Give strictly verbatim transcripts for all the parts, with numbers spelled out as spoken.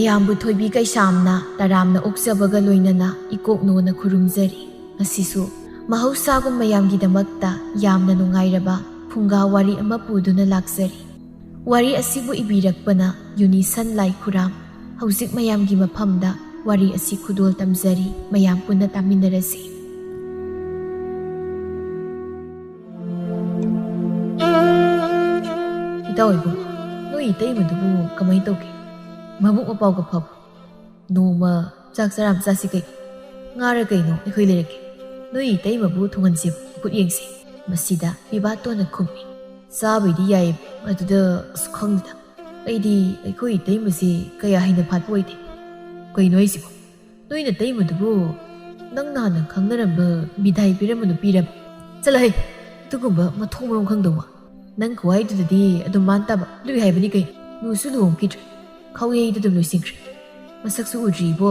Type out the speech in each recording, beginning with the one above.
ꯃꯌꯥꯝꯕꯨ ꯊꯣꯏꯕꯤ ꯀꯩꯁꯥꯝꯅ ꯇꯔꯥꯝꯅ ꯑꯣꯛꯆꯕꯒ ꯂꯣꯏꯅꯅ ꯏꯀꯣꯛꯅꯣꯅ ꯈꯨꯔꯨꯝꯖꯔꯤ꯫ ꯉꯁꯤꯁꯨ ꯃꯍꯧꯁꯥꯒꯨꯝ ꯃꯌꯥꯝꯒꯤꯗꯃꯛꯇ ꯌꯥꯝꯅ ꯅꯨꯡꯉꯥꯏꯔꯕ ꯐꯨꯡꯒꯥ ꯋꯥꯔꯤ ꯑꯃ ꯄꯨꯗꯨꯅ ꯂꯥꯛꯆꯔꯤ꯫ ꯋꯥꯔꯤ ꯑꯁꯤꯕꯨ ꯏꯕꯤꯔꯛꯄꯅ ꯌꯨꯅꯤꯁꯟ ꯂꯥꯏꯈꯨꯔꯥꯝ꯫ ꯍꯧꯖꯤꯛ ꯃꯌꯥꯝꯒꯤ ꯃꯐꯝꯗ ꯋꯥꯔꯤ ꯑꯁꯤ ꯈꯨꯗꯣꯜ ꯇꯝꯖꯔꯤ, ꯃꯌꯥꯝ ꯄꯨꯟꯅ ꯇꯥꯃꯤꯟꯅꯔꯁꯤ꯫ ꯏꯇꯥꯎ ꯏꯕꯨꯡꯉꯣ, ꯅꯣꯏ ꯏꯇꯩꯃꯗꯨꯕꯨ ꯀꯃꯥꯏ ꯇꯧꯒꯦ? ꯃꯕꯨꯛ ꯃꯄꯥꯎꯒ ꯐꯕ꯭ꯔꯣ? ꯅꯣꯡꯃ ꯆꯥꯛ ꯆꯔꯥ ꯑꯃ ꯆꯥꯁꯤ ꯀꯩꯅꯣ? ꯉꯥꯔ ꯀꯩꯅꯣ ꯑꯩꯈꯣꯏ ꯂꯩꯔꯛꯀꯦ꯫ ꯅꯣꯏ ꯏꯇꯩꯃꯕꯨ ꯊꯣꯡꯍꯟꯁꯦꯕ, ꯃꯈꯨꯠ ꯌꯦꯡꯁꯦ꯫ ꯃꯁꯤꯗ ꯄꯤꯕꯥꯇꯣꯟꯅ ꯈꯨꯝꯃꯤ꯫ ꯆꯥꯕꯩꯗꯤ ꯌꯥꯏꯌꯦ, ꯑꯗꯨꯗ ꯑꯁ ꯈꯪꯗꯦꯗ꯫ ꯑꯩꯗꯤ ꯑꯩꯈꯣꯏ ꯏꯇꯩꯃꯁꯦ ꯀꯌꯥ ꯍꯩꯅ ꯐꯥꯠꯄ ꯑꯣꯏꯗꯦ꯫ ꯀꯩꯅꯣ ꯍꯥꯏꯁꯤꯕꯣ? ꯅꯣꯏ ꯅꯇꯩꯃꯗꯨꯕꯨ ꯅꯪ ꯅꯍꯥꯟꯅ ꯈꯪꯅꯔꯝꯕ ꯃꯤꯗꯥꯏ ꯄꯤꯔꯝꯕ ꯅꯨꯄꯤꯔꯕ? ꯆꯠꯂꯍꯦ, ꯑꯗꯨꯒꯨꯝꯕ ꯃꯊꯣꯡ ꯃꯔꯝ ꯈꯪꯗꯕ ꯋꯥ꯫ ꯅꯪ ꯈꯨꯍꯥꯏꯗꯨꯗꯗꯤ ꯑꯗꯨꯝ ꯃꯥꯟ ꯇꯥꯕ꯫ ꯂꯨꯏ ꯍꯥꯏꯕꯅꯤ ꯀꯩꯅꯣ? ꯂꯨꯁꯨ ꯂꯨꯍꯣꯡꯈꯤꯗ꯭ꯔꯦ꯫ ꯈꯥꯎꯌꯩꯗ ꯑꯗꯨꯝ ꯂꯣꯏꯁꯤꯟꯈ꯭ꯔꯦ꯫ ꯃꯁꯛꯁꯨ ꯎꯗ꯭ꯔꯤꯕꯣ꯫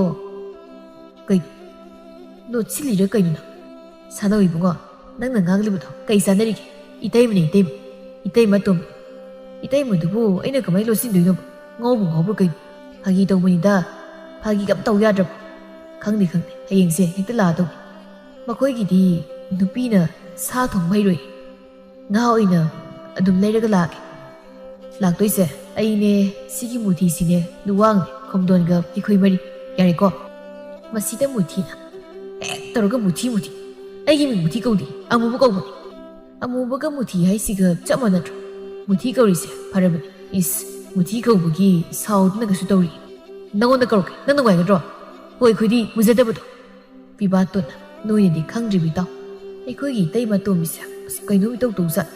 ꯀꯩꯅꯣ? ꯂꯣꯠꯁꯤꯜꯂꯤꯔ ꯀꯩꯅꯣ ꯅꯪ? ꯁꯥꯟꯅꯧ ꯏꯕꯨꯡꯉꯣ, ꯅꯪꯅ ꯉꯥꯡꯂꯤꯕꯗꯣ ꯀꯩ ꯆꯥꯟꯅꯔꯤꯒꯦ? ꯏꯇꯩꯃꯅꯦ ꯏꯇꯩꯃ꯫ ꯏꯇꯩꯃ ꯑꯇꯣꯝꯕꯤ꯫ ꯏꯇꯩꯃꯗꯨꯕꯨ ꯑꯩꯅ ꯀꯃꯥꯏꯅ ꯂꯣꯠꯁꯤꯟꯗꯣꯏꯅꯣꯕ? ꯉꯥꯎꯕꯨ ꯉꯥꯎꯕ꯭ꯔꯥ ꯀꯩꯅꯣ? ꯐꯥꯒꯤ ꯇꯧꯕꯅꯤꯗ꯫ ꯐꯥꯒꯤ ꯀꯝ ꯇꯧ ꯌꯥꯗ꯭ꯔꯕ? ꯈꯪꯗꯦ ꯈꯪꯗꯦ, ꯍꯌꯦꯡꯁꯦ ꯍꯦꯛꯇ ꯂꯥꯛꯑꯗꯧꯅꯤ꯫ ꯃꯈꯣꯏꯒꯤꯗꯤ ꯅꯨꯄꯤꯅ ꯁꯥ ꯊꯣꯡꯕ ꯍꯩꯔꯣꯏ꯫ ꯉꯥ ꯑꯣꯏꯅ ꯑꯗꯨꯝ ꯂꯩꯔꯒ ꯂꯥꯛꯑꯒꯦ꯫ ꯂꯥꯛꯇꯣꯏꯁꯦ ꯑꯩꯅꯦ, ꯁꯤꯒꯤ ꯃꯨꯊꯤꯁꯤꯅꯦ, ꯂꯨꯋꯥꯡꯅꯦ, ꯈꯣꯝꯗꯣꯟꯒ ꯑꯩꯈꯣꯏ ꯃꯔꯤ꯫ ꯌꯥꯔꯦꯀꯣ? ꯃꯁꯤꯗ ꯃꯨꯊꯤꯅ ꯍꯦꯛ ꯇꯧꯔꯒ ꯃꯨꯊꯤ ꯃꯨꯊꯤ꯫ ꯑꯩꯒꯤ ꯃꯤꯡ ꯃꯨꯊꯤ ꯀꯧꯗꯦ, ꯑꯃꯨꯕ ꯀꯧꯕꯅꯦ꯫ ꯑꯃꯨꯕꯒ ꯃꯨꯊꯤ ꯍꯥꯏꯁꯤꯒ ꯆꯞ ꯃꯥꯟꯅꯗ꯭ꯔꯣ? ꯃꯨꯊꯤ ꯀꯧꯔꯤꯁꯦ ꯐꯔꯕꯅꯦ꯫ ꯏꯁ, ꯃꯨꯊꯤ ꯀꯧꯕꯒꯤ ꯁꯥꯎꯗꯅꯒꯁꯨ ꯇꯧꯔꯤ꯫ ꯅꯪꯉꯣꯟꯗ ꯀꯧꯔꯛꯀꯦ, ꯅꯪ ꯅꯨꯡꯉꯥꯏꯒꯗ꯭ꯔꯣ? ꯍꯣꯏ, ꯑꯩꯈꯣꯏꯗꯤ ꯃꯨꯖꯗꯕꯗꯣ꯫ ꯄꯤꯕꯥꯇꯣꯟꯅ, ꯅꯣꯏꯅꯗꯤ ꯈꯪꯗ꯭ꯔꯤꯕ ꯏꯇꯥꯎ꯫ ꯑꯩꯈꯣꯏꯒꯤ ꯏꯇꯩꯃ ꯑꯇꯣꯝꯕꯤꯁꯦ ꯑꯁ ꯀꯩꯅꯣꯝ ꯏꯇꯧ ꯇꯧꯖꯥꯠ꯫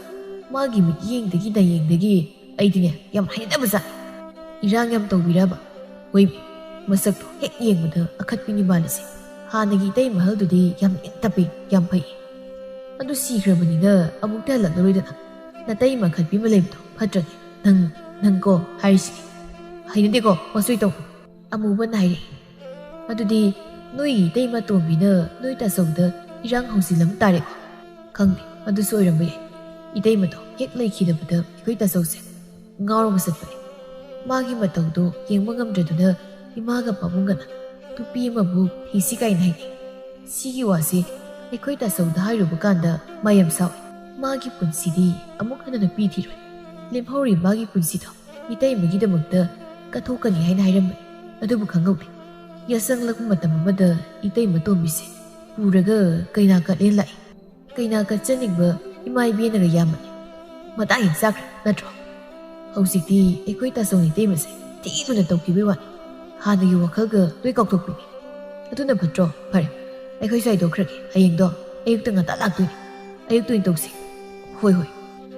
ꯃꯥꯒꯤ ꯃꯤꯠꯌꯦꯡꯗꯒꯤ ꯅꯥꯌꯦꯡꯗꯒꯤ ꯑꯩꯗꯤꯅꯦ ꯌꯥꯝ ꯍꯩꯅꯗꯕꯖꯥꯠ꯫ ꯏꯔꯥꯡ ꯌꯥꯝ ꯇꯧꯕꯤꯔꯕ? ꯍꯣꯏꯃꯤ, ꯃꯁꯛꯇꯣ ꯍꯦꯛ ꯌꯦꯡꯕꯗ ꯑꯈꯠꯄꯤꯅꯤ ꯃꯥꯜꯂꯤꯁꯦ꯫ ꯍꯥꯟꯅꯒꯤ ꯏꯇꯩ ꯃꯍꯜꯗꯨꯗꯤ ꯌꯥꯝ ꯏꯪ ꯇꯞꯄꯤ, ꯌꯥꯝ ꯐꯩ꯫ ꯑꯗꯨ ꯁꯤꯈ꯭ꯔꯕꯅꯤꯅ ꯑꯃꯨꯛꯇ ꯍꯜꯂꯛꯂꯔꯣꯏꯗꯅ꯫ ꯅꯇꯩ ꯃꯈꯠꯄꯤ ꯑꯃ ꯂꯩꯕꯗꯣ ꯐꯠꯇ꯭ꯔꯅꯦ? ꯅꯪ, ꯅꯪ ꯀꯣ ꯍꯥꯏꯔꯤꯁꯤꯗꯤ꯫ ꯍꯩꯅꯗꯦꯀꯣ, ꯃꯁꯣꯏ ꯇꯧ꯫ ꯑꯃꯨꯕꯅ ꯍꯥꯏꯔꯛꯏ꯫ ꯑꯗꯨꯗꯤ ꯅꯣꯏꯒꯤ ꯏꯇꯩꯃ ꯇꯣꯝꯕꯤꯅ ꯅꯣꯏ ꯇꯥꯆꯧꯗ ꯏꯔꯥꯡ ꯍꯧꯖꯤꯜꯂꯝ ꯇꯥꯔꯦꯀꯣ? ꯈꯪꯗꯦ, ꯑꯗꯨꯁꯨ ꯑꯣꯏꯔꯝꯕ ꯌꯥꯏ꯫ ꯏꯇꯩꯃꯗꯣ ꯍꯦꯛ ꯂꯩꯈꯤꯗꯕꯗ ꯑꯩꯈꯣꯏ ꯇꯥꯆꯧꯁꯦ ꯉꯥꯎꯔꯒ ꯆꯠꯄꯅꯦ꯫ ꯃꯥꯒꯤ ꯃꯇꯧꯗꯣ ꯌꯦꯡꯕ ꯉꯝꯗ꯭ꯔꯗꯨꯅ ꯏꯃꯥꯒ ꯄꯥꯕꯨꯡꯒꯅ ꯅꯨꯄꯤ ꯑꯃꯕꯨ ꯊꯤꯁꯤ ꯀꯥꯏꯅ ꯍꯥꯏꯅꯩ꯫ ꯁꯤꯒꯤ ꯋꯥꯁꯤ ꯑꯩꯈꯣꯏ ꯇꯥꯆꯧꯗ ꯍꯥꯏꯔꯨꯕ ꯀꯥꯟꯗ ꯃꯥ ꯌꯥꯝ ꯁꯥꯎꯏ꯫ ꯃꯥꯒꯤ ꯄꯨꯟꯁꯤꯗꯤ ꯑꯃꯨꯛ ꯍꯟꯅ ꯅꯨꯄꯤ ꯊꯤꯔꯣꯏ꯫ ꯂꯦꯝꯍꯧꯔꯤ ꯃꯥꯒꯤ ꯄꯨꯟꯁꯤꯗꯣ ꯏꯇꯩꯃꯒꯤꯗꯃꯛꯇ ꯀꯠꯊꯣꯛꯀꯅꯤ ꯍꯥꯏꯅ ꯍꯥꯏꯔꯝꯕꯅꯤ꯫ ꯑꯗꯨꯕꯨ ꯈꯪꯍꯧꯗꯦ꯫ ꯌꯥꯁꯪꯂꯛꯄ ꯃꯇꯝ ꯑꯃꯗ ꯏꯇꯩꯃ ꯇꯣꯝꯕꯤꯁꯦ ꯄꯨꯔꯒ ꯀꯩꯅꯥ ꯀꯠꯂꯦ ꯂꯥꯛꯏ꯫ ꯀꯩꯅꯥ ꯀꯠꯆꯅꯤꯡꯕ ꯏꯃꯥ ꯏꯕꯦꯟꯅꯒ ꯌꯥꯝꯕꯅꯤ꯫ ꯃꯇꯥꯡ ꯍꯦꯛ ꯆꯥꯈ꯭ꯔꯦ ꯅꯠꯇ꯭ꯔꯣ? ꯍꯧꯖꯤꯛꯇꯤ ꯑꯩꯈꯣꯏ ꯇꯥꯆꯧꯅ ꯏꯇꯩꯃꯁꯦ ꯊꯤꯅ ꯇꯧꯈꯤꯕꯩ ꯋꯥꯅꯤ꯫ ꯍꯥꯟꯅꯒꯤ ꯋꯥꯈꯜꯒ ꯂꯣꯏ ꯀꯥꯎꯊꯣꯛꯄꯤꯅꯤ꯫ ꯑꯗꯨꯅ ꯐꯠꯇ꯭ꯔꯣ? ꯐꯔꯦ, ꯑꯩꯈꯣꯏꯁꯨ ꯍꯥꯏꯗꯣꯛꯈ꯭ꯔꯒꯦ꯫ ꯍꯌꯦꯡꯗꯣ ꯑꯌꯨꯛꯇ ꯉꯟꯇꯥ ꯂꯥꯛꯇꯣꯏꯅꯤ꯫ ꯑꯌꯨꯛꯇ ꯑꯣꯏꯅ ꯇꯧꯁꯤ꯫ ꯍꯣꯏ, ꯍꯣꯏ꯫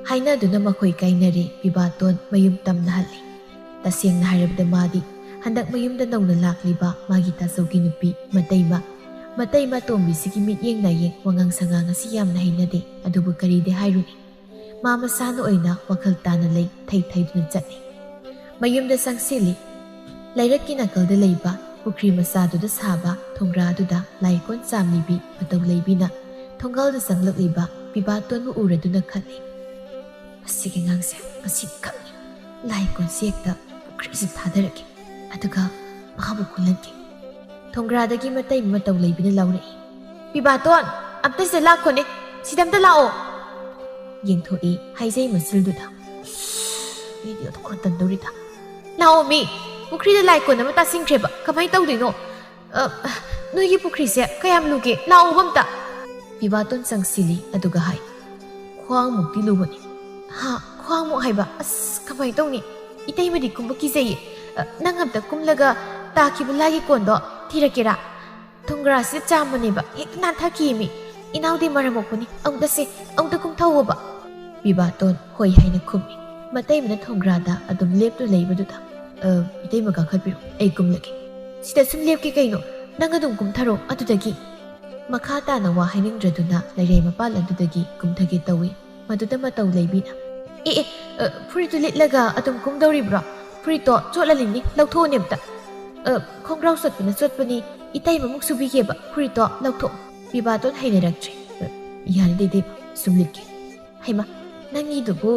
ꯍꯥꯏꯅꯗꯨꯅ ꯃꯈꯣꯏ ꯀꯥꯏꯅꯔꯦ꯫ ꯄꯤꯕꯥꯇꯣꯟ ꯃꯌꯨꯝ ꯇꯝꯅ ꯍꯜꯂꯦ꯫ ꯇꯁꯦꯡꯅ ꯍꯥꯏꯔꯕꯗ ꯃꯥꯗꯤ ꯍꯟꯗꯛ ꯃꯌꯨꯝꯗ ꯅꯧꯅ ꯂꯥꯛꯂꯤꯕ ꯃꯥꯒꯤ ꯇꯥꯆꯧꯒꯤ ꯅꯨꯄꯤ ꯃꯇꯩꯃ, ꯃꯇꯩꯃ ꯇꯣꯝꯕꯤꯁꯤꯒꯤ ꯃꯤꯠꯌꯦꯡ ꯅꯥꯌꯦꯡ ꯋꯥꯉꯥꯡ ꯁꯉꯥꯡ ꯑꯁꯤ ꯌꯥꯝꯅ ꯍꯩꯅꯗꯦ꯫ ꯑꯗꯨꯕꯨ ꯀꯔꯤꯗꯤ ꯍꯥꯏꯔꯨꯅꯤ? ꯃꯥ ꯃꯁꯥꯅ ꯑꯣꯏꯅ ꯋꯥꯈꯜ ꯇꯥꯅ ꯂꯩ, ꯊꯩ ꯊꯩꯗꯨꯅ ꯆꯠꯂꯤ꯫ ꯃꯌꯨꯝꯗ ꯆꯪꯁꯤꯜꯂꯤ꯫ ꯂꯩꯔꯛꯀꯤ ꯅꯥꯀꯜꯗ ꯂꯩꯕ ꯄꯨꯈ꯭ꯔꯤ ꯃꯆꯥꯗꯨꯗ ꯁꯥꯕ ꯊꯣꯡꯒ꯭ꯔꯥꯗꯨꯗ ꯂꯥꯏꯀꯣꯟ ꯆꯥꯝꯂꯤꯕꯤ ꯃꯇꯧ ꯂꯩꯕꯤꯅ ꯊꯣꯡꯒꯥꯜꯗ ꯆꯪꯂꯛꯂꯤꯕ ꯄꯤꯕꯥꯇꯣꯟꯕꯨ ꯎꯔꯗꯨꯅ ꯈꯜꯂꯤ, "ꯃꯁꯤꯒꯤ ꯑꯉꯥꯡꯁꯦ ꯉꯁꯤ ꯈꯛꯅꯤ ꯂꯥꯏꯀꯣꯟꯁꯦ ꯍꯦꯛꯇ ꯄꯨꯈ꯭ꯔꯤꯁꯤ ꯊꯥꯗꯔꯒꯦ, ꯑꯗꯨꯒ ꯃꯍꯥꯛꯄꯨ ꯈꯨꯜꯍꯟꯒꯦ꯫" ꯊꯣꯡꯒ꯭ꯔꯥꯗꯒꯤ ꯃꯇꯩ ꯃꯇꯧ ꯂꯩꯕꯤꯅ ꯂꯥꯎꯔꯛꯏ, "ꯄꯤꯕꯥꯇꯣꯟ, ꯑꯝꯇ ꯁꯤꯗ ꯂꯥꯛꯈꯣꯅꯦ, ꯁꯤꯗ ꯑꯝꯇ ꯂꯥꯛꯑꯣ꯫" ꯌꯦꯡꯊꯣꯛꯏ ꯍꯥꯏꯖꯩ ꯃꯆꯤꯜꯗꯨꯗ꯫ ꯑꯩꯗꯤ ꯑꯣꯟꯊꯣꯛꯅ ꯇꯟꯗꯧꯔꯤꯗ꯫ "ꯂꯥꯛꯑꯣ ꯃꯤ, ꯄꯨꯈ꯭ꯔꯤꯗ ꯂꯥꯏꯀꯣꯟ ꯑꯃ ꯇꯥꯁꯤꯟꯈ꯭ꯔꯦꯕ, ꯀꯃꯥꯏꯅ ꯇꯧꯗꯣꯏꯅꯣ? ꯑ, ꯅꯣꯏꯒꯤ ꯄꯨꯈ꯭ꯔꯤꯁꯦ ꯀꯌꯥꯝ ꯂꯨꯒꯦ? ꯂꯥꯛꯑꯣꯕ ꯑꯝꯇ꯫" ꯄꯤꯕꯥꯇꯣꯟ ꯆꯪꯁꯤꯜꯂꯤ ꯑꯗꯨꯒ ꯍꯥꯏ, "ꯈ꯭ꯋꯥꯡꯃꯨꯛꯇꯤ ꯂꯨꯕꯅꯤ꯫" "ꯍꯥ? ꯈ꯭ꯋꯥꯡꯃꯨꯛ ꯍꯥꯏꯕ? ꯑꯁ, ꯀꯃꯥꯏꯅ ꯇꯧꯅꯤ? ꯏꯇꯩꯃꯗꯤ ꯀꯨꯝꯕ ꯀꯤꯖꯩꯌꯦ꯫ ꯑ, ꯅꯪ ꯑꯝꯇ ꯀꯨꯝꯂꯒ ꯇꯥꯈꯤꯕ ꯂꯥꯏꯒꯤ ꯀꯣꯟꯗꯣ ꯊꯤꯔꯛꯀꯦꯔꯥ? ꯊꯣꯡꯒ꯭ꯔꯥꯁꯤꯗ ꯆꯥꯝꯕꯅꯦꯕ, ꯍꯦꯛꯇ ꯅꯥꯟꯊꯈꯤꯃꯤ꯫ ꯏꯅꯥꯎꯗꯤ ꯃꯔꯝ ꯃꯣꯛꯄꯅꯤ, ꯑꯃꯨꯛꯇꯁꯦ, ꯑꯃꯨꯛꯇ ꯀꯨꯝꯊꯧꯑꯣꯕ꯫" ꯄꯤꯕꯥꯇꯣꯟ ꯍꯣꯏ ꯍꯥꯏꯅ ꯈꯨꯝꯃꯤ꯫ ꯃꯇꯩꯃꯅ ꯊꯣꯡꯒ꯭ꯔꯥꯗ ꯑꯗꯨꯝ ꯂꯦꯞꯇꯨꯅ ꯂꯩꯕꯗꯨꯗ, "ꯑ, ꯏꯇꯩꯃ ꯀꯥꯈꯠꯄꯤꯔꯣ, ꯑꯩ ꯀꯨꯝꯂꯒꯦ꯫" "ꯁꯤꯗ ꯁꯨꯝ ꯂꯦꯞꯀꯦ ꯀꯩꯅꯣ? ꯅꯪ ꯑꯗꯨꯝ ꯀꯨꯝꯊꯔꯣ ꯑꯗꯨꯗꯒꯤ꯫" ꯃꯈꯥ ꯇꯥꯅ ꯋꯥ ꯍꯥꯏꯅꯤꯡꯗ꯭ꯔꯗꯨꯅ ꯂꯩꯔꯩ ꯃꯄꯥꯜ ꯑꯗꯨꯗꯒꯤ ꯀꯨꯝꯊꯒꯦ ꯇꯧꯏ꯫ ꯃꯗꯨꯗ ꯃꯇꯧ ꯂꯩꯕꯤꯅ, "ꯑꯦ, ꯑꯦ, ꯑ, ꯐꯨꯔꯤꯠꯇꯨ ꯂꯤꯠꯂꯒ ꯑꯗꯨꯝ ꯀꯨꯝꯗꯧꯔꯤꯕ꯭ꯔꯣ? ꯐꯨꯔꯤꯠꯇꯣ ꯆꯣꯠꯂꯅꯤꯅꯦ, ꯂꯧꯊꯣꯛꯑꯣꯅꯦ ꯑꯝꯇ꯫" "ꯑ, ꯈꯣꯡꯒ꯭ꯔꯥꯎ ꯆꯣꯠꯄꯅ ꯆꯣꯠꯄꯅꯤ, ꯏꯇꯩꯃ ꯑꯃꯨꯛ ꯁꯨꯕꯤꯒꯦꯕ, ꯐꯨꯔꯤꯠꯇꯣ ꯂꯧꯊꯣꯛꯑꯣ꯫" ꯄꯤꯕꯥꯇꯣꯟ ꯍꯩꯅꯔꯛꯇ꯭ꯔꯦ꯫ "ꯑ, ꯌꯥꯅꯤꯗ ꯏꯇꯩꯃ, ꯁꯨꯝ ꯂꯤꯠꯀꯦ꯫" "ꯍꯩꯃꯥ, ꯅꯪꯒꯤꯗꯨꯕꯨ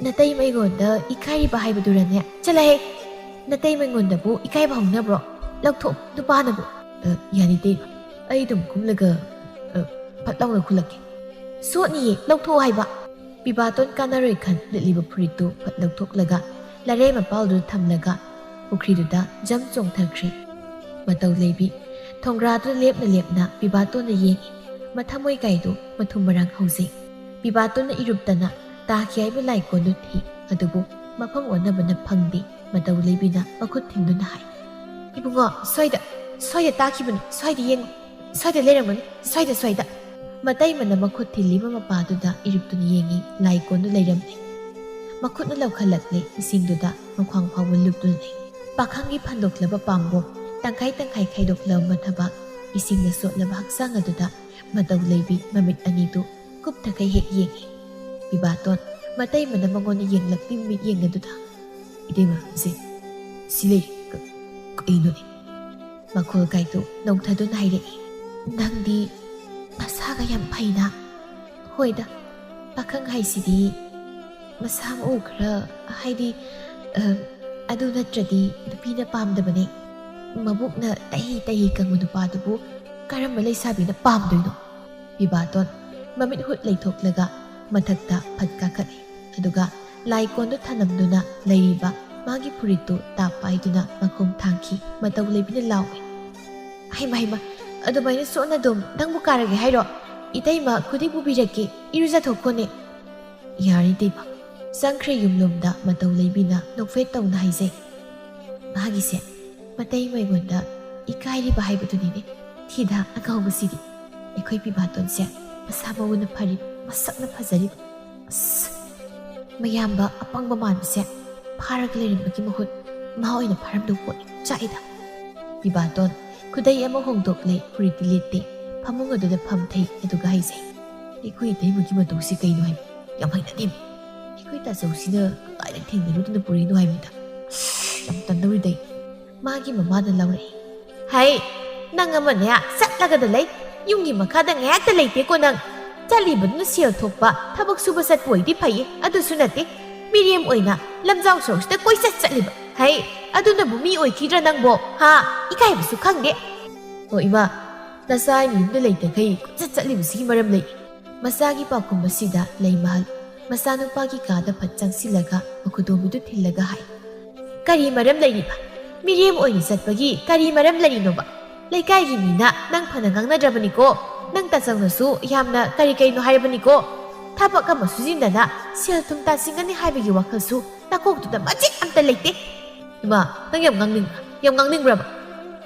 ꯅꯇꯩꯃ ꯑꯩꯉꯣꯟꯗ ꯏꯀꯥꯏꯔꯤꯕ ꯍꯥꯏꯕꯗꯨꯔꯅꯦ? ꯆꯠꯂꯍꯦ! ꯅꯇꯩꯃ ꯑꯩꯉꯣꯟꯗꯕꯨ ꯏꯀꯥꯏꯕ ꯍꯧꯅꯕ꯭ꯔꯣ? ꯂꯧꯊꯣꯛ, ꯅꯨꯄꯥꯅꯕꯨ꯫ "ꯑ, ꯌꯥꯅꯤ ꯏꯇꯩꯃ, ꯑꯩ ꯑꯗꯨꯝ ꯀꯨꯝꯂꯒ, ꯑ, ꯐꯠ ꯂꯥꯎꯅ ꯈꯨꯜꯂꯛꯀꯦ꯫" "ꯁꯣꯠꯅꯤꯌꯦ, ꯂꯧꯊꯣꯛꯑꯣ ꯍꯥꯏꯕ!" ꯄꯤꯕꯥꯇꯣꯟ ꯀꯥꯟꯅꯔꯣꯏ ꯈꯟ ꯂꯤꯠꯂꯤꯕ ꯐꯨꯔꯤꯠꯇꯨ ꯐꯠ ꯂꯧꯊꯣꯛꯂꯒ ꯂꯥꯏꯔꯩ ꯃꯄꯥꯜꯗꯨꯗ ꯊꯝꯂꯒ ꯄꯨꯈ꯭ꯔꯤꯗꯨꯗ ꯖꯝ ꯆꯣꯡꯊꯈ꯭ꯔꯦ꯫ ꯃꯇꯧ ꯂꯩꯕꯤ ꯊꯣꯡꯒ꯭ꯔꯥꯗꯨꯗ ꯂꯦꯞꯅ ꯂꯦꯞꯅ ꯄꯤꯕꯥꯇꯣꯟꯅ ꯌꯦꯡꯏ꯫ ꯃꯊꯃꯣꯏ ꯀꯥꯏꯗꯨ ꯃꯊꯨꯝ ꯃꯔꯥꯡ ꯍꯧꯖꯩ꯫ ꯄꯤꯕꯥꯇꯣꯟꯅ ꯏꯔꯨꯞꯇꯅ ꯇꯥꯈꯤ ꯍꯥꯏꯕ ꯂꯥꯏꯀꯣꯟꯗꯨ ꯊꯤ, ꯑꯗꯨꯕꯨ ꯃꯐꯝ ꯑꯣꯟꯅꯕꯅ ꯐꯪꯗꯦ꯫ ꯃꯇꯧ ꯂꯩꯕꯤꯅ ꯃꯈꯨꯠ ꯊꯤꯟꯗꯨꯅ ꯍꯥꯏ, "ꯏꯕꯨꯡꯉꯣ, ꯁ꯭ꯋꯥꯏꯗ, ꯁ꯭ꯋꯥꯏꯗ ꯇꯥꯈꯤꯕꯅꯤ, ꯁ꯭ꯋꯥꯏꯗ ꯌꯦꯡꯉꯨ, ꯁ꯭ꯋꯥꯏꯗ ꯂꯩꯔꯝꯒꯅꯤ, ꯁ꯭ꯋꯥꯏꯗ, ꯁ꯭ꯋꯥꯏꯗ!" ꯃꯇꯩꯃꯅ ꯃꯈꯨꯠ ꯊꯤꯜꯂꯤꯕ ꯃꯄꯥꯗꯨꯗ ꯏꯔꯨꯞꯇꯨꯅ ꯌꯦꯡꯉꯤ, ꯂꯥꯏꯀꯣꯟꯗꯨ ꯂꯩꯔꯝꯗꯦ꯫ ꯃꯈꯨꯠꯅ ꯂꯧꯈꯠꯂꯛꯂꯦ, ꯏꯁꯤꯡꯗꯨꯗ ꯃꯈ꯭ꯋꯥꯡ ꯐꯥꯎꯕ ꯂꯨꯞꯇꯨꯅ ꯂꯩ꯫ ꯄꯥꯈꯪꯒꯤ ꯐꯟꯗꯣꯛꯂꯕ ꯄꯥꯝꯕꯣꯝ, ꯇꯪꯈꯥꯏ ꯇꯪꯈꯥꯏ ꯈꯥꯏꯗꯣꯛꯂꯕ ꯃꯊꯕꯥꯛ, ꯏꯁꯤꯡꯅ ꯆꯣꯠꯂꯕ ꯍꯛꯆꯥꯡ ꯑꯗꯨꯗ ꯃꯇꯧ ꯂꯩꯕꯤ ꯃꯃꯤꯠ ꯑꯅꯤꯗꯨ ꯀꯨꯞꯊꯈꯩ ꯍꯦꯛ ꯌꯦꯡꯉꯤ꯫ ꯄꯤꯕꯥꯇꯣꯟ ꯃꯇꯩꯃꯅ ꯃꯉꯣꯟꯗ ꯌꯦꯡꯂꯛꯂꯤꯕ ꯃꯤꯠꯌꯦꯡ ꯑꯗꯨꯗ, "ꯏꯇꯩꯃ, ꯁꯦ, ꯁꯤ ꯂꯩꯔꯦ꯫ ꯀ-, ꯀꯩꯅꯣꯅꯦ?" ꯃꯈꯣꯜ ꯀꯥꯏꯗꯨ ꯅꯧꯊꯗꯨꯅ ꯍꯥꯏꯔꯛꯏ, "ꯅꯪꯗꯤ ꯅꯁꯥꯒ ꯌꯥꯝ ꯐꯩꯅ?" "ꯍꯣꯏꯗ, ꯄꯥꯈꯪ ꯍꯥꯏꯁꯤꯗꯤ ꯃꯁꯥ ꯃꯎ ꯈꯔ, ꯍꯥꯏꯗꯤ, ꯑ, ꯑꯗꯨ ꯅꯠꯇ꯭ꯔꯗꯤ ꯅꯨꯄꯤꯅ ꯄꯥꯝꯗꯕꯅꯦ꯫ ꯃꯕꯨꯛꯅ ꯇꯍꯤ ꯇꯍꯤ ꯀꯪꯕ ꯅꯨꯄꯥꯗꯨꯕꯨ ꯀꯔꯝꯕ ꯂꯩꯁꯥꯕꯤꯅ ꯄꯥꯝꯗꯣꯏꯅꯣ?" ꯄꯤꯕꯥꯇꯣꯟ ꯃꯃꯤꯠ ꯍꯨꯠ ꯂꯩꯊꯣꯛꯂꯒ ꯃꯊꯛꯇ ꯐꯠ ꯀꯥꯈꯠꯂꯤ꯫ ꯑꯗꯨꯒ ꯂꯥꯏꯀꯣꯟꯗꯨ ꯊꯅꯝꯗꯨꯅ ꯂꯩꯔꯤꯕ ꯃꯥꯒꯤ ꯐꯨꯔꯤꯠꯇꯨ ꯇꯥꯞ ꯄꯥꯏꯗꯨꯅ ꯃꯈꯣꯡ ꯊꯥꯡꯈꯤ꯫ ꯃꯇꯧ ꯂꯩꯕꯤꯅ ꯂꯥꯎꯏ, "ꯍꯩꯃ, ꯍꯩꯃ, ꯑꯗꯨꯃꯥꯏꯅ ꯁꯣꯟꯅ ꯑꯗꯨꯝ ꯅꯪꯕꯨ ꯀꯥꯔꯒꯦ ꯍꯥꯏꯔꯣ? ꯏꯇꯩꯃ ꯈꯨꯗꯤ ꯄꯨꯕꯤꯔꯛꯀꯦ, ꯏꯔꯨꯖꯊꯣꯛꯈꯣꯅꯦ꯫" "ꯌꯥꯔꯦ ꯏꯇꯩꯃ꯫" ꯆꯪꯈ꯭ꯔꯦ ꯌꯨꯝꯂꯣꯝꯗ꯫ ꯃꯇꯧ ꯂꯩꯕꯤꯅ ꯅꯣꯛꯐꯦꯠ ꯇꯧꯅ ꯍꯥꯏꯖꯩ, "ꯃꯥꯒꯤꯁꯦ ꯃꯇꯩꯃ ꯑꯩꯉꯣꯟꯗ ꯏꯀꯥꯏꯔꯤꯕ ꯍꯥꯏꯕꯗꯨꯅꯤꯅꯦ꯫ ꯊꯤꯗ ꯑꯉꯥꯎꯕꯁꯤꯗꯤ꯫ ꯑꯩꯈꯣꯏ ꯄꯤꯕꯥꯇꯣꯟꯁꯦ ꯃꯁꯥ ꯃꯎꯅ ꯐꯔꯤꯕ, ꯃꯁꯛꯅ ꯐꯖꯔꯤꯕ꯫ ꯑꯁ, ꯃꯌꯥꯝꯕ ꯑꯄꯪꯕ ꯃꯥꯟꯕꯁꯦ ꯐꯥꯔꯒ ꯂꯩꯔꯝꯕꯒꯤ ꯃꯍꯨꯠ ꯃꯥ ꯑꯣꯏꯅ ꯐꯥꯔꯝꯗꯧ ꯄꯣꯠꯅꯤ꯫ ꯆꯥꯛꯏꯗ꯫" ꯄꯤꯕꯥꯇꯣꯟ ꯈꯨꯗꯩ ꯑꯃ ꯍꯣꯡꯗꯣꯛꯂꯦ, ꯐꯨꯔꯤꯠꯇꯤ ꯂꯤꯠꯇꯦ, ꯐꯃꯨꯡ ꯑꯗꯨꯗ ꯐꯝꯊꯩ, ꯑꯗꯨꯒ ꯍꯥꯏꯖꯩ, "ꯑꯩꯈꯣꯏ ꯏꯇꯩꯃꯒꯤ ꯃꯇꯧꯁꯤ ꯀꯩꯅꯣ ꯍꯥꯏꯕ ꯌꯥꯝ ꯍꯩꯅꯗꯦ꯫ ꯑꯩꯈꯣꯏ ꯇꯥꯆꯧꯁꯤꯅ ꯀꯗꯥꯏꯗ ꯊꯦꯡꯅꯔꯨꯗꯅ ꯄꯨꯔꯛꯏꯅꯣ ꯍꯥꯏꯕꯅꯤꯗ꯫ ꯑꯁ, ꯌꯥꯝ ꯇꯟꯗꯧꯔꯤꯗ ꯑꯩ꯫" ꯃꯥꯒꯤ ꯃꯃꯥꯅ ꯂꯥꯎꯔꯛꯏ, "ꯍꯩ, ꯅꯪ ꯑꯃꯅꯦ ꯆꯠꯂꯒꯗ ꯂꯩ꯫ ꯌꯨꯝꯒꯤ ꯃꯈꯥꯗ ꯉꯥꯏꯍꯥꯛꯇ ꯂꯩꯇꯦꯀꯣ ꯅꯪ꯫ ꯆꯠꯂꯤꯕꯗꯨꯅ ꯁꯦꯜ ꯊꯣꯛꯄ ꯊꯕꯛ ꯁꯨꯕ ꯆꯠꯄ ꯑꯣꯏꯗꯤ ꯐꯩꯌꯦ, ꯑꯗꯨꯁꯨ ꯅꯠꯇꯦ꯫ ꯃꯤꯔꯦꯝ ꯑꯣꯏꯅ ꯂꯝꯖꯥꯎ ꯁꯣꯔꯣꯛꯁꯤꯗ ꯀꯣꯏꯆꯠ ꯆꯠꯂꯤꯕ꯫ ꯍꯩ, ꯑꯗꯨꯅꯕꯨ ꯃꯤ ꯑꯣꯏꯈꯤꯗ꯭ꯔꯥ ꯅꯪꯕꯣ? ꯍꯥ? ꯏꯀꯥꯏꯕꯁꯨ ꯈꯪꯗꯦ꯫ ꯑꯣ ꯏꯃꯥ, ꯅꯆꯥ ꯑꯩꯅ ꯌꯨꯝꯗ ꯂꯩꯇꯈꯩ ꯀꯣꯏꯆꯠ ꯆꯠꯂꯤꯕꯁꯤꯒꯤ ꯃꯔꯝ ꯂꯩ꯫ ꯃꯆꯥꯒꯤ ꯄꯥꯎꯈꯨꯝ ꯑꯁꯤꯗ ꯂꯩꯃꯍꯜ ꯃꯆꯥꯅꯨꯄꯥꯒꯤ ꯀꯥꯗ ꯐꯠ ꯆꯪꯁꯤꯜꯂꯒ ꯃꯈꯨꯇꯣꯝꯕꯤꯗꯨ ꯊꯤꯜꯂꯒ ꯍꯥꯏ, "ꯀꯔꯤ ꯃꯔꯝ ꯂꯩꯔꯤꯕ? ꯃꯤꯔꯦꯝ ꯑꯣꯏꯅ ꯆꯠꯄꯒꯤ ꯀꯔꯤ ꯃꯔꯝ ꯂꯩꯔꯤꯅꯣꯕ? ꯂꯩꯀꯥꯏꯒꯤ ꯃꯤꯅ ꯅꯪ ꯐꯅ ꯉꯥꯡꯅꯗ꯭ꯔꯕꯅꯤꯀꯣ꯫ ꯅꯪ ꯇꯥꯆꯧꯅꯁꯨ ꯌꯥꯝꯅ ꯀꯔꯤ ꯀꯔꯤꯅꯣ ꯍꯥꯏꯔꯕꯅꯤꯀꯣ꯫ ꯊꯕꯛ ꯑꯃ ꯁꯨꯖꯤꯟꯗꯅ ꯁꯦꯜ ꯊꯨꯝ ꯇꯥꯟꯁꯤꯟꯒꯅꯤ ꯍꯥꯏꯕꯒꯤ ꯋꯥꯈꯜꯁꯨ ꯅꯀꯣꯛꯇꯨꯗ ꯃꯆꯦꯠ ꯑꯝꯇ ꯂꯩꯇꯦ꯫" "ꯏꯃꯥ, ꯅꯪ ꯌꯥꯝ ꯉꯥꯡꯅꯤꯡꯕ꯭ꯔꯥ? ꯌꯥꯝ ꯉꯥꯡꯅꯤꯡꯕ꯭ꯔꯕ?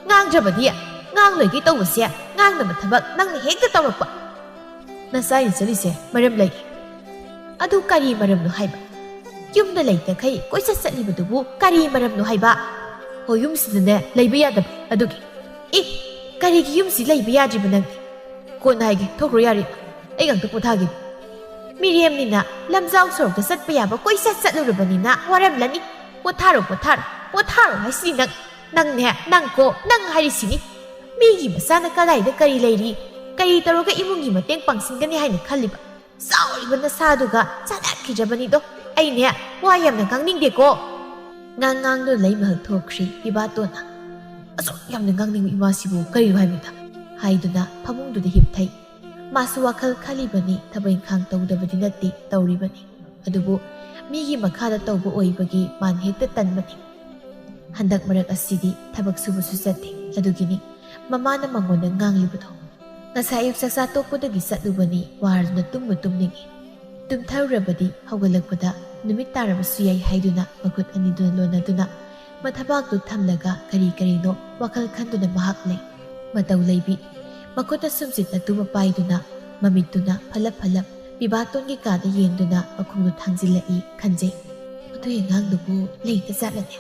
ꯉꯥꯡꯗ꯭ꯔꯕꯗꯤ ꯉꯥꯡꯂꯣꯏꯒꯦ ꯇꯧꯕꯁꯦ ꯉꯥꯡꯅꯕ ꯊꯕꯛ ꯅꯪꯅ ꯍꯦꯛꯇ ꯇꯧꯔꯛꯄ꯫" "ꯅꯆꯥ ꯑꯩꯅ ꯆꯠꯂꯤꯁꯦ ꯃꯔꯝ ꯂꯩ꯫" "ꯑꯗꯨ ꯀꯔꯤ ꯃꯔꯝꯅꯣ ꯍꯥꯏꯕ? ꯌꯨꯝꯗ ꯂꯩꯇꯈꯩ ꯀꯣꯏꯆꯠ ꯆꯠꯂꯤꯕꯗꯨꯕꯨ ꯀꯔꯤ ꯃꯔꯝꯅꯣ ꯍꯥꯏꯕ? ꯍꯣ, ꯌꯨꯝꯁꯤꯗꯅꯦ ꯂꯩꯕ ꯌꯥꯗꯕ ꯑꯗꯨꯒꯤ꯫" "ꯑꯦ, ꯀꯔꯤꯒꯤ ꯌꯨꯝꯁꯤ ꯂꯩꯕ ꯌꯥꯗ꯭ꯔꯤꯕ ꯅꯪꯗꯤ?" "ꯀꯣꯟꯅ ꯍꯥꯏꯒꯦ, ꯊꯣꯛꯈ꯭ꯔꯣ ꯌꯥꯔꯦ, ꯑꯩ ꯉꯥꯛꯇ ꯄꯣꯊꯥꯒꯦ꯫" "ꯃꯤꯔꯦꯝꯅꯤꯅ ꯂꯝꯖꯥꯎ ꯁꯣꯔꯣꯛꯇ ꯆꯠꯄ ꯌꯥꯕ ꯀꯣꯏꯆꯠ ꯆꯠꯂꯨꯔꯕꯅꯤꯅ ꯋꯥꯔꯝꯂꯅꯤ꯫ ꯄꯣꯊꯥꯔꯣ, ꯄꯣꯊꯥꯔꯣ, ꯄꯣꯊꯥꯔꯣ ꯍꯥꯏꯁꯤꯅꯤ ꯅꯪ꯫ ꯅꯪꯅꯦ, ꯅꯪ ꯀꯣ, ꯅꯪ ꯍꯥꯏꯔꯤꯁꯤꯅꯤ꯫ ꯃꯤꯒꯤ ꯃꯆꯥꯅ ꯀꯗꯥꯏꯗ ꯀꯔꯤ ꯂꯩꯔꯤ, ꯀꯔꯤ ꯇꯧꯔꯒ ꯏꯃꯨꯡꯒꯤ ꯃꯇꯦꯡ ꯄꯥꯡꯁꯤꯟꯒꯅꯤ ꯍꯥꯏꯅ ꯈꯜꯂꯤꯕ? ꯆꯥꯎꯔꯤꯕ ꯅꯁꯥꯗꯨꯒ ꯆꯥꯟꯅꯈꯤꯗ꯭ꯔꯕꯅꯤꯗꯣ꯫ ꯑꯩꯅꯦ ꯋꯥ ꯌꯥꯝꯅ ꯉꯥꯡꯅꯤꯡꯗꯦꯀꯣ꯫" ꯉꯥꯡ ꯉꯥꯡꯗꯨꯅ ꯂꯩꯃꯍꯜ ꯊꯣꯛꯈ꯭ꯔꯤ ꯏꯕꯥꯇꯣꯟꯅ꯫ "ꯑꯁꯨꯛ ꯌꯥꯝꯅ ꯉꯥꯡꯅꯤꯡꯕ ꯏꯃꯥꯁꯤꯕꯨ ꯀꯔꯤꯅꯣ ꯍꯥꯏꯕꯅꯤꯗ?" ꯍꯥꯏꯗꯨꯅ ꯐꯃꯨꯡꯗꯨꯗ ꯍꯤꯞꯊꯩ꯫ ꯃꯥꯁꯨ ꯋꯥꯈꯜ ꯈꯜꯂꯤꯕꯅꯤ, ꯊꯕꯛ ꯏꯪꯈꯥꯡ ꯇꯧꯗꯕꯗꯤ ꯅꯠꯇꯦ, ꯇꯧꯔꯤꯕꯅꯤ꯫ ꯑꯗꯨꯕꯨ ꯃꯤꯒꯤ ꯃꯈꯥꯗ ꯇꯧꯕ ꯑꯣꯏꯕꯒꯤ ꯃꯥꯅ ꯍꯦꯛꯇ ꯇꯟꯕꯅꯤ꯫ ꯍꯟꯗꯛ ꯃꯔꯛ ꯑꯁꯤꯗꯤ ꯊꯕꯛ ꯁꯨꯕꯁꯨ ꯆꯠꯇꯦ, ꯑꯗꯨꯒꯤꯅꯤ ꯃꯃꯥꯅ ꯃꯉꯣꯟꯗ ꯉꯥꯡꯂꯤꯕꯗꯣ꯫ ꯉꯁꯥꯏ ꯑꯌꯨꯛ ꯆꯥꯛꯆꯥ ꯇꯣꯛꯄꯗꯒꯤ ꯆꯠꯂꯨꯕꯅꯤ, ꯋꯥꯔꯗꯨꯅ ꯇꯨꯝꯕ ꯇꯨꯝꯅꯤꯡꯉꯤ꯫ ꯇꯨꯝꯊꯔꯨꯔꯕꯗꯤ ꯍꯧꯒꯠꯂꯛꯄꯗ ꯅꯨꯃꯤꯠ ꯇꯥꯔꯕꯁꯨ ꯌꯥꯏ ꯍꯥꯏꯗꯨꯅ ꯃꯈꯨꯠ ꯑꯅꯤꯗꯨꯅ ꯂꯣꯟꯅꯗꯨꯅ ꯃꯊꯕꯥꯛꯇꯨ ꯊꯝꯂꯒ ꯀꯔꯤ ꯀꯔꯤꯅꯣ ꯋꯥꯈꯜ ꯈꯟꯗꯨꯅ ꯃꯍꯥꯛ ꯂꯩ꯫ ꯃꯇꯧ ꯂꯩꯕꯤ ꯃꯈꯨꯠꯇ ꯁꯨꯝꯆꯤꯠ ꯑꯇꯨꯝꯕ ꯄꯥꯏꯗꯨꯅ ꯃꯃꯤꯠꯇꯨꯅ ꯐꯂꯞ ꯐꯂꯞ ꯄꯤꯕꯥꯇꯣꯟꯒꯤ ꯀꯥꯗ ꯌꯦꯡꯗꯨꯅ ꯃꯈꯣꯡꯗꯨ ꯊꯥꯡꯖꯤꯜꯂꯛꯏ ꯈꯟꯖꯩ꯫ "ꯃꯗꯨꯒꯤ ꯑꯉꯥꯡꯗꯨꯕꯨ ꯂꯩꯇ ꯖꯥꯠꯂꯅꯦ?"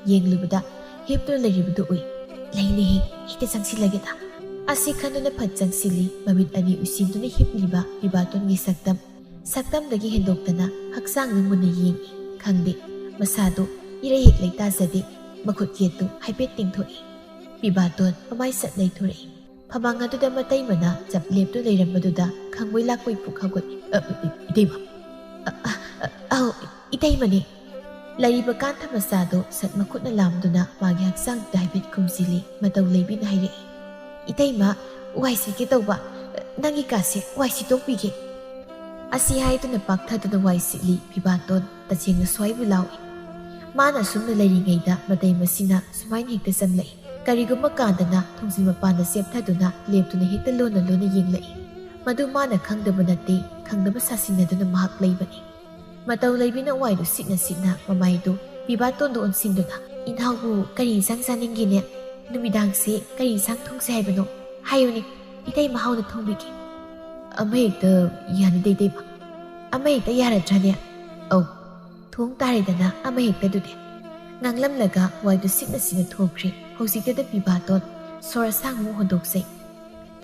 ꯌꯦꯡꯂꯨꯕꯗ ꯍꯤꯞꯇꯨꯅ ꯂꯩꯔꯤꯕꯗꯨ ꯎꯏ꯫ "ꯂꯩꯅꯦꯍꯦ, ꯍꯦꯛꯇ ꯆꯪꯁꯤꯜꯂꯒꯦꯗ꯫" ꯑꯁꯤ ꯈꯟꯗꯨꯅ ꯐꯠ ꯆꯪꯁꯤꯜꯂꯤ꯫ ꯃꯃꯤꯠ ꯑꯅꯤ ꯎꯏꯁꯤꯟꯗꯨꯅ ꯍꯤꯞꯂꯤꯕ ꯄꯤꯕꯥꯇꯣꯟꯒꯤ ꯁꯛꯇꯝ, ꯁꯛꯇꯝꯗꯒꯤ ꯍꯦꯟꯗꯣꯛꯇꯅ ꯍꯛꯆꯥꯡꯗꯨ ꯃꯨꯟꯅ ꯌꯦꯡꯏ꯫ ꯈꯪꯗꯦ, ꯃꯁꯥꯗꯨ ꯏꯔꯩ ꯍꯦꯛ ꯂꯩꯇꯥꯖꯗꯦ꯫ ꯃꯈꯨꯠ ꯌꯦꯠꯇꯨ ꯍꯥꯏꯐꯦꯠ ꯇꯤꯡꯊꯣꯛꯏ꯫ ꯄꯤꯕꯥꯇꯣꯟ ꯃꯃꯥꯏ ꯁꯠ ꯂꯩꯊꯣꯔꯛꯏ꯫ ꯐꯃꯥꯡ ꯑꯗꯨꯗ ꯃꯇꯩꯃꯅ ꯆꯞ ꯂꯦꯞꯇꯨꯅ ꯂꯩꯔꯝꯕꯗꯨꯗ ꯈꯪꯕꯣꯏ ꯂꯥꯛꯄꯣꯏ ꯄꯨꯛ ꯍꯧꯒꯠꯂꯤ꯫ "ꯑ, ꯑ, ꯏ-, ꯏꯇꯩꯃ?" "ꯑ, ꯑ, ꯑ, ꯑꯧ, "ꯏꯇꯩꯃꯅꯦ, ꯂꯩꯔꯤꯕ ꯀꯥꯟꯊ ꯃꯆꯥꯗꯣ ꯁꯠ ꯃꯈꯨꯠꯅ ꯂꯥꯝꯗꯨꯅ ꯃꯥꯒꯤ ꯍꯛꯆꯥꯡꯗꯨꯗ ꯍꯥꯏꯐꯦꯠ ꯈꯨꯝꯖꯤꯜꯂꯤ꯫ ꯃꯇꯧ ꯂꯩꯕꯤꯅ ꯍꯥꯏꯔꯛꯏ, "ꯏꯇꯩꯃ, ꯋꯥꯏ ꯁꯤꯠꯀꯦ ꯇꯧꯕ, ꯅꯪꯒꯤ ꯀꯥꯁꯦ ꯋꯥꯏ ꯁꯤꯠꯇꯣꯛꯄꯤꯒꯦ"꯫ ꯑꯁꯤ ꯍꯥꯏꯗꯨꯅ ꯄꯥꯛꯊꯗꯨꯅ ꯋꯥꯏ ꯁꯤꯠꯂꯤ ꯐꯤꯕꯥꯇꯣꯟ꯫ ꯇꯁꯦꯡꯅ ꯁ꯭ꯋꯥꯏꯕꯨ ꯂꯥꯎꯏ꯫ ꯃꯥꯅ ꯑꯁꯨꯝꯅ ꯂꯩꯔꯤꯉꯩꯗ ꯃꯇꯩ ꯃꯁꯤꯅ ꯁꯨꯃꯥꯏꯅ ꯍꯦꯛꯇ ꯆꯪꯂꯛꯏ꯫ ꯀꯔꯤꯒꯨꯝꯕ ꯀꯥꯟꯗꯅ ꯊꯣꯡꯖꯤꯟ ꯃꯄꯥꯟꯗ ꯆꯦꯞꯊꯗꯨꯅ ꯂꯦꯞꯇꯨꯅ ꯍꯦꯛꯇ ꯂꯣꯟꯅ ꯂꯣꯟꯅ ꯌꯦꯡꯂꯛꯏ꯫ ꯃꯗꯨ ꯃꯥꯅ ꯈꯪꯗꯕ ꯅꯠꯇꯦ, ꯈꯪꯗꯕ ꯁꯥꯁꯤꯟꯅꯗꯨꯅ ꯃꯍꯥꯛ ꯂꯩꯕꯅꯤ꯫ ꯃꯇꯧ ꯂꯩꯕꯤꯅ ꯋꯥꯏꯗꯨ ꯁꯤꯠꯅ ꯁꯤꯠꯅ ꯃꯃꯥꯏꯗꯨ ꯄꯤꯕꯥꯇꯣꯟꯗ ꯑꯣꯟꯁꯤꯟꯗꯨꯅ, "ꯏꯅꯥꯎꯕꯨ ꯀꯔꯤ ꯏꯟꯁꯥꯡ ꯆꯥꯅꯤꯡꯒꯦꯅꯦ? ꯅꯨꯃꯤꯗꯥꯡꯁꯦ ꯀꯔꯤ ꯏꯟꯁꯥꯡ ꯊꯣꯡꯁꯦ ꯍꯥꯏꯕꯅꯣ? ꯍꯥꯏꯌꯨꯅꯦ, ꯏꯇꯩꯃ ꯍꯥꯎꯅ ꯊꯣꯡꯕꯤꯒꯦ"꯫ "ꯑꯃ ꯍꯦꯛꯇ ꯌꯥꯅꯤꯗ ꯏꯇꯩꯃ"꯫ "ꯑꯃ ꯍꯦꯛꯇ ꯌꯥꯔꯗ꯭ꯔꯥꯅꯦ?" "ꯑꯧ, ꯊꯣꯡ ꯇꯥꯔꯦꯗꯅ ꯑꯃ ꯍꯦꯛꯇꯗꯨꯗꯤ"꯫ ꯉꯥꯡꯂꯝꯂꯒ ꯋꯥꯏꯗꯨ ꯁꯤꯠꯅ ꯁꯤꯠꯅ ꯊꯣꯛꯈ꯭ꯔꯦ꯫ ꯍꯧꯖꯤꯛꯇꯗ ꯄꯤꯕꯥꯇꯣꯟ ꯁꯣꯔ ꯑꯁꯥꯡꯕ ꯍꯣꯟꯗꯣꯛꯆꯩ꯫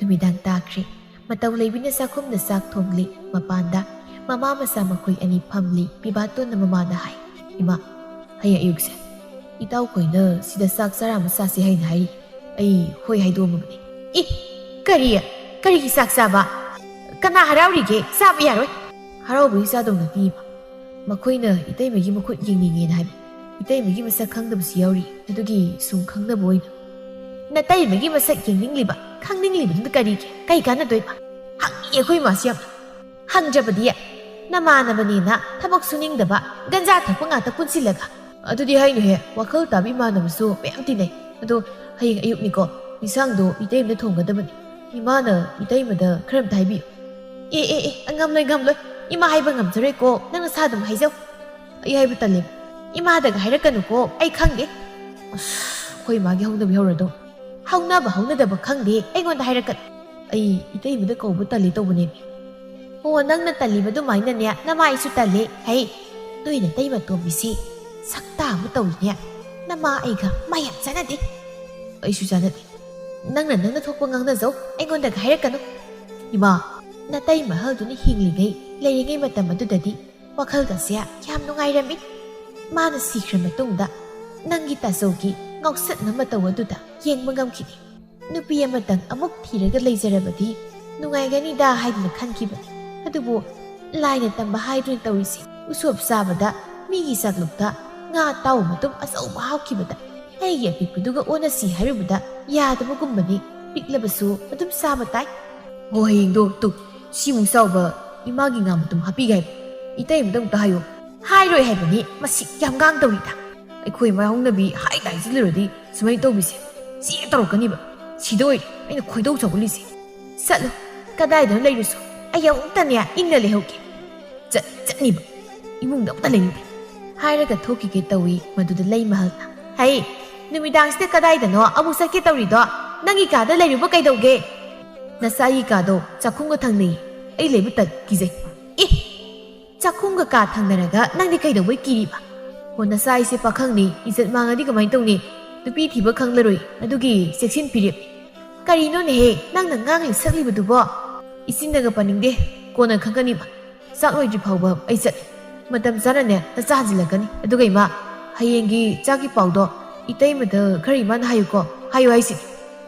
ꯅꯨꯃꯤꯗꯥꯡ ꯇꯥꯈ꯭ꯔꯦ꯫ ꯃꯇꯧ ꯂꯩꯕꯤꯅ ꯆꯥꯛꯈꯨꯝꯗ ꯆꯥꯛ ꯊꯣꯡꯂꯤ꯫ ꯃꯄꯥꯟꯗ ꯃꯃꯥ ꯃꯆꯥ ꯃꯈꯣꯏ ꯑꯅꯤ ꯐꯝꯂꯤ꯫ ꯄꯤꯕꯥꯇꯣꯟꯅ ꯃꯃꯥꯗ ꯍꯥꯏ, "ꯏꯃꯥ, ꯍꯌꯦꯡ ꯑꯌꯨꯛꯁꯦ ꯏꯇꯥꯎꯈꯣꯏꯅ ꯁꯤꯗ ꯆꯥꯛ ꯆꯔꯥ ꯑꯃ ꯆꯥꯁꯤ ꯍꯥꯏꯅ ꯍꯥꯏꯔꯤ꯫ ꯑꯩ ꯍꯣꯏ ꯍꯥꯏꯗꯣꯛꯑꯝꯃꯕꯅꯤ"꯫ "ꯏ, ꯀꯔꯤ? ꯀꯔꯤꯒꯤ ꯆꯥꯛ ꯆꯥꯕ? ꯀꯅꯥ ꯍꯔꯥꯎꯔꯤꯒꯦ? ꯆꯥꯕ ꯌꯥꯔꯣꯏ"꯫ "ꯍꯔꯥꯎꯕꯒꯤ ꯆꯥꯗꯧ ꯅꯠꯇꯦ ꯏꯃꯥ꯫ ꯃꯈꯣꯏꯅ ꯏꯇꯩꯃꯒꯤ ꯃꯈꯨꯠ ꯌꯦꯡꯅꯤꯡꯉꯦꯅ ꯍꯥꯏꯕ꯫ ꯏꯇꯩꯃꯒꯤ ꯃꯁꯛ ꯈꯪꯗꯕꯁꯨ ꯌꯥꯎꯔꯤ꯫ ꯑꯗꯨꯒꯤ ꯁꯨꯝ ꯈꯪꯅꯕ ꯑꯣꯏꯅ"꯫ "ꯅꯇꯩꯃꯒꯤ ꯃꯁꯛ ꯌꯦꯡꯅꯤꯡꯂꯤꯕ, ꯈꯪꯅꯤꯡꯂꯤꯕꯗꯨꯅ ꯀꯔꯤꯒꯤ? ꯀꯩ ꯀꯥꯟꯅꯗꯣꯏꯕ?" ꯍꯪꯉꯤ ꯑꯩꯈꯣꯏ ꯏꯃꯥꯁꯤ ꯌꯥꯝ꯫ "ꯍꯪꯗ꯭ꯔꯕꯗꯤ ꯅꯃꯥꯟꯅꯕꯅꯦꯅ ꯊꯕꯛ ꯁꯨꯅꯤꯡꯗꯕ, ꯒꯟꯖꯥ ꯊꯛꯄ ꯉꯥꯛꯇ ꯄꯨꯟꯁꯤꯜꯂꯒ"꯫ "ꯑꯗꯨꯗꯤ ꯍꯥꯏꯅꯨꯍꯦ, ꯋꯥꯈꯜ ꯇꯥꯕ ꯏꯃꯥꯟꯅꯕꯁꯨ ꯃꯌꯥꯝ ꯇꯤꯟꯅꯩ꯫ ꯑꯗꯣ ꯍꯌꯦꯡ ꯑꯌꯨꯛꯅꯤꯀꯣ, ꯏꯟꯁꯥꯡꯗꯣ ꯏꯇꯩꯃꯅ ꯊꯣꯡꯒꯗꯕꯅꯤ꯫ ꯏꯃꯥꯅ ꯏꯇꯩꯃꯗ ꯈꯔ ꯑꯝꯇ ꯍꯥꯏꯕꯤꯌꯨ"꯫ "ꯑꯦ, ꯑꯦ, ꯑꯦ, ꯉꯝꯂꯣꯏ, ꯉꯝꯂꯣꯏ꯫ ꯏꯃꯥ ꯍꯥꯏꯕ ꯉꯝꯖꯔꯣꯏꯀꯣ, ꯅꯪ ꯅꯁꯥ ꯑꯗꯨꯝ ꯍꯥꯏꯖꯧ"꯫ "ꯑꯩ ꯍꯥꯏꯕ ꯇꯜꯂꯦ꯫ ꯏꯃꯥꯗꯒ ꯍꯥꯏꯔꯛꯀꯅꯨꯀꯣ, ꯑꯩ ꯈꯪꯗꯦ"꯫ ꯑꯁ, ꯑꯩꯈꯣꯏ ꯏꯃꯥꯒꯤ ꯍꯧꯅꯕꯤ ꯍꯧꯔꯗꯧ꯫ "ꯍꯧꯅꯕ ꯍꯧꯅꯗꯕ ꯈꯪꯗꯦ, ꯑꯩꯉꯣꯟꯗ ꯍꯥꯏꯔꯛꯀꯅꯨ"꯫ "ꯑꯩ ꯏꯇꯩꯃꯗ ꯀꯧꯕ ꯇꯜꯂꯤ ꯇꯧꯕꯅꯦ"꯫ "ꯑꯣ, ꯅꯪꯅ ꯇꯜꯂꯤꯕ ꯑꯗꯨꯃꯥꯏꯅꯅꯦ, ꯅꯃꯥꯏꯁꯨ ꯇꯜꯂꯤ꯫ ꯍꯩ, ꯅꯣꯏ ꯅꯇꯩꯃ ꯇꯣꯝꯕꯤꯁꯤ ꯁꯛꯇꯥ ꯑꯃ ꯇꯧꯏꯅꯦ꯫ ꯅꯃꯥ ꯑꯩꯒ ꯃꯥ ꯌꯥꯝ ꯆꯥꯟꯅꯗꯦ"꯫ "ꯑꯩꯁꯨ ꯆꯥꯟꯅꯗꯦ"꯫ "ꯅꯪꯅ ꯅꯪꯅ ꯊꯣꯛꯄ ꯉꯥꯡꯅꯖꯧ, ꯑꯩꯉꯣꯟꯗꯒ ꯍꯥꯏꯔꯛꯀꯅꯨ"꯫ "ꯏꯃꯥ, ꯅꯇꯩꯃ ꯑꯍꯜꯗꯨꯅ ꯍꯤꯡꯂꯤꯉꯩ, ꯂꯩꯔꯤꯉꯩ ꯃꯇꯝ ꯑꯗꯨꯗꯗꯤ ꯋꯥꯈꯜꯒꯁꯦ ꯌꯥꯝ ꯅꯨꯡꯉꯥꯏꯔꯝꯃꯤ꯫ ꯃꯥꯅ ꯁꯤꯈ꯭ꯔ ꯃꯇꯨꯡꯗ ꯅꯪꯒꯤ ꯇꯥꯆꯧꯒꯤ ꯉꯥꯎꯁꯠꯅ ꯃꯇꯧ ꯑꯗꯨꯗ ꯌꯦꯡꯕ ꯉꯝꯈꯤꯗꯦ꯫ ꯅꯨꯄꯤ ꯑꯃꯇꯪ ꯑꯃꯨꯛ ꯊꯤꯔꯒ ꯂꯩꯖꯔꯕꯗꯤ ꯅꯨꯡꯉꯥꯏꯒꯅꯤꯗ ꯍꯥꯏꯗꯨꯅ ꯈꯟꯈꯤꯕꯅꯤ꯫ ꯑꯗꯨꯕꯨ ꯂꯥꯏꯅ ꯇꯝꯕ ꯍꯥꯏꯗꯨꯅ ꯇꯧꯔꯤꯁꯦ꯫ ꯎꯁꯣꯞ ꯆꯥꯕꯗ ꯃꯤꯒꯤ ꯆꯥꯛꯂꯨꯛꯇ ꯉꯥ ꯑꯇꯥꯎꯕ ꯃꯇꯨꯝ ꯑꯆꯧꯕ ꯍꯥꯞꯈꯤꯕꯗ ꯑꯩꯒꯤ ꯑꯄꯤꯛꯄꯗꯨꯒ ꯑꯣꯟꯅꯁꯤ ꯍꯥꯏꯔꯨꯕꯗ ꯌꯥꯗꯕꯒꯨꯝꯕꯅꯤ꯫ ꯄꯤꯛꯂꯕꯁꯨ ꯑꯗꯨꯝ ꯆꯥꯕ ꯇꯥꯏ꯫ ꯍꯣ, ꯍꯌꯦꯡꯗꯣ ꯇꯨ, ꯁꯤꯃꯨꯛ ꯆꯥꯎꯕ ꯏꯃꯥꯒꯤ ꯉꯥ ꯃꯇꯨꯝ ꯍꯥꯞꯄꯤꯒꯦ ꯍꯥꯏꯕ ꯏꯇꯩꯃꯗ ꯑꯝꯇ ꯍꯥꯏꯌꯣ꯫ ꯍꯥꯏꯔꯣꯏ ꯍꯥꯏꯕꯅꯤ, ꯃꯁꯤ ꯌꯥꯝ ꯉꯥꯡ ꯇꯧꯔꯤꯗ꯫ ꯑꯩꯈꯣꯏ ꯃꯥ ꯍꯧꯅꯕꯤ ꯍꯥꯏ ꯇꯥꯏꯁꯤꯜꯂꯨꯔꯗꯤ ꯁꯨꯃꯥꯏꯅ ꯇꯧꯕꯤꯁꯦ ꯆꯦ ꯇꯧꯔꯛꯀꯅꯤꯕ꯫ ꯁꯤꯗ ꯑꯣꯏꯔꯦ ꯑꯩꯅ ꯈꯣꯏꯗꯧ ꯁꯥꯎꯒꯠꯂꯤꯁꯦ꯫ ꯆꯠꯂꯣ, ꯀꯗꯥꯏꯗꯅꯣ ꯂꯩꯔꯨꯁꯣ꯫ ꯑꯩ ꯑꯃꯨꯛꯇꯅꯦ ꯏꯪꯅ ꯂꯩꯍꯧꯒꯦ꯫ ꯆꯠ ꯆꯠꯅꯤꯕ, ꯏꯃꯨꯡꯗ ꯑꯃꯨꯛꯇ ꯂꯩꯅꯤꯡꯗꯦ꯫ ꯍꯥꯏꯔꯒ ꯊꯣꯛꯈꯤꯒꯦ ꯇꯧꯏ꯫ ꯃꯗꯨꯗ ꯂꯩꯃꯍꯜꯅ, "ꯍꯩ, ꯅꯨꯃꯤꯗꯥꯡꯁꯤꯗ ꯀꯗꯥꯏꯗꯅꯣ ꯑꯃꯨꯛ ꯆꯠꯀꯦ ꯇꯧꯔꯤꯗꯣ? ꯅꯪꯒꯤ ꯀꯥꯗ ꯂꯩꯔꯨꯕ ꯀꯩꯗꯧꯒꯦ? ꯅꯆꯥꯒꯤ ꯀꯥꯗꯣ ꯆꯥꯛꯈꯨꯝꯒ ꯊꯪꯅꯩ꯫ ꯑꯩ ꯂꯩꯕ ꯇꯜ, ꯀꯤꯖꯩ꯫" "ꯑꯦ, ꯆꯥꯛꯈꯨꯝꯒ ꯀꯥ ꯊꯪꯅꯔꯒ ꯅꯪꯗꯤ ꯀꯩꯗꯧꯕꯩ ꯀꯤꯔꯤꯕ? ꯍꯣ, ꯅꯆꯥ ꯑꯩꯁꯦ ꯄꯥꯈꯪꯅꯤ, ꯏꯖꯠ ꯃꯥꯡꯉꯗꯤ ꯀꯃꯥꯏꯅ ꯇꯧꯅꯤ? ꯅꯨꯄꯤ ꯊꯤꯕ ꯈꯪꯂꯔꯣꯏ, ꯑꯗꯨꯒꯤ ꯆꯦꯛꯁꯤꯟ ꯐꯤꯔꯦꯞ꯫" "ꯀꯔꯤꯅꯣꯅꯦꯍꯦ ꯅꯪꯅ ꯉꯥꯡꯂꯤ ꯁꯛꯂꯤꯕꯗꯨꯕꯣ?" "ꯏꯆꯤꯟꯗꯒ ꯄꯟꯅꯤꯡꯗꯦ, ꯀꯣꯟꯅ ꯈꯪꯒꯅꯤꯕ꯫ ꯆꯥꯛ ꯂꯣꯏꯗ꯭ꯔꯤ ꯐꯥꯎꯕ ꯑꯩ ꯆꯠꯂꯦ꯫ ꯃꯇꯝ ꯆꯥꯅꯅꯦ ꯅꯆꯥ ꯍꯟꯖꯤꯜꯂꯛꯀꯅꯤ꯫ ꯑꯗꯨꯒ ꯏꯃꯥ, ꯍꯌꯦꯡꯒꯤ ꯆꯥꯛꯀꯤ ꯄꯥꯎꯗꯣ ꯏꯇꯩꯃꯗ ꯈꯔ ꯏꯃꯥꯅ ꯍꯥꯏꯌꯨꯀꯣ, ꯍꯥꯏꯌꯨ ꯍꯥꯏꯁꯤꯅꯤ꯫"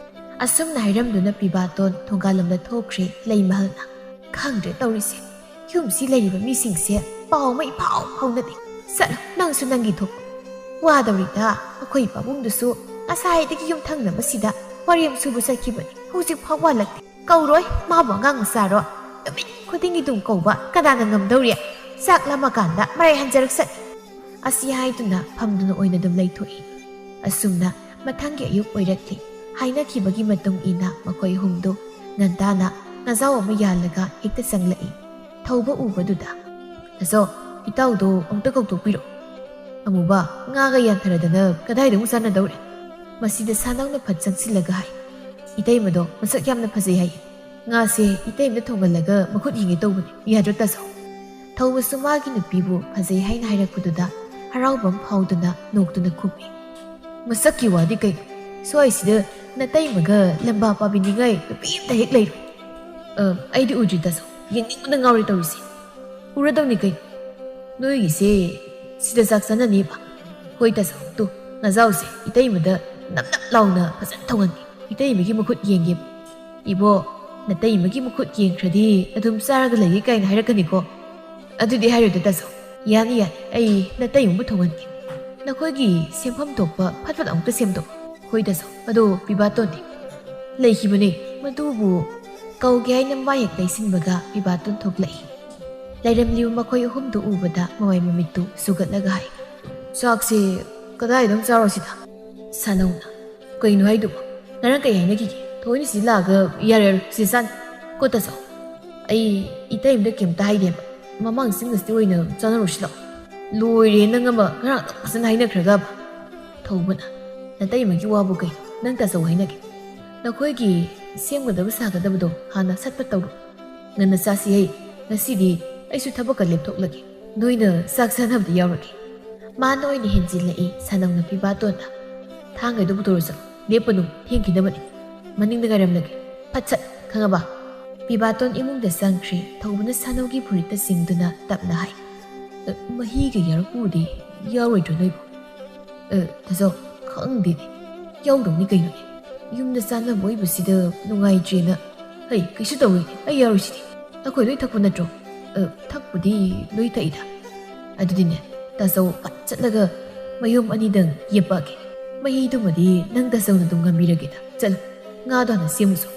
ꯑꯁꯨꯝꯅ ꯍꯥꯏꯔꯝꯗꯨꯅ ꯄꯤꯕꯥꯇꯣꯟ ꯊꯣꯡꯒꯥꯜꯂꯣꯝꯗ ꯊꯣꯛꯈ꯭ꯔꯦ ꯂꯩꯃꯍꯜꯅ꯫ ꯈꯪꯗ꯭ꯔꯦ ꯇꯧꯔꯤꯁꯦ, ꯌꯨꯝꯁꯤ ꯂꯩꯔꯤꯕ ꯃꯤꯁꯤꯡꯁꯦ ꯄꯥꯎ ꯑꯃ ꯏꯐꯥꯎ ꯐꯥꯎꯅꯗꯦ꯫ ꯆꯠꯂꯣ ꯅꯪꯁꯨ ꯅꯪꯒꯤ ꯊꯣꯛꯄ꯫ ꯋꯥꯗꯧꯔꯤꯗ ꯑꯩꯈꯣꯏ ꯄꯥꯕꯨꯡꯗꯨꯁꯨ ꯉꯁꯥꯏꯗꯒꯤ ꯌꯨꯝꯊꯪꯅꯕꯁꯤꯗ ꯋꯥꯔꯦꯝ ꯁꯨꯕ ꯆꯠꯈꯤꯕꯅꯤ, ꯍꯧꯖꯤꯛ ꯐꯥꯎ ꯋꯥꯠꯂꯛꯇꯦ꯫ ꯀꯧꯔꯣꯏ, ꯃꯥꯕꯨ ꯑꯉꯥꯡ ꯃꯆꯥꯔꯣ? ꯅꯨꯃꯤꯠ ꯈꯨꯗꯤꯡꯒꯤ ꯑꯗꯨꯝ ꯀꯧꯕ ꯀꯅꯥꯅ ꯉꯝꯗꯧꯔꯤ? ꯆꯥꯛ ꯂꯥꯝꯃꯀꯥꯟꯗ ꯃꯔꯥꯏ ꯍꯟꯖꯔꯛꯁꯅꯤ꯫ ꯑꯁꯤ ꯍꯥꯏꯗꯨꯅ ꯐꯝꯗꯨꯅ ꯑꯣꯏꯅ ꯑꯗꯨꯝ ꯂꯩꯊꯣꯛꯏ꯫ ꯑꯁꯨꯝꯅ ꯃꯊꯪꯒꯤ ꯑꯌꯨꯛ ꯑꯣꯏꯔꯛꯂꯤ꯫ ꯍꯥꯏꯅꯈꯤꯕꯒꯤ ꯃꯇꯨꯡ ꯏꯟꯅ ꯃꯈꯣꯏ ꯑꯍꯨꯝꯗꯨ ꯉꯟꯇꯥꯅ ꯉꯥꯖꯥꯎ ꯑꯃ ꯌꯥꯜꯂꯒ ꯍꯦꯛꯇ ꯆꯪꯂꯛꯏ꯫ ꯊꯧꯕ ꯎꯕꯗꯨꯗ, "ꯇꯥꯆꯧ, ꯏꯇꯥꯎꯗꯣ ꯑꯃꯨꯛꯇ ꯀꯧꯊꯣꯛꯄꯤꯔꯣ꯫" "ꯑꯃꯨꯕ, ꯉꯥꯒ ꯌꯥꯟꯊꯔꯗꯅ ꯀꯗꯥꯏꯗ ꯑꯃꯨꯛ ꯆꯥꯟꯅꯗꯧꯔꯤ?" ꯃꯁꯤꯗ ꯁꯥꯟꯅꯧꯅ ꯐꯠ ꯆꯪꯁꯤꯜꯂꯒ ꯍꯥꯏ, "ꯏꯇꯩꯃꯗꯣ ꯃꯁꯛ ꯌꯥꯝꯅ ꯐꯖꯩ ꯍꯥꯏꯌꯦ꯫ ꯉꯥꯁꯦ ꯏꯇꯩꯃꯗ ꯊꯣꯡꯍꯜꯂꯒ ꯃꯈꯨꯠ ꯌꯦꯡꯒꯦ ꯇꯧꯕꯅꯦ, ꯌꯥꯗ꯭ꯔꯣ ꯇꯥꯆꯧ?" ꯊꯧꯕꯁꯨ ꯃꯥꯒꯤ ꯅꯨꯄꯤꯕꯨ ꯐꯖꯩ ꯍꯥꯏꯅ ꯍꯥꯏꯔꯛꯄꯗꯨꯗ ꯍꯔꯥꯎꯕ ꯑꯃ ꯐꯥꯎꯗꯨꯅ ꯅꯣꯛꯇꯨꯅ ꯈꯨꯝꯃꯤ꯫ "ꯃꯁꯛꯀꯤ ꯋꯥꯗꯤ ꯀꯩꯅꯣ? ꯁ꯭ꯋꯥꯏꯁꯤꯗ ꯅꯇꯩꯃꯒ ꯂꯝꯕꯥ ꯄꯥꯕꯤꯅꯤꯉꯥꯏ ꯅꯨꯄꯤ ꯑꯝꯇ ꯍꯦꯛ ꯂꯩꯔꯣꯏ꯫" "ꯑ, ꯑꯩꯗꯤ ꯎꯗ꯭ꯔꯤ ꯇꯥꯆꯧ, ꯌꯦꯡꯅꯤꯡꯕꯅ ꯉꯥꯎꯔꯦ ꯇꯧꯔꯤꯁꯦ꯫" "ꯎꯔꯗꯧꯅꯤ ꯀꯩꯅꯣ, ꯅꯣꯏꯒꯤꯁꯦ ꯁꯤꯗ ꯆꯥꯛ ꯆꯥꯅꯅꯦꯕ꯫" "ꯍꯣꯏ ꯇꯥꯆꯧ, ꯇꯨ, ꯉꯥꯖꯥꯎꯁꯦ ꯏꯇꯩꯃꯗ ꯅꯞ ꯅꯞ ꯂꯥꯎꯅ ꯐꯖꯅ ꯊꯣꯡꯍꯟꯒꯦ, ꯏꯇꯩꯃꯒꯤ ꯃꯈꯨꯠ ꯌꯦꯡꯒꯦꯕ꯫" "ꯏꯕꯣ, ꯅꯇꯩꯃꯒꯤ ꯃꯈꯨꯠ ꯌꯦꯡꯈ꯭ꯔꯗꯤ ꯑꯗꯨꯝ ꯆꯥꯔꯒ ꯂꯩꯒꯦ ꯀꯥꯏꯅ ꯍꯥꯏꯔꯛꯀꯅꯤꯀꯣ꯫ ꯑꯗꯨꯗꯤ ꯍꯥꯏꯔꯣꯏꯗ ꯇꯥꯆꯧ꯫ ꯌꯥꯅꯤ ꯌꯥꯅꯤ, ꯑꯩ ꯅꯇꯩꯃꯕꯨ ꯊꯣꯡꯍꯟꯒꯦ꯫ ꯅꯈꯣꯏꯒꯤ ꯁꯦꯝꯐꯝ ꯊꯣꯛꯄ ꯐꯠ ꯐꯠ ꯑꯃꯨꯛꯇ ꯁꯦꯝꯗꯣꯛ꯫ ꯍꯣꯏ ꯇꯥꯆꯧ, ꯑꯗꯣ ꯄꯤꯕꯥꯇꯣꯟꯗꯤ? ꯂꯩꯈꯤꯕꯅꯦ꯫ ꯃꯗꯨꯕꯨ ꯀꯧꯒꯦ ꯍꯥꯏꯅ ꯃꯥ ꯍꯦꯛ ꯂꯩꯁꯤꯟꯕꯒ ꯄꯤꯕꯥꯇꯣꯟ ꯊꯣꯛꯂꯛꯏ꯫ ꯂꯩꯔꯝꯂꯤꯕ ꯃꯈꯣꯏ ꯑꯍꯨꯝꯗꯨ ꯎꯕꯗ ꯃꯃꯥꯏ ꯃꯃꯤꯠꯇꯨ ꯁꯨꯒꯠꯂꯒ ꯍꯥꯏ, "ꯆꯥꯛꯁꯦ ꯀꯗꯥꯏꯗ ꯑꯃꯨꯛ ꯆꯥꯔꯣꯁꯤꯗ?" ꯁꯥꯅꯧꯅ, "ꯀꯩꯅꯣ ꯍꯥꯏꯗꯨꯕꯣ? ꯉꯔꯥꯡ ꯀꯩ ꯍꯥꯏꯅꯈꯤꯒꯦ? ꯊꯑꯣꯏꯅ ꯁꯤ ꯂꯥꯛꯑꯒ ꯌꯥꯔꯦ ꯌꯥꯔꯦ ꯁꯤ ꯆꯥꯅꯤ꯫ ꯀꯣ ꯇꯥꯆꯧ, ꯑꯩ ꯏꯇꯩꯃꯗ ꯀꯩꯝꯇ ꯍꯥꯏꯗꯦꯕ꯫ ꯃꯃꯥꯡ ꯆꯤꯡꯒꯁꯤꯗ ꯑꯣꯏꯅ ꯆꯥꯅꯔꯨꯁꯤ ꯂꯥꯛꯑꯣ꯫" "ꯂꯣꯏꯔꯦ ꯅꯪ ꯑꯃ, ꯉꯔꯥꯡ ꯑꯗꯨꯛ ꯐꯖꯅ ꯍꯥꯏꯅꯈ꯭ꯔꯒꯕ?" ꯊꯧꯕꯅ, "ꯅꯇꯩꯃꯒꯤ ꯋꯥꯕꯨ ꯀꯩꯅꯣ? ꯅꯪ ꯇꯥꯆꯧ ꯍꯥꯏꯅꯒꯦ꯫ ꯅꯈꯣꯏꯒꯤ ꯁꯦꯝꯒꯗꯕ ꯁꯥꯒꯗꯕꯗꯣ ꯍꯥꯟꯅ ꯁꯠ ꯐꯠ ꯇꯧꯔꯣ꯫ ꯉꯟꯅ ꯆꯥꯁꯤ ꯍꯩ꯫ ꯉꯁꯤꯗꯤ ꯑꯩꯁꯨ ꯊꯕꯛꯀ ꯂꯦꯞꯊꯣꯛꯂꯒꯦ꯫ ꯅꯣꯏꯅ ꯆꯥꯛ ꯆꯥꯅꯕꯗ ꯌꯥꯎꯔꯒꯦ꯫" ꯃꯥꯅ ꯑꯣꯏꯅ ꯍꯦꯟꯖꯤꯜꯂꯛꯏ ꯁꯥꯅꯧꯅ ꯄꯤꯕꯥꯇꯣꯟꯗ꯫ "ꯊꯥꯡꯒꯩꯗꯣ ꯄꯨꯊꯣꯔꯛꯑꯣ ꯆꯠꯂꯣ꯫ ꯂꯦꯞꯄꯅꯨ, ꯊꯦꯡꯈꯤꯅꯕꯅꯤ꯫ ꯃꯅꯤꯡꯗ ꯉꯥꯏꯔꯝꯂꯒꯦ꯫ ꯐꯠ ꯁꯠ, ꯈꯪꯉꯕ?" ꯄꯤꯕꯥꯇꯣꯟ ꯏꯃꯨꯡꯗ ꯆꯪꯈ꯭ꯔꯦ꯫ ꯊꯧꯕꯅ ꯁꯥꯅꯧꯒꯤ ꯐꯨꯔꯤꯠꯇ ꯆꯤꯡꯗꯨꯅ ꯇꯞꯅ ꯍꯥꯏ, "ꯑ, ꯃꯍꯤꯒ ꯌꯥꯎꯔꯛꯄꯕꯨꯗꯤ ꯌꯥꯎꯔꯣꯏꯗ꯭ꯔꯣ ꯅꯣꯏꯕꯨ?" "ꯑ, ꯇꯥꯆꯧ, ꯈꯪꯗꯦꯅꯦ꯫ ꯌꯥꯎꯗꯧꯅꯤ ꯀꯩꯅꯣꯅꯦ꯫ ꯌꯨꯝꯗ ꯆꯥꯅꯕ ꯑꯣꯏꯕꯁꯤꯗ ꯅꯨꯡꯉꯥꯏꯇ꯭ꯔꯦꯅ꯫" "ꯍꯩ, ꯀꯩꯁꯨ ꯇꯧꯔꯣꯏꯅꯦ, ꯑꯩ ꯌꯥꯎꯔꯤꯁꯤꯗꯤ꯫ ꯑꯩꯈꯣꯏ ꯂꯣꯏ ꯊꯛꯄ ꯅꯠꯇ꯭ꯔꯣ?" "ꯑ, ꯊꯛꯄꯨꯗꯤ ꯂꯣꯏ ꯊꯛꯏꯗ꯫ ꯑꯗꯨꯗꯤꯅꯦ, ꯇꯥꯆꯧ ꯐꯠ ꯆꯠꯂꯒ ꯃꯌꯨꯝ ꯑꯅꯤꯗꯪ ꯌꯦꯞꯄꯛꯑꯒꯦ꯫ ꯃꯍꯤꯗꯨꯃꯗꯤ ꯅꯪ ꯇꯥꯆꯧꯅ ꯑꯗꯨꯝ ꯉꯝꯕꯤꯔꯒꯦꯗ꯫ ꯆꯠꯂꯨ, ꯉꯥꯗꯣ ꯍꯥꯟꯅ ꯁꯦꯝꯃꯨꯆꯣ꯫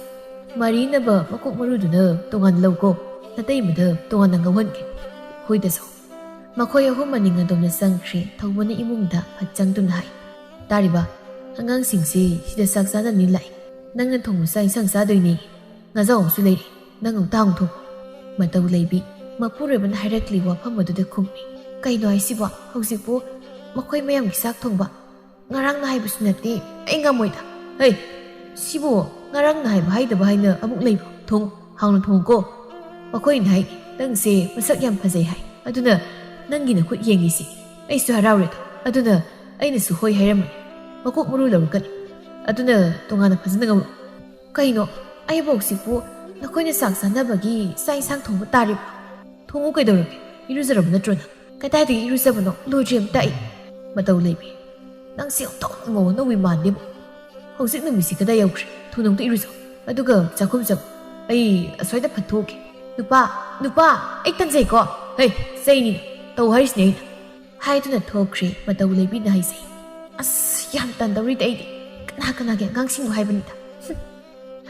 ꯃꯔꯤꯅꯕ ꯃꯀꯣꯛ ꯃꯔꯨꯗꯨꯅ ꯇꯣꯉꯥꯟꯅ ꯂꯧꯀꯣ, ꯅꯇꯩꯃꯗ ꯇꯣꯉꯥꯟꯅ ꯉꯧꯍꯟꯒꯦ꯫" "ꯍꯣꯏ ꯇꯥꯆꯧ꯫" ꯃꯈꯣꯏ ꯑꯍꯨꯝ ꯃꯅꯤꯡ ꯑꯗꯣꯝꯗ ꯆꯪꯈ꯭ꯔꯦ꯫ ꯊꯧꯕꯅ ꯏꯃꯨꯡꯗ ꯐꯠ ꯆꯪꯗꯨꯅ ꯍꯥꯏ, "ꯇꯥꯔꯤꯕ? ꯑꯉꯥꯡꯁꯤꯡꯁꯦ ꯁꯤꯗ ꯆꯥꯛ ꯆꯥꯅꯕꯅꯤ ꯂꯥꯛꯏ꯫ ꯅꯪꯅ ꯊꯣꯡꯕ ꯆꯥꯛ ꯏꯟꯁꯥꯡ ꯆꯥꯗꯣꯏꯅꯦ꯫ ꯉꯥꯖꯥꯎ ꯑꯃꯁꯨ ꯂꯩꯔꯤ꯫ ꯅꯪ ꯑꯃꯨꯛꯇ ꯍꯥꯡꯗꯣꯛꯑꯣ꯫" ꯃꯇꯧ ꯂꯩꯕꯤ ꯃꯄꯨꯔꯣꯏꯕꯅ ꯍꯥꯏꯔꯛꯂꯤꯕ ꯋꯥꯐꯝ ꯑꯗꯨꯗ ꯈꯨꯝꯃꯤ꯫ "ꯀꯩꯅꯣ ꯍꯥꯏꯁꯤꯕꯣ? ꯍꯧꯖꯤꯛꯄꯨ ꯃꯈꯣꯏ ꯃꯌꯥꯝꯒꯤ ꯆꯥꯛ ꯊꯣꯡꯕ? ꯉꯔꯥꯡꯅ ꯍꯥꯏꯕꯁꯨ ꯅꯠꯇꯦ꯫ ꯑꯩ ꯉꯝꯃꯣꯏꯗ꯫" "ꯍꯩ, ꯁꯤꯕꯨ ꯉꯔꯥꯡꯅ ꯍꯥꯏꯕ ꯍꯥꯏꯗꯕ ꯍꯥꯏꯅ ꯑꯃꯨꯛ ꯂꯩꯕ꯭ꯔꯣ? ꯊꯣꯡꯉꯨ, ꯍꯥꯡꯅ ꯊꯣꯡꯉꯨꯀꯣ꯫ ꯃꯈꯣꯏꯅ ꯍꯥꯏ, ꯅꯪꯁꯦ ꯃꯁꯛ ꯌꯥꯝ ꯐꯖꯩ ꯍꯥꯏ꯫ ꯑꯗꯨꯅ ꯅꯪꯒꯤ ꯅꯈꯨꯠ ꯌꯦꯡꯉꯤꯁꯤ꯫ ꯑꯩꯁꯨ ꯍꯔꯥꯎꯔꯦꯗ꯫ ꯑꯗꯨꯅ ꯑꯩꯅꯁꯨ ꯍꯣꯏ ꯍꯥꯏꯔꯝꯃꯅꯤ꯫ ꯃꯀꯣꯛ ꯃꯔꯨ ꯂꯧꯔꯛꯀꯅꯤ꯫ ꯑꯗꯨꯅ ꯇꯣꯉꯥꯟꯅ ꯐꯖꯅ ꯉꯧꯔꯛꯎ꯫" "ꯀꯩꯅꯣ? ꯑꯩꯕꯨ ꯍꯧꯖꯤꯛꯄꯨ ꯅꯈꯣꯏꯅ ꯆꯥꯛ ꯆꯥꯅꯕꯒꯤ ꯆꯥꯛ ꯏꯟꯁꯥꯡ ꯊꯣꯡꯕ ꯇꯥꯔꯤꯕ꯭ꯔꯣ? ꯊꯣꯡꯉꯨ ꯀꯩꯗꯧꯔꯒꯦ? ꯏꯔꯨꯖꯔꯕ ꯅꯠꯇ꯭ꯔꯣ ꯅꯪ? ꯀꯗꯥꯏꯗꯒꯤ ꯏꯔꯨꯖꯕꯅꯣ? ꯂꯣꯏꯗ꯭ꯔꯤ ꯑꯝꯇ ꯑꯩ꯫" "ꯃꯇꯧ ꯂꯩꯕꯤ, ꯅꯪꯁꯦ ꯑꯣꯟꯊꯣꯛꯅ ꯃꯑꯣꯡ ꯑꯅꯧꯕꯤ ꯃꯥꯟꯗꯦꯕꯨ꯫ ꯍꯧꯖꯤꯛ ꯅꯨꯃꯤꯠꯁꯤ ꯀꯗꯥꯏ ꯌꯧꯈ꯭ꯔꯦ? ꯊꯨꯅ ꯑꯝꯇ ꯏꯔꯨꯖꯧ꯫ ꯑꯗꯨꯒ ꯆꯥꯛꯈꯨꯝ ꯆꯪꯉꯨ꯫ ꯑꯩ ꯑꯁ꯭ꯋꯥꯏꯗ ꯐꯠ ꯊꯣꯛꯎꯒꯦ꯫" "ꯅꯨꯄꯥ, ꯅꯨꯄꯥ, ꯑꯩ ꯇꯟꯖꯩꯀꯣ꯫" "ꯑꯦ, ꯆꯩꯅꯤꯅ, ꯇꯧ ꯍꯥꯏꯔꯤꯁꯤꯅꯦ ꯑꯩꯅ", ꯍꯥꯏꯗꯨꯅ ꯊꯣꯛꯈ꯭ꯔꯦ ꯃꯇꯧ ꯂꯩꯕꯤꯅ ꯍꯥꯏꯖꯩ꯫ "ꯑꯁ, ꯌꯥꯝ ꯇꯟꯗꯧꯔꯤꯗ ꯑꯩꯗꯤ꯫ ꯀꯅꯥ ꯀꯅꯥꯒꯤ ꯑꯉꯥꯡꯁꯤꯡꯅꯣ ꯍꯥꯏꯕꯅꯤꯗ",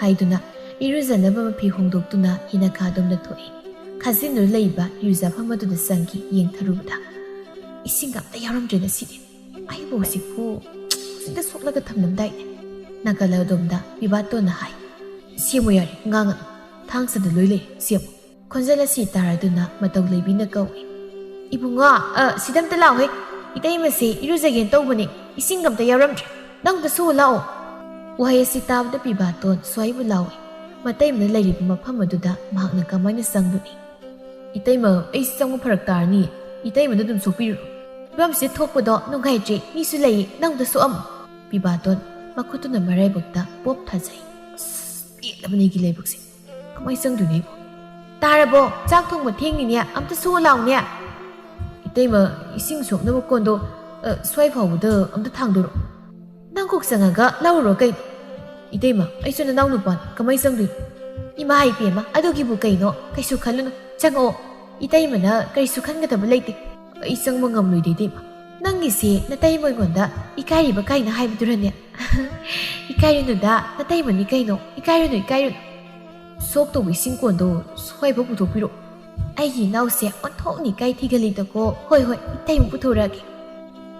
ꯍꯥꯏꯗꯨꯅ ꯏꯔꯨꯖꯅꯕ ꯃꯐꯤ ꯍꯣꯡꯗꯣꯛꯇꯨꯅ ꯍꯤꯅꯈꯥꯗꯣꯝꯗ ꯊꯣꯛꯏ꯫ ꯈꯥꯖꯤꯟꯗꯨꯅ ꯂꯩꯕ ꯏꯔꯨꯖꯐꯝ ꯑꯗꯨꯗ ꯆꯪꯈꯤ꯫ ꯌꯦꯡꯊꯔꯨꯕꯗ ꯏꯁꯤꯡ ꯑꯝꯇ ꯌꯥꯎꯔꯝꯗ꯭ꯔꯦ ꯉꯁꯤꯗꯤ꯫ ꯑꯩꯕꯨ ꯍꯧꯖꯤꯛꯄꯨ ꯍꯧꯖꯤꯛꯇ ꯁꯣꯛꯂꯒ ꯊꯝꯂꯝꯗꯥꯏꯅꯦ꯫ ꯅꯥꯀꯜ ꯑꯗꯣꯝꯗ ꯄꯤꯕꯥꯇꯣꯟꯅ ꯍꯥꯏ, "ꯁꯦꯝꯃꯨ ꯌꯥꯔꯦ, ꯉꯥꯡꯉꯅꯨ꯫ ꯊꯥꯡꯁꯤꯗ ꯂꯣꯏ ꯂꯩ, ꯁꯦꯝꯃꯨ"꯫ ꯈꯣꯟꯖꯦꯜ ꯑꯁꯤ ꯇꯥꯔꯗꯨꯅ ꯃꯇꯧ ꯂꯩꯕꯤꯅ ꯀꯧꯏ, "ꯏꯕꯨꯡꯉꯣ, ꯑ, ꯁꯤꯗ ꯑꯝꯇ ꯂꯥꯛꯑꯣꯍꯦ꯫ ꯏꯇꯩꯃꯁꯦ ꯏꯔꯨꯖꯒꯦꯅ ꯇꯧꯕꯅꯦ, ꯏꯁꯤꯡ ꯑꯝꯇ ꯌꯥꯎꯔꯝꯗ꯭ꯔꯦ꯫ ꯅꯪ ꯑꯝꯇ ꯁꯣꯛꯑ ꯂꯥꯛꯑꯣ"꯫ ꯋꯥꯍꯩ ꯑꯁꯤ ꯇꯥꯕꯗ ꯄꯤꯕꯥꯇꯣꯟ ꯁ꯭ꯋꯥꯏꯕꯨ ꯂꯥꯎꯏ꯫ ꯃꯇꯩꯃꯅ ꯂꯩꯔꯤꯕ ꯃꯐꯝ ꯑꯗꯨꯗ ꯃꯍꯥꯛꯅ ꯀꯃꯥꯏꯅ ꯆꯪꯂꯨꯅꯤ? "ꯏꯇꯩꯃ, ꯑꯩ ꯆꯪꯕ ꯐꯔꯛ ꯇꯥꯔꯅꯤ꯫ ꯏꯇꯩꯃꯗ ꯑꯗꯨꯝ ꯁꯣꯛꯄꯤꯔꯨꯔꯣ꯫ ꯐꯤꯕꯝꯁꯦ ꯊꯣꯛꯄꯗꯣ ꯅꯨꯡꯉꯥꯏꯇ꯭ꯔꯦ, ꯃꯤꯁꯨ ꯂꯩꯌꯦ, ꯅꯪ ꯑꯝꯇ ꯁꯣꯛꯑꯝꯃꯣ"꯫ ꯄꯤꯕꯥꯇꯣꯟ ꯃꯈꯨꯠꯇꯨꯅ ꯃꯔꯥꯏꯕꯛꯇ ꯄꯣꯞ ꯊꯥꯖꯩ꯫ "ꯑꯁ, ꯄꯦꯜꯂꯕꯅꯦ ꯑꯩꯒꯤ ꯂꯥꯏꯕꯛꯁꯦ꯫ ꯀꯃꯥꯏꯅ ꯆꯪꯗꯣꯏꯅꯣ ꯑꯩꯕꯣ?" "ꯇꯥꯔꯕꯣ? ꯆꯥꯛ ꯊꯣꯡꯕ ꯊꯦꯡꯉꯤꯅꯦ, ꯑꯝꯇ ꯁꯣꯛꯑ ꯂꯥꯛꯑꯣꯅꯦ"꯫ "ꯏꯇꯩꯃ, ꯏꯁꯤꯡ ꯁꯣꯛꯅꯕ ꯀꯣꯟꯗꯣ, ꯑ, ꯁ꯭ꯋꯥꯏ ꯐꯥꯎꯕꯗ ꯑꯝꯇ ꯊꯥꯡꯗꯣꯔꯛꯑꯣ"꯫ "ꯅꯪ ꯀꯣꯛ ꯆꯪꯉꯒ ꯂꯧꯔꯨꯔꯣ ꯀꯩꯅꯣ?" "ꯏꯇꯩꯃ, ꯑꯩꯁꯨ ꯅꯅꯥꯎ ꯅꯨꯄꯥꯅꯤ, ꯀꯃꯥꯏ ꯆꯪꯗꯣꯏꯅꯣ?" "ꯏꯃꯥ ꯏꯕꯦꯝꯃ, ꯑꯗꯨꯒꯤꯕꯨ ꯀꯩꯅꯣ? ꯀꯩꯁꯨ ꯈꯜꯂꯨꯅꯨ, ꯆꯪꯉꯛꯑꯣ꯫ ꯏꯇꯩꯃꯅ ꯀꯔꯤꯁꯨ ꯈꯟꯒꯗꯕ ꯂꯩꯇꯦ"꯫ "ꯑꯩ ꯆꯪꯕ ꯉꯝꯂꯣꯏꯗꯦ ꯏꯇꯩꯃ"꯫ "ꯅꯪꯒꯤꯁꯦ ꯅꯇꯩꯃ ꯑꯩꯉꯣꯟꯗ ꯏꯀꯥꯏꯔꯤꯕ ꯀꯥꯏꯅ ꯍꯥꯏꯕꯗꯨꯔꯅꯦ?" "ꯏꯀꯥꯏꯔꯨꯅꯨꯗ, ꯅꯇꯩꯃꯅꯤ ꯀꯩꯅꯣ, ꯏꯀꯥꯏꯔꯨꯅꯨ, ꯏꯀꯥꯏꯔꯨꯅꯨ"꯫ "ꯁꯣꯛꯇꯧꯕ ꯏꯁꯤꯡ ꯀꯣꯟꯗꯣ ꯁ꯭ꯋꯥꯏꯐꯥꯎ ꯄꯨꯊꯣꯛꯄꯤꯔꯛꯑꯣ꯫ ꯑꯩꯒꯤ ꯏꯅꯥꯎꯁꯦ ꯑꯣꯟꯊꯣꯛꯅ ꯏꯀꯥꯏ ꯊꯤꯒꯜꯂꯤꯗꯀꯣ"꯫ "ꯍꯣꯏ, ꯍꯣꯏ, ꯏꯇꯩꯃ ꯄꯨꯊꯣꯔꯛꯑꯒꯦ"꯫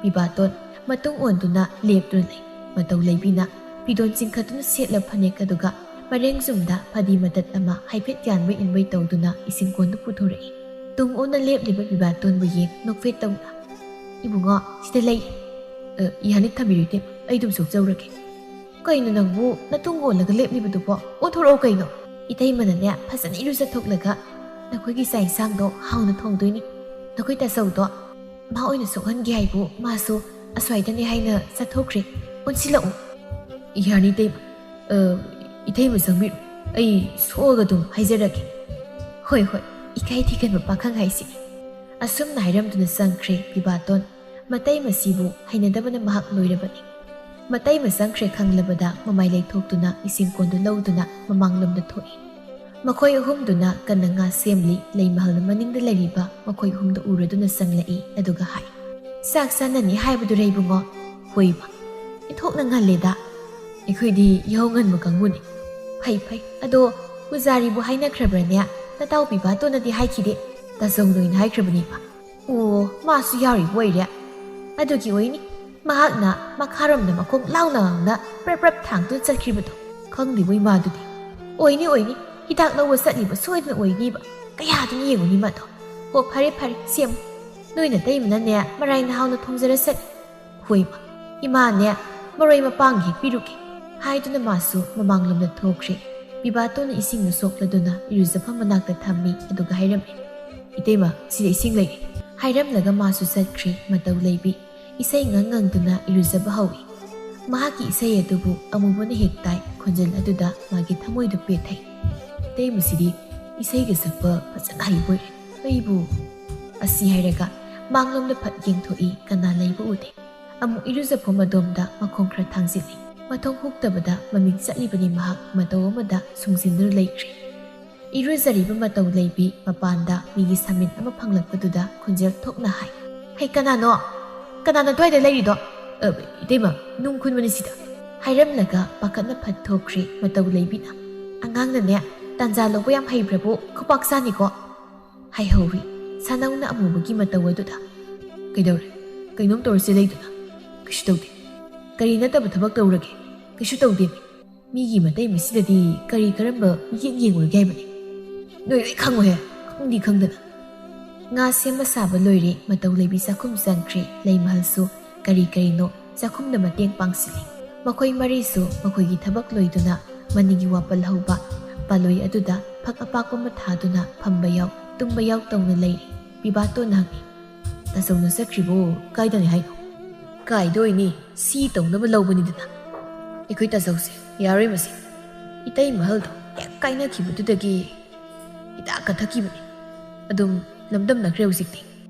ꯄꯤꯕꯥꯇꯣꯟ ꯃꯇꯨꯡ ꯑꯣꯟꯗꯨꯅ ꯂꯦꯞꯇꯨꯅ ꯂꯩ꯫ ꯃꯇꯧ ꯂꯩꯕꯤꯅ ꯐꯤꯗꯣꯟ ꯆꯤꯡꯈꯠꯇꯨꯅ ꯁꯦꯠꯂ ꯐꯅꯦꯛ ꯑꯗꯨꯒ ꯃꯔꯦꯡ ꯆꯨꯝꯗ ꯐꯗꯤ ꯃꯇꯠ ꯑꯃ ꯍꯥꯏꯐꯦꯠ ꯌꯥꯟꯕꯣꯏ ꯏꯟꯕꯣꯏ ꯇꯧꯗꯨꯅ ꯏꯁꯤꯡ ꯀꯣꯟꯗꯨ ꯄꯨꯊꯣꯔꯛꯏ꯫ ꯇꯨꯡ ꯑꯣꯟꯅ ꯂꯦꯞꯂꯤꯕ ꯄꯤꯕꯥꯇꯣꯟꯕꯨ ꯌꯦꯡ ꯅꯣꯛꯐꯦꯠ ꯇꯧꯅ, "ꯏꯕꯨꯡꯉꯣ, ꯁꯤꯗ ꯂꯩ"꯫ "ꯑ, ꯌꯥꯅꯤ, ꯊꯝꯕꯤꯔꯣ ꯏꯇꯩꯃ, ꯑꯩ ꯑꯗꯨꯝ ꯁꯣꯛꯆꯧꯔꯒꯦ"꯫ "ꯀꯩꯅꯣ ꯅꯪꯕꯨ ꯅꯇꯨꯡ ꯑꯣꯜꯂꯒ ꯂꯦꯞꯂꯤꯕꯗꯨꯕꯣ? ꯑꯣꯟꯊꯣꯔꯛꯑꯣ ꯀꯩꯅꯣ"꯫ "ꯏꯇꯩꯃꯅꯅꯦ ꯐꯖꯅ ꯏꯔꯨꯖꯊꯣꯛꯂꯒ ꯅꯈꯣꯏꯒꯤ ꯆꯥꯛ ꯏꯟꯁꯥꯡꯗꯣ ꯍꯥꯎꯅ ꯊꯣꯡꯗꯣꯏꯅꯤ꯫ ꯅꯈꯣꯏ ꯇꯥꯆꯧꯗꯣ ꯃꯥ ꯑꯣꯏꯅ ꯁꯣꯛꯍꯟꯒꯦ ꯍꯥꯏꯕꯨ ꯃꯥꯁꯨ ꯑꯁ꯭ꯋꯥꯏꯗꯅꯦ ꯍꯥꯏꯅ ꯆꯠꯊꯣꯛꯈ꯭ꯔꯦ꯫ ꯑꯣꯟꯁꯤꯜꯂꯛꯎ"꯫ "ꯌꯥꯅꯤ ꯏꯇꯩꯃ꯫ ꯑ, ꯏꯇꯩꯃ ꯆꯪꯕꯤꯔꯣ꯫ ꯑꯩ ꯁꯣꯛꯑꯒ ꯑꯗꯨꯝ ꯍꯥꯏꯖꯔꯒꯦ"꯫ "ꯍꯣꯏ, ꯍꯣꯏ, ꯏꯀꯥꯏ ꯊꯤꯒꯟꯕ ꯄꯥꯈꯪ ꯍꯥꯏꯁꯤꯅꯤ"꯫ ꯑꯁꯨꯝꯅ ꯍꯥꯏꯔꯝꯗꯨꯅ ꯆꯪꯈ꯭ꯔꯦ ꯄꯤꯕꯥꯇꯣꯟ꯫ ꯃꯇꯩꯃꯁꯤꯕꯨ ꯍꯩꯅꯗꯕꯅ ꯃꯍꯥꯛ ꯂꯣꯏꯔꯕꯅꯤ꯫ ꯃꯇꯩꯃ ꯆꯪꯈ꯭ꯔꯦ ꯈꯪꯂꯕꯗ ꯃꯃꯥꯏ ꯂꯩꯊꯣꯛꯇꯨꯅ ꯏꯁꯤꯡ ꯀꯣꯟꯗꯨ ꯂꯧꯗꯨꯅ ꯃꯃꯥꯡꯂꯣꯝꯗ ꯊꯣꯛꯏ꯫ ꯃꯈꯣꯏ ꯑꯍꯨꯝꯗꯨꯅ ꯀꯟꯅ ꯉꯥ ꯁꯦꯝꯂꯤ꯫ ꯂꯩꯃꯍꯜꯅ ꯃꯅꯤꯡꯗ ꯂꯩꯔꯤꯕ ꯃꯈꯣꯏ ꯑꯍꯨꯝꯗꯨ ꯎꯔꯗꯨꯅ ꯆꯪꯂꯛꯏ, ꯑꯗꯨꯒ ꯍꯥꯏ, "ꯆꯥꯛ ꯆꯥꯅꯅꯤ ꯍꯥꯏꯕꯗꯨꯔ ꯏꯕꯨꯡꯉꯣ?" "ꯍꯣꯏ ꯏꯃꯥ, ꯏꯊꯣꯛꯅ ꯉꯜꯂꯦꯗ꯫ ꯑꯩꯈꯣꯏꯗꯤ ꯌꯥꯍꯧ ꯉꯟꯕ ꯀꯥꯡꯕꯨꯅꯤ꯫" "ꯐꯩ ꯐꯩ, ꯑꯗꯣ ꯄꯨꯖꯥꯔꯤꯕꯨ ꯍꯥꯏꯅꯈ꯭ꯔꯕ꯭ꯔꯅꯦ? ꯅꯇꯥꯎ ꯄꯤꯕꯥꯇꯣꯟꯅꯗꯤ ꯍꯥꯏꯈꯤꯗꯦ, ꯇꯥꯆꯧ ꯅꯣꯏꯅ ꯍꯥꯏꯈ꯭ꯔꯕꯅꯦ ꯏꯃꯥ꯫" "ꯑꯣ, ꯃꯥꯁꯨ ꯌꯥꯎꯔꯤꯕ ꯑꯣꯏꯔꯦ꯫ ꯑꯗꯨꯒꯤ ꯑꯣꯏꯅꯤ ꯃꯍꯥꯛꯅ ꯃꯈꯥꯔꯣꯝꯗ ꯃꯈꯣꯡ ꯂꯥꯎꯅ ꯂꯥꯎꯅ ꯄ꯭ꯔꯞ ꯄ꯭ꯔꯞ ꯊꯥꯡꯗꯨꯅ ꯆꯠꯈ꯭ꯔꯤꯕꯗꯣ꯫ ꯈꯪꯗꯦꯕꯨ ꯏꯃꯥꯗꯨꯗꯤ꯫ ꯑꯣꯏꯅꯤ ꯑꯣꯏꯅꯤ, ꯍꯤꯗꯥꯛ ꯂꯧꯕ ꯆꯠꯂꯤꯕ ꯁꯣꯏꯗꯅ ꯑꯣꯏꯅꯤꯕ꯫ ꯀꯌꯥꯗꯨꯅ ꯌꯦꯡꯉꯨꯅꯤ ꯃꯗꯣ꯫ ꯑꯣ, ꯐꯔꯦ ꯐꯔꯦ, ꯁꯦꯝꯃꯨ꯫ ꯅꯣꯏ ꯅꯇꯩꯃꯅꯅꯦ ꯃꯔꯥꯏꯅ ꯍꯥꯎꯅ ꯊꯣꯡꯖꯔꯁꯅꯤ꯫" "ꯍꯣꯏ ꯏꯃꯥ, ꯏꯃꯥꯅꯦ ꯃꯔꯣꯏ ꯃꯄꯥꯡ ꯍꯦꯛꯄꯤꯔꯨꯒꯦ" ꯍꯥꯏꯗꯨꯅ ꯃꯥꯁꯨ ꯃꯃꯥꯡꯂꯣꯝꯗ ꯊꯣꯛꯈ꯭ꯔꯦ꯫ ꯄꯤꯕꯥꯇꯣꯟꯅ ꯏꯁꯤꯡꯗꯨ ꯁꯣꯛꯂꯗꯨꯅ ꯏꯔꯨꯖꯐꯝ ꯃꯅꯥꯛꯇ ꯊꯝꯃꯤ, ꯑꯗꯨꯒ ꯍꯥꯏꯔꯝꯃꯤ, "ꯏꯇꯩꯃ, ꯁꯤꯗ ꯏꯁꯤꯡ ꯂꯩꯔꯦ꯫" ꯍꯥꯏꯔꯝꯂꯒ ꯃꯥꯁꯨ ꯆꯠꯈ꯭ꯔꯦ꯫ ꯃꯇꯧ ꯂꯩꯕꯤ ꯏꯁꯩ ꯉꯪ ꯉꯪꯗꯨꯅ ꯏꯔꯨꯖꯕ ꯍꯧꯏ꯫ ꯃꯍꯥꯛꯀꯤ ꯏꯁꯩ ꯑꯗꯨꯕꯨ ꯑꯃꯨꯕꯅ ꯍꯦꯛ ꯇꯥꯏ, ꯈꯣꯟꯖꯦꯜ ꯑꯗꯨꯗ ꯃꯥꯒꯤ ꯊꯃꯣꯏꯗꯨ ꯄꯦꯠꯊꯩ꯫ "ꯏꯇꯩꯃꯁꯤꯗꯤ ꯏꯁꯩꯒ ꯁꯛꯄ ꯐꯖꯅ ꯍꯩꯕ ꯑꯣꯏꯔꯦ꯫ ꯑꯩꯕꯨ..." ꯑꯁꯤ ꯍꯥꯏꯔꯒ ꯃꯥꯡꯂꯣꯝꯗ ꯐꯠ ꯌꯦꯡꯊꯣꯛꯏ, ꯀꯅꯥ ꯂꯩꯕ ꯎꯗꯦ꯫ ꯑꯃꯨꯛ ꯏꯔꯨꯖꯐꯝ ꯑꯗꯣꯝꯗ ꯃꯈꯣꯡ ꯈꯔ ꯊꯥꯡꯖꯤꯜꯂꯤ꯫ ꯃꯊꯣꯡ ꯍꯨꯛꯇꯕꯗ ꯃꯃꯤꯡ ꯆꯠꯂꯤꯕꯅꯤ ꯃꯍꯥꯛ, ꯃꯇꯧ ꯑꯃꯗ ꯁꯨꯡꯁꯤꯟꯗꯨꯅ ꯂꯩꯈ꯭ꯔꯦ꯫ ꯏꯔꯨꯖꯔꯤꯕ ꯃꯇꯧ ꯂꯩꯕꯤ ꯃꯄꯥꯟꯗ ꯃꯤꯒꯤ ꯁꯥꯃꯤꯟ ꯑꯃ ꯐꯪꯂꯛꯄꯗꯨꯗ ꯈꯣꯟꯖꯦꯜ ꯊꯣꯛꯅ ꯍꯥꯏ, "ꯍꯩ, ꯀꯅꯥꯅꯣ? ꯀꯅꯥꯅꯣ ꯑꯗꯨꯋꯥꯏꯗ ꯂꯩꯔꯤꯗꯣ?" "ꯑ, ꯏꯇꯩꯃ, ꯅꯨꯡ ꯈꯨꯟꯕꯅꯤ ꯁꯤꯗ꯫" ꯍꯥꯏꯔꯝꯂꯒ ꯄꯥꯈꯠꯅ ꯐꯠ ꯊꯣꯛꯈ꯭ꯔꯦ ꯃꯇꯧ ꯂꯩꯕꯤꯅ꯫ "ꯑꯉꯥꯡꯅꯅꯦ ꯇꯥꯟꯖꯥ ꯂꯧꯕ ꯌꯥꯝ ꯍꯩꯕ꯭ꯔꯕꯨ, ꯈꯨꯄꯥꯛ ꯆꯥꯅꯤꯀꯣ!" ꯍꯥꯏꯍꯧꯔꯤ ꯁꯥꯅꯧꯅ ꯑꯃꯨꯕꯒꯤ ꯃꯇꯧ ꯑꯗꯨꯗ꯫ "ꯀꯩꯗꯧꯔꯦ? ꯀꯩꯅꯣꯝ ꯇꯧꯔꯁꯦ ꯂꯩꯗꯅ?" "ꯀꯩꯁꯨ ꯇꯧꯗꯦ꯫ ꯀꯔꯤ ꯅꯠꯇꯕ ꯊꯕꯛ ꯇꯧꯔꯒꯦ? ꯀꯩꯁꯨ ꯇꯧꯗꯦ꯫ ꯃꯤꯒꯤ ꯃꯇꯩ ꯃꯁꯤꯗꯗꯤ ꯀꯔꯤ ꯀꯔꯝꯕ ꯃꯤꯠꯌꯦꯡ ꯌꯦꯡꯉꯨꯔꯒꯦ ꯍꯥꯏꯕꯅꯤ? ꯅꯣꯏ ꯂꯣꯏ ꯈꯪꯉꯨꯍꯦ, ꯈꯪꯗꯤ ꯈꯪꯗꯅ꯫" ꯉꯥ ꯁꯦꯝꯕ ꯁꯥꯕ ꯂꯣꯏꯔꯦ, ꯃꯇꯧ ꯂꯩꯕꯤ ꯆꯥꯛꯈꯨꯝ ꯆꯪꯈ꯭ꯔꯦ꯫ ꯂꯩꯃꯍꯜꯁꯨ ꯀꯔꯤ ꯀꯔꯤꯅꯣ ꯆꯥꯛꯈꯨꯝꯗ ꯃꯇꯦꯡ ꯄꯥꯡꯁꯤꯜꯂꯤ꯫ ꯃꯈꯣꯏ ꯃꯔꯤꯁꯨ ꯃꯈꯣꯏꯒꯤ ꯊꯕꯛ ꯂꯣꯏꯗꯨꯅ ꯃꯅꯤꯡꯒꯤ ꯋꯥꯄꯜ ꯍꯧꯕ ꯄꯥꯂꯣꯏ ꯑꯗꯨꯗ ꯐꯛ ꯑꯄꯥꯛꯄ ꯑꯃ ꯊꯥꯗꯨꯅ ꯐꯝꯕ ꯌꯥꯎ, ꯇꯨꯝꯕ ꯌꯥꯎ ꯇꯧꯅ ꯂꯩꯔꯤ꯫ ꯄꯤꯕꯥꯇꯣꯟꯅ ꯍꯪꯉꯤ, "ꯇꯥꯆꯧꯅ ꯆꯠꯈ꯭ꯔꯤꯕꯣ? ꯀꯥꯏꯗꯅꯤ ꯍꯥꯏꯅꯣ?" "ꯀꯥꯏꯗ ꯑꯣꯏꯅꯤ? ꯁꯤ ꯇꯧꯅꯕ ꯂꯧꯕꯅꯤꯗꯅ꯫ ꯑꯩꯈꯣꯏ ꯇꯥꯆꯧꯁꯦ ꯌꯥꯔꯣꯏ ꯃꯁꯤ꯫ ꯏꯇꯩ ꯃꯍꯜꯗꯣ ꯍꯦꯛ ꯀꯥꯏꯅꯈꯤꯕꯗꯨꯗꯒꯤ ꯍꯤꯗꯥꯛꯀ ꯊꯛꯈꯤꯕꯅꯤ꯫ ꯑꯗꯨꯝ ꯂꯝꯗꯝꯅꯈ꯭ꯔꯦ ꯍꯧꯖꯤꯛꯇꯤ꯫"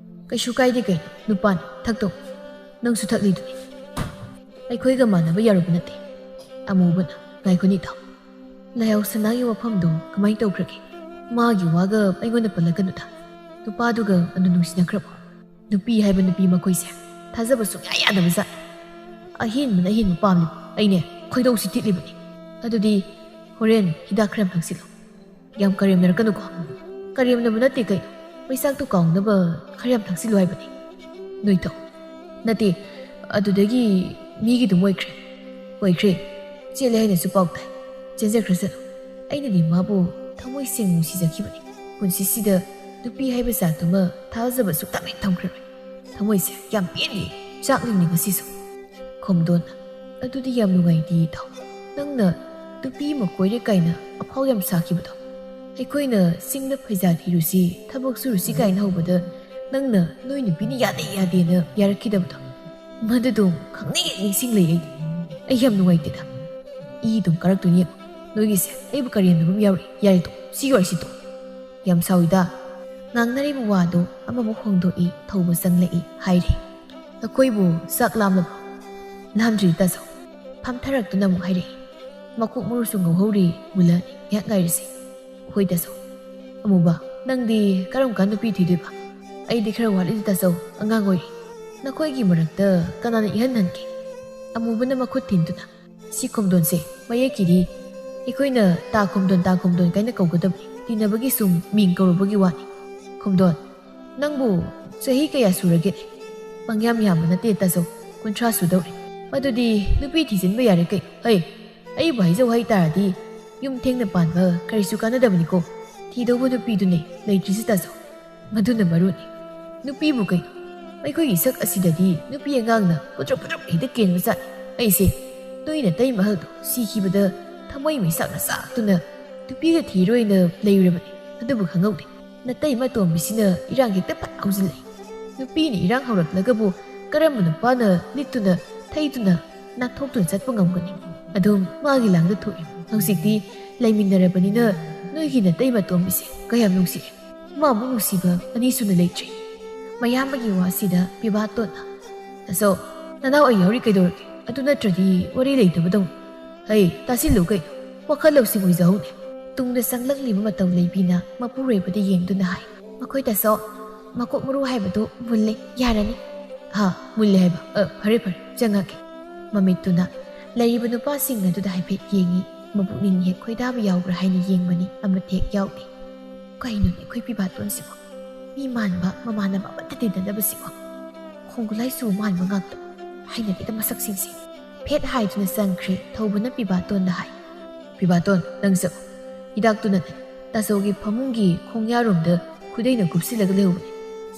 "ꯀꯩꯁꯨ ꯀꯥꯏꯗꯦ ꯀꯩꯅꯣ, ꯅꯨꯄꯥꯅꯤ, ꯊꯛꯇꯧ꯫ ꯅꯪꯁꯨ ꯊꯛꯂꯤꯗꯨꯅꯤ꯫" "ꯑꯩꯈꯣꯏꯒ ꯃꯥꯟꯅꯕ ꯌꯥꯔꯨꯕ ꯅꯠꯇꯦ꯫" ꯑꯃꯨꯕꯅ, "ꯉꯥꯏꯈꯣꯅꯦ ꯏꯇꯥꯎ, ꯂꯥꯏꯍꯥꯎ ꯁꯅꯥꯒꯤ ꯋꯥꯐꯝꯗꯣ ꯀꯃꯥꯏꯅ ꯇꯧꯈ꯭ꯔꯒꯦ? ꯃꯥꯒꯤ ꯋꯥꯒ ꯑꯩꯉꯣꯟꯗ ꯄꯜꯂꯛꯀꯅꯨꯗ꯫ ꯅꯨꯄꯥꯗꯨꯒ ꯑꯗꯨ ꯅꯨꯡꯁꯤꯅꯈ꯭ꯔꯕꯣ? ꯅꯨꯄꯤ ꯍꯥꯏꯕ ꯅꯨꯄꯤ ꯃꯈꯣꯏꯁꯦ ꯊꯥꯖꯕ ꯁꯨꯡꯌꯥ ꯌꯥꯗꯕ ꯖꯥꯠ꯫ ꯑꯍꯦꯟꯕꯅ ꯑꯍꯦꯟꯕ ꯄꯥꯝꯂꯤꯕ ꯑꯩꯅꯦ ꯈꯣꯏꯗꯧꯁꯤ ꯊꯤꯠꯂꯤꯕꯅꯤ꯫ ꯑꯗꯨꯗꯤ ꯍꯣꯔꯦꯟ ꯍꯤꯗꯥꯛ ꯈꯔ ꯌꯥꯝ ꯊꯛꯆꯤꯜꯂꯣ꯫ ꯌꯥꯝ ꯀꯔꯦꯝꯅꯔꯛꯀꯅꯨꯀꯣ꯫ ꯀꯔꯦꯝꯅꯕ ꯅꯠꯇꯦ ꯀꯩꯅꯣ, ꯃꯩꯆꯥꯛꯇꯣ ꯀꯥꯎꯅꯕ ꯈꯔ ꯌꯥꯝ ꯊꯛꯆꯤꯜꯂꯨ ꯍꯥꯏꯕꯅꯤ꯫ ꯅꯣꯏꯊꯣꯛ꯫ ꯅꯠꯇꯦ, ꯑꯗꯨꯗꯒꯤ ꯃꯤꯒꯤꯗꯨꯝ ꯑꯣꯏꯈ꯭ꯔꯦ꯫ ꯑꯣꯏꯈ꯭ꯔꯦ꯫ ꯆꯦꯜꯂꯦ ꯍꯥꯏꯅꯁꯨ ꯄꯥꯎ ꯇꯥꯏ꯫ ꯆꯦꯟꯖꯈ꯭ꯔꯁꯅꯨ꯫ ꯑꯩꯅꯗꯤ ꯃꯥꯕꯨ ꯊꯃꯣꯏ ꯁꯦꯡꯅ ꯅꯨꯡꯁꯤꯖꯈꯤꯕꯅꯤ꯫ ꯄꯨꯟꯁꯤꯁꯤꯗ ꯅꯨꯄꯤ ꯍꯥꯏꯕ ꯖꯥꯠꯇꯨꯃ ꯊꯥꯖꯕ ꯁꯨꯛꯊꯝ ꯍꯦꯛ ꯊꯝꯈ꯭ꯔꯔꯣꯏ꯫ ꯊꯃꯣꯏꯁꯦ ꯌꯥꯝ ꯄꯦꯟꯗꯦ꯫ ꯆꯥꯛꯅꯤꯡꯅꯦ ꯉꯁꯤꯁꯨ꯫ ꯈꯣꯝꯗꯣꯟ, ꯑꯗꯨꯗꯤ ꯌꯥꯝ ꯅꯨꯡꯉꯥꯏꯇꯦ ꯏꯇꯥꯎ꯫ ꯅꯪꯅ ꯅꯨꯄꯤ ꯑꯃ ꯀꯣꯏꯔꯦ ꯀꯥꯏꯅ ꯑꯐꯥꯎ ꯌꯥꯝ ꯁꯥꯈꯤꯕꯗꯣ꯫ ꯑꯩꯈꯣꯏꯅ ꯆꯤꯡꯗ ꯐꯩꯖꯥ ꯊꯤꯔꯨꯁꯤ, ꯊꯕꯛ ꯁꯨꯔꯨꯁꯤ ꯀꯥꯏꯅ ꯍꯧꯕꯗ ꯅꯪꯅ ꯅꯣꯏ ꯅꯨꯄꯤꯅ ꯌꯥꯗꯦ ꯌꯥꯗꯦꯅ ꯌꯥꯔꯛꯈꯤꯗꯕꯗꯣ꯫ ꯃꯗꯨꯗꯣ ꯈꯪꯅꯤꯡ ꯍꯦꯛ ꯅꯤꯡꯁꯤꯡꯂꯩ ꯑꯩꯗꯤ꯫ ꯑꯩ ꯌꯥꯝ ꯅꯨꯡꯉꯥꯏꯇꯦꯗ꯫ ꯏ ꯑꯗꯨꯝ ꯀꯥꯔꯛꯇꯣꯏꯅꯦ꯫ ꯅꯣꯏꯒꯤꯁꯦ ꯑꯩꯕꯨ ꯀꯔꯦꯝꯅꯕ ꯑꯃ ꯌꯥꯎꯔꯤ꯫ ꯌꯥꯔꯦ ꯇꯣꯛ꯫ ꯁꯤꯒꯤ ꯋꯥꯔꯤꯁꯤ ꯇꯣꯛ꯫ ꯌꯥꯝ ꯁꯥꯎꯏꯗ꯫ ꯉꯥꯡꯅꯔꯤꯕ ꯋꯥꯗꯣ ꯑꯃꯃꯨꯛ ꯍꯣꯡꯗꯣꯛꯏ, ꯊꯧꯕ ꯆꯪꯂꯛꯏ ꯍꯥꯏꯔꯤ꯫ ꯑꯩꯈꯣꯏꯕꯨ ꯆꯥꯛ ꯂꯥꯝꯂꯕꯣ? ꯂꯥꯝꯗ꯭ꯔꯤ ꯇꯥꯆꯧ꯫ ꯐꯝꯊꯔꯛꯇꯨꯅ ꯑꯃꯨꯛ ꯍꯥꯏꯔꯛꯏ꯫ ꯃꯀꯣꯛ ꯃꯔꯨꯁꯨ ꯉꯧꯍꯧꯔꯤ, ꯃꯨꯜꯂꯅꯤ꯫ ꯉꯥꯏꯍꯥꯛ ꯉꯥꯏꯔꯁꯤ꯫ ꯍꯣꯏ ꯇꯥꯆꯧ꯫ ꯑꯃꯨꯕ, ꯅꯪꯗꯤ ꯀꯔꯝ ꯀꯥꯟ ꯅꯨꯄꯤ ꯊꯤꯗꯣꯏꯕ? ꯑꯩꯗꯤ ꯈꯔ ꯋꯥꯠꯂꯤꯗ ꯇꯥꯆꯧ, ꯑꯉꯥꯡ ꯑꯣꯏꯔꯤ꯫ ꯅꯈꯣꯏꯒꯤ ꯃꯔꯛꯇ ꯀꯅꯥꯅ ꯏꯍꯟ ꯍꯟꯒꯦ? ꯑꯃꯨꯕꯅ ꯃꯈꯨꯠ ꯊꯤꯟꯗꯨꯅ꯫ ꯁꯤ ꯈꯣꯝꯗꯣꯟꯁꯦ ꯃꯌꯦꯛꯀꯤꯗꯤ ꯑꯩꯈꯣꯏꯅ ꯇꯥ ꯈꯣꯝꯗꯣꯟ, ꯇꯥ ꯈꯣꯝꯗꯣꯟ ꯀꯥꯏꯅ ꯀꯧꯒꯗꯕꯅꯤ꯫ ꯇꯤꯟꯅꯕꯒꯤ ꯁꯨꯝ ꯃꯤꯡ ꯀꯧꯔꯨꯕꯒꯤ ꯋꯥꯅꯤ꯫ ꯈꯣꯝꯗꯣꯟ, ꯅꯪꯕꯨ ꯆꯍꯤ ꯀꯌꯥ ꯁꯨꯔꯒꯦ? ꯄꯪꯌꯥꯝ ꯌꯥꯝꯕ ꯅꯠꯇꯦ ꯇꯥꯆꯧ, ꯀꯨꯟꯊ꯭ꯔꯥ ꯁꯨꯗꯧꯔꯦ꯫ ꯃꯗꯨꯗꯤ ꯅꯨꯄꯤ ꯊꯤꯖꯤꯟꯕ ꯌꯥꯔꯦ ꯀꯩꯅꯣ꯫ ꯍꯩ, ꯑꯩꯕꯨ ꯍꯥꯏꯖꯧ ꯍꯥꯏꯇꯥꯔꯗꯤ ꯌꯨꯝ ꯊꯦꯡꯅ ꯄꯥꯟꯕ ꯀꯔꯤꯁꯨ ꯀꯥꯟꯅꯗꯕꯅꯤꯀꯣ꯫ ꯊꯤꯗꯧꯕ ꯅꯨꯄꯤꯗꯨꯅꯦ ꯂꯩꯇ꯭ꯔꯤꯁꯤ ꯇꯥꯆꯧ꯫ ꯃꯗꯨꯅ ꯃꯔꯨꯅꯤ꯫ ꯅꯨꯄꯤꯕꯨ ꯀꯩꯅꯣ? ꯑꯩꯈꯣꯏꯒꯤ ꯁꯛ ꯑꯁꯤꯗꯗꯤ ꯅꯨꯄꯤ ꯑꯉꯥꯡꯅ ꯄꯨꯗ꯭ꯔꯨꯞ ꯄꯨꯗ꯭ꯔꯨꯞ ꯍꯦꯛꯇ ꯀꯦꯟꯕ ꯖꯥꯠꯅꯤ꯫ ꯑꯩꯁꯦ ꯅꯣꯏ ꯅꯇꯩꯃ ꯑꯍꯜꯗꯣ ꯁꯤꯈꯤꯕꯗ ꯊꯃꯣꯏ ꯃꯩꯆꯥꯛꯅ ꯆꯥꯛꯇꯨꯅ ꯅꯨꯄꯤꯒ ꯊꯤꯔꯣꯏꯅ ꯂꯩꯔꯨꯔꯕꯅꯤ꯫ ꯑꯗꯨꯕꯨ ꯈꯪꯍꯧꯗꯦ꯫ ꯅꯇꯩꯃ ꯑꯇꯣꯝꯕꯤꯁꯤꯅ ꯏꯔꯥꯡ ꯍꯦꯛꯇ ꯐꯠ ꯍꯧꯖꯤꯜꯂꯛꯏ꯫ ꯅꯨꯄꯤꯅ ꯏꯔꯥꯡ ꯍꯧꯔꯛꯂꯒꯕꯨ ꯀꯔꯝꯕ ꯅꯨꯄꯥꯅ ꯂꯤꯠꯇꯨꯅ ꯊꯩꯗꯨꯅ ꯅꯥꯟꯊꯣꯛꯇꯨꯅ ꯆꯠꯄ ꯉꯝꯒꯅꯤ? ꯑꯗꯨꯝ ꯃꯥꯒꯤ ꯂꯥꯡꯗ ꯊꯣꯛꯏ꯫ ꯍꯧꯖꯤꯛꯇꯤ ꯂꯩꯃꯤꯟꯅꯔꯕꯅꯤꯅ ꯅꯣꯏꯒꯤ ꯅꯇꯩꯃ ꯑꯇꯣꯝꯕꯤꯁꯦ ꯀꯌꯥꯝ ꯅꯨꯡꯁꯤꯔꯦ꯫ ꯃꯥꯕꯨ ꯅꯨꯡꯁꯤꯕ ꯑꯅꯤꯁꯨꯅ ꯂꯩꯇ꯭ꯔꯦ꯫ ꯃꯌꯥꯝꯕꯒꯤ ꯋꯥꯁꯤꯗ ꯄꯤꯕꯥ ꯇꯣꯟꯅ, "ꯇꯥꯆꯧ, ꯅꯅꯥꯎ ꯑꯩ ꯌꯥꯎꯔꯤ ꯀꯩꯗꯧꯔꯒꯦ? ꯑꯗꯨ ꯅꯠꯇ꯭ꯔꯗꯤ ꯋꯥꯔꯤ ꯂꯩꯇꯕꯗꯧꯅ꯫ ꯍꯩ, ꯇꯥꯁꯤꯜꯂꯨ ꯀꯩꯅꯣ꯫ ꯋꯥꯈꯜ ꯂꯧꯁꯤꯡ ꯑꯣꯏꯖꯍꯧꯅꯦ꯫ ꯇꯨꯡꯗ ꯆꯪꯂꯛꯂꯤꯕ ꯃꯇꯧ ꯂꯩꯕꯤꯅ ꯃꯄꯨꯔꯣꯏꯕꯗ ꯌꯦꯡꯗꯨꯅ ꯍꯥꯏ, "ꯃꯈꯣꯏ ꯇꯥꯆꯧ, ꯃꯀꯣꯛ ꯃꯔꯨ ꯍꯥꯏꯕꯗꯨ ꯃꯨꯜꯂꯦ, ꯌꯥꯔꯅꯤ"꯫ "ꯍꯥ, ꯃꯨꯜꯂꯦ ꯍꯥꯏꯕ? ꯑ, ꯐꯔꯦ ꯐꯔꯦ, ꯆꯪꯉꯒꯦ"꯫ ꯃꯃꯤꯠꯇꯨꯅ ꯂꯩꯔꯤꯕ ꯅꯨꯄꯥꯁꯤꯡ ꯑꯗꯨꯗ ꯍꯥꯏꯐꯦꯠ ꯌꯦꯡꯉꯤ꯫ ꯃꯄꯨꯛꯅꯤꯡ ꯍꯦꯛ ꯈꯣꯏꯗꯥꯕ ꯌꯥꯎꯕ꯭ꯔꯥ ꯍꯥꯏꯅ ꯌꯦꯡꯕꯅꯤ, ꯑꯃꯠꯇ ꯍꯦꯛ ꯌꯥꯎꯗꯦ꯫ ꯀꯩꯅꯣꯅꯦ ꯑꯩꯈꯣꯏ ꯄꯤꯕꯥꯇꯣꯟꯁꯤꯕꯣ? ꯃꯤ ꯃꯥꯟꯕ ꯃꯃꯥꯟꯅꯕ ꯑꯃꯠꯇ ꯇꯤꯟꯅꯗꯕꯁꯤꯕꯣ? ꯈꯣꯡꯒꯨꯂꯥꯏ ꯆꯨ ꯃꯥꯟꯕ ꯉꯥꯛꯇ꯫ ꯍꯩꯅꯗꯦꯗ ꯃꯁꯛꯁꯤꯡꯁꯦ꯫ ꯐꯦꯠ ꯍꯥꯏꯗꯨꯅ ꯆꯪꯈ꯭ꯔꯦ꯫ ꯊꯧꯕꯅ ꯄꯤꯕꯥꯇꯣꯟꯗ ꯍꯥꯏ, "ꯄꯤꯕꯥꯇꯣꯟ, ꯅꯪ ꯆꯠꯂꯣ꯫ ꯍꯤꯗꯥꯛꯇꯨꯅꯅꯦ ꯇꯥꯆꯧꯒꯤ ꯐꯃꯨꯡꯒꯤ ꯈꯣꯡꯌꯥꯔꯣꯝꯗ ꯈꯨꯗꯩꯅ ꯀꯨꯞꯁꯤꯜꯂꯒ ꯂꯩꯍꯧꯕꯅꯦ꯫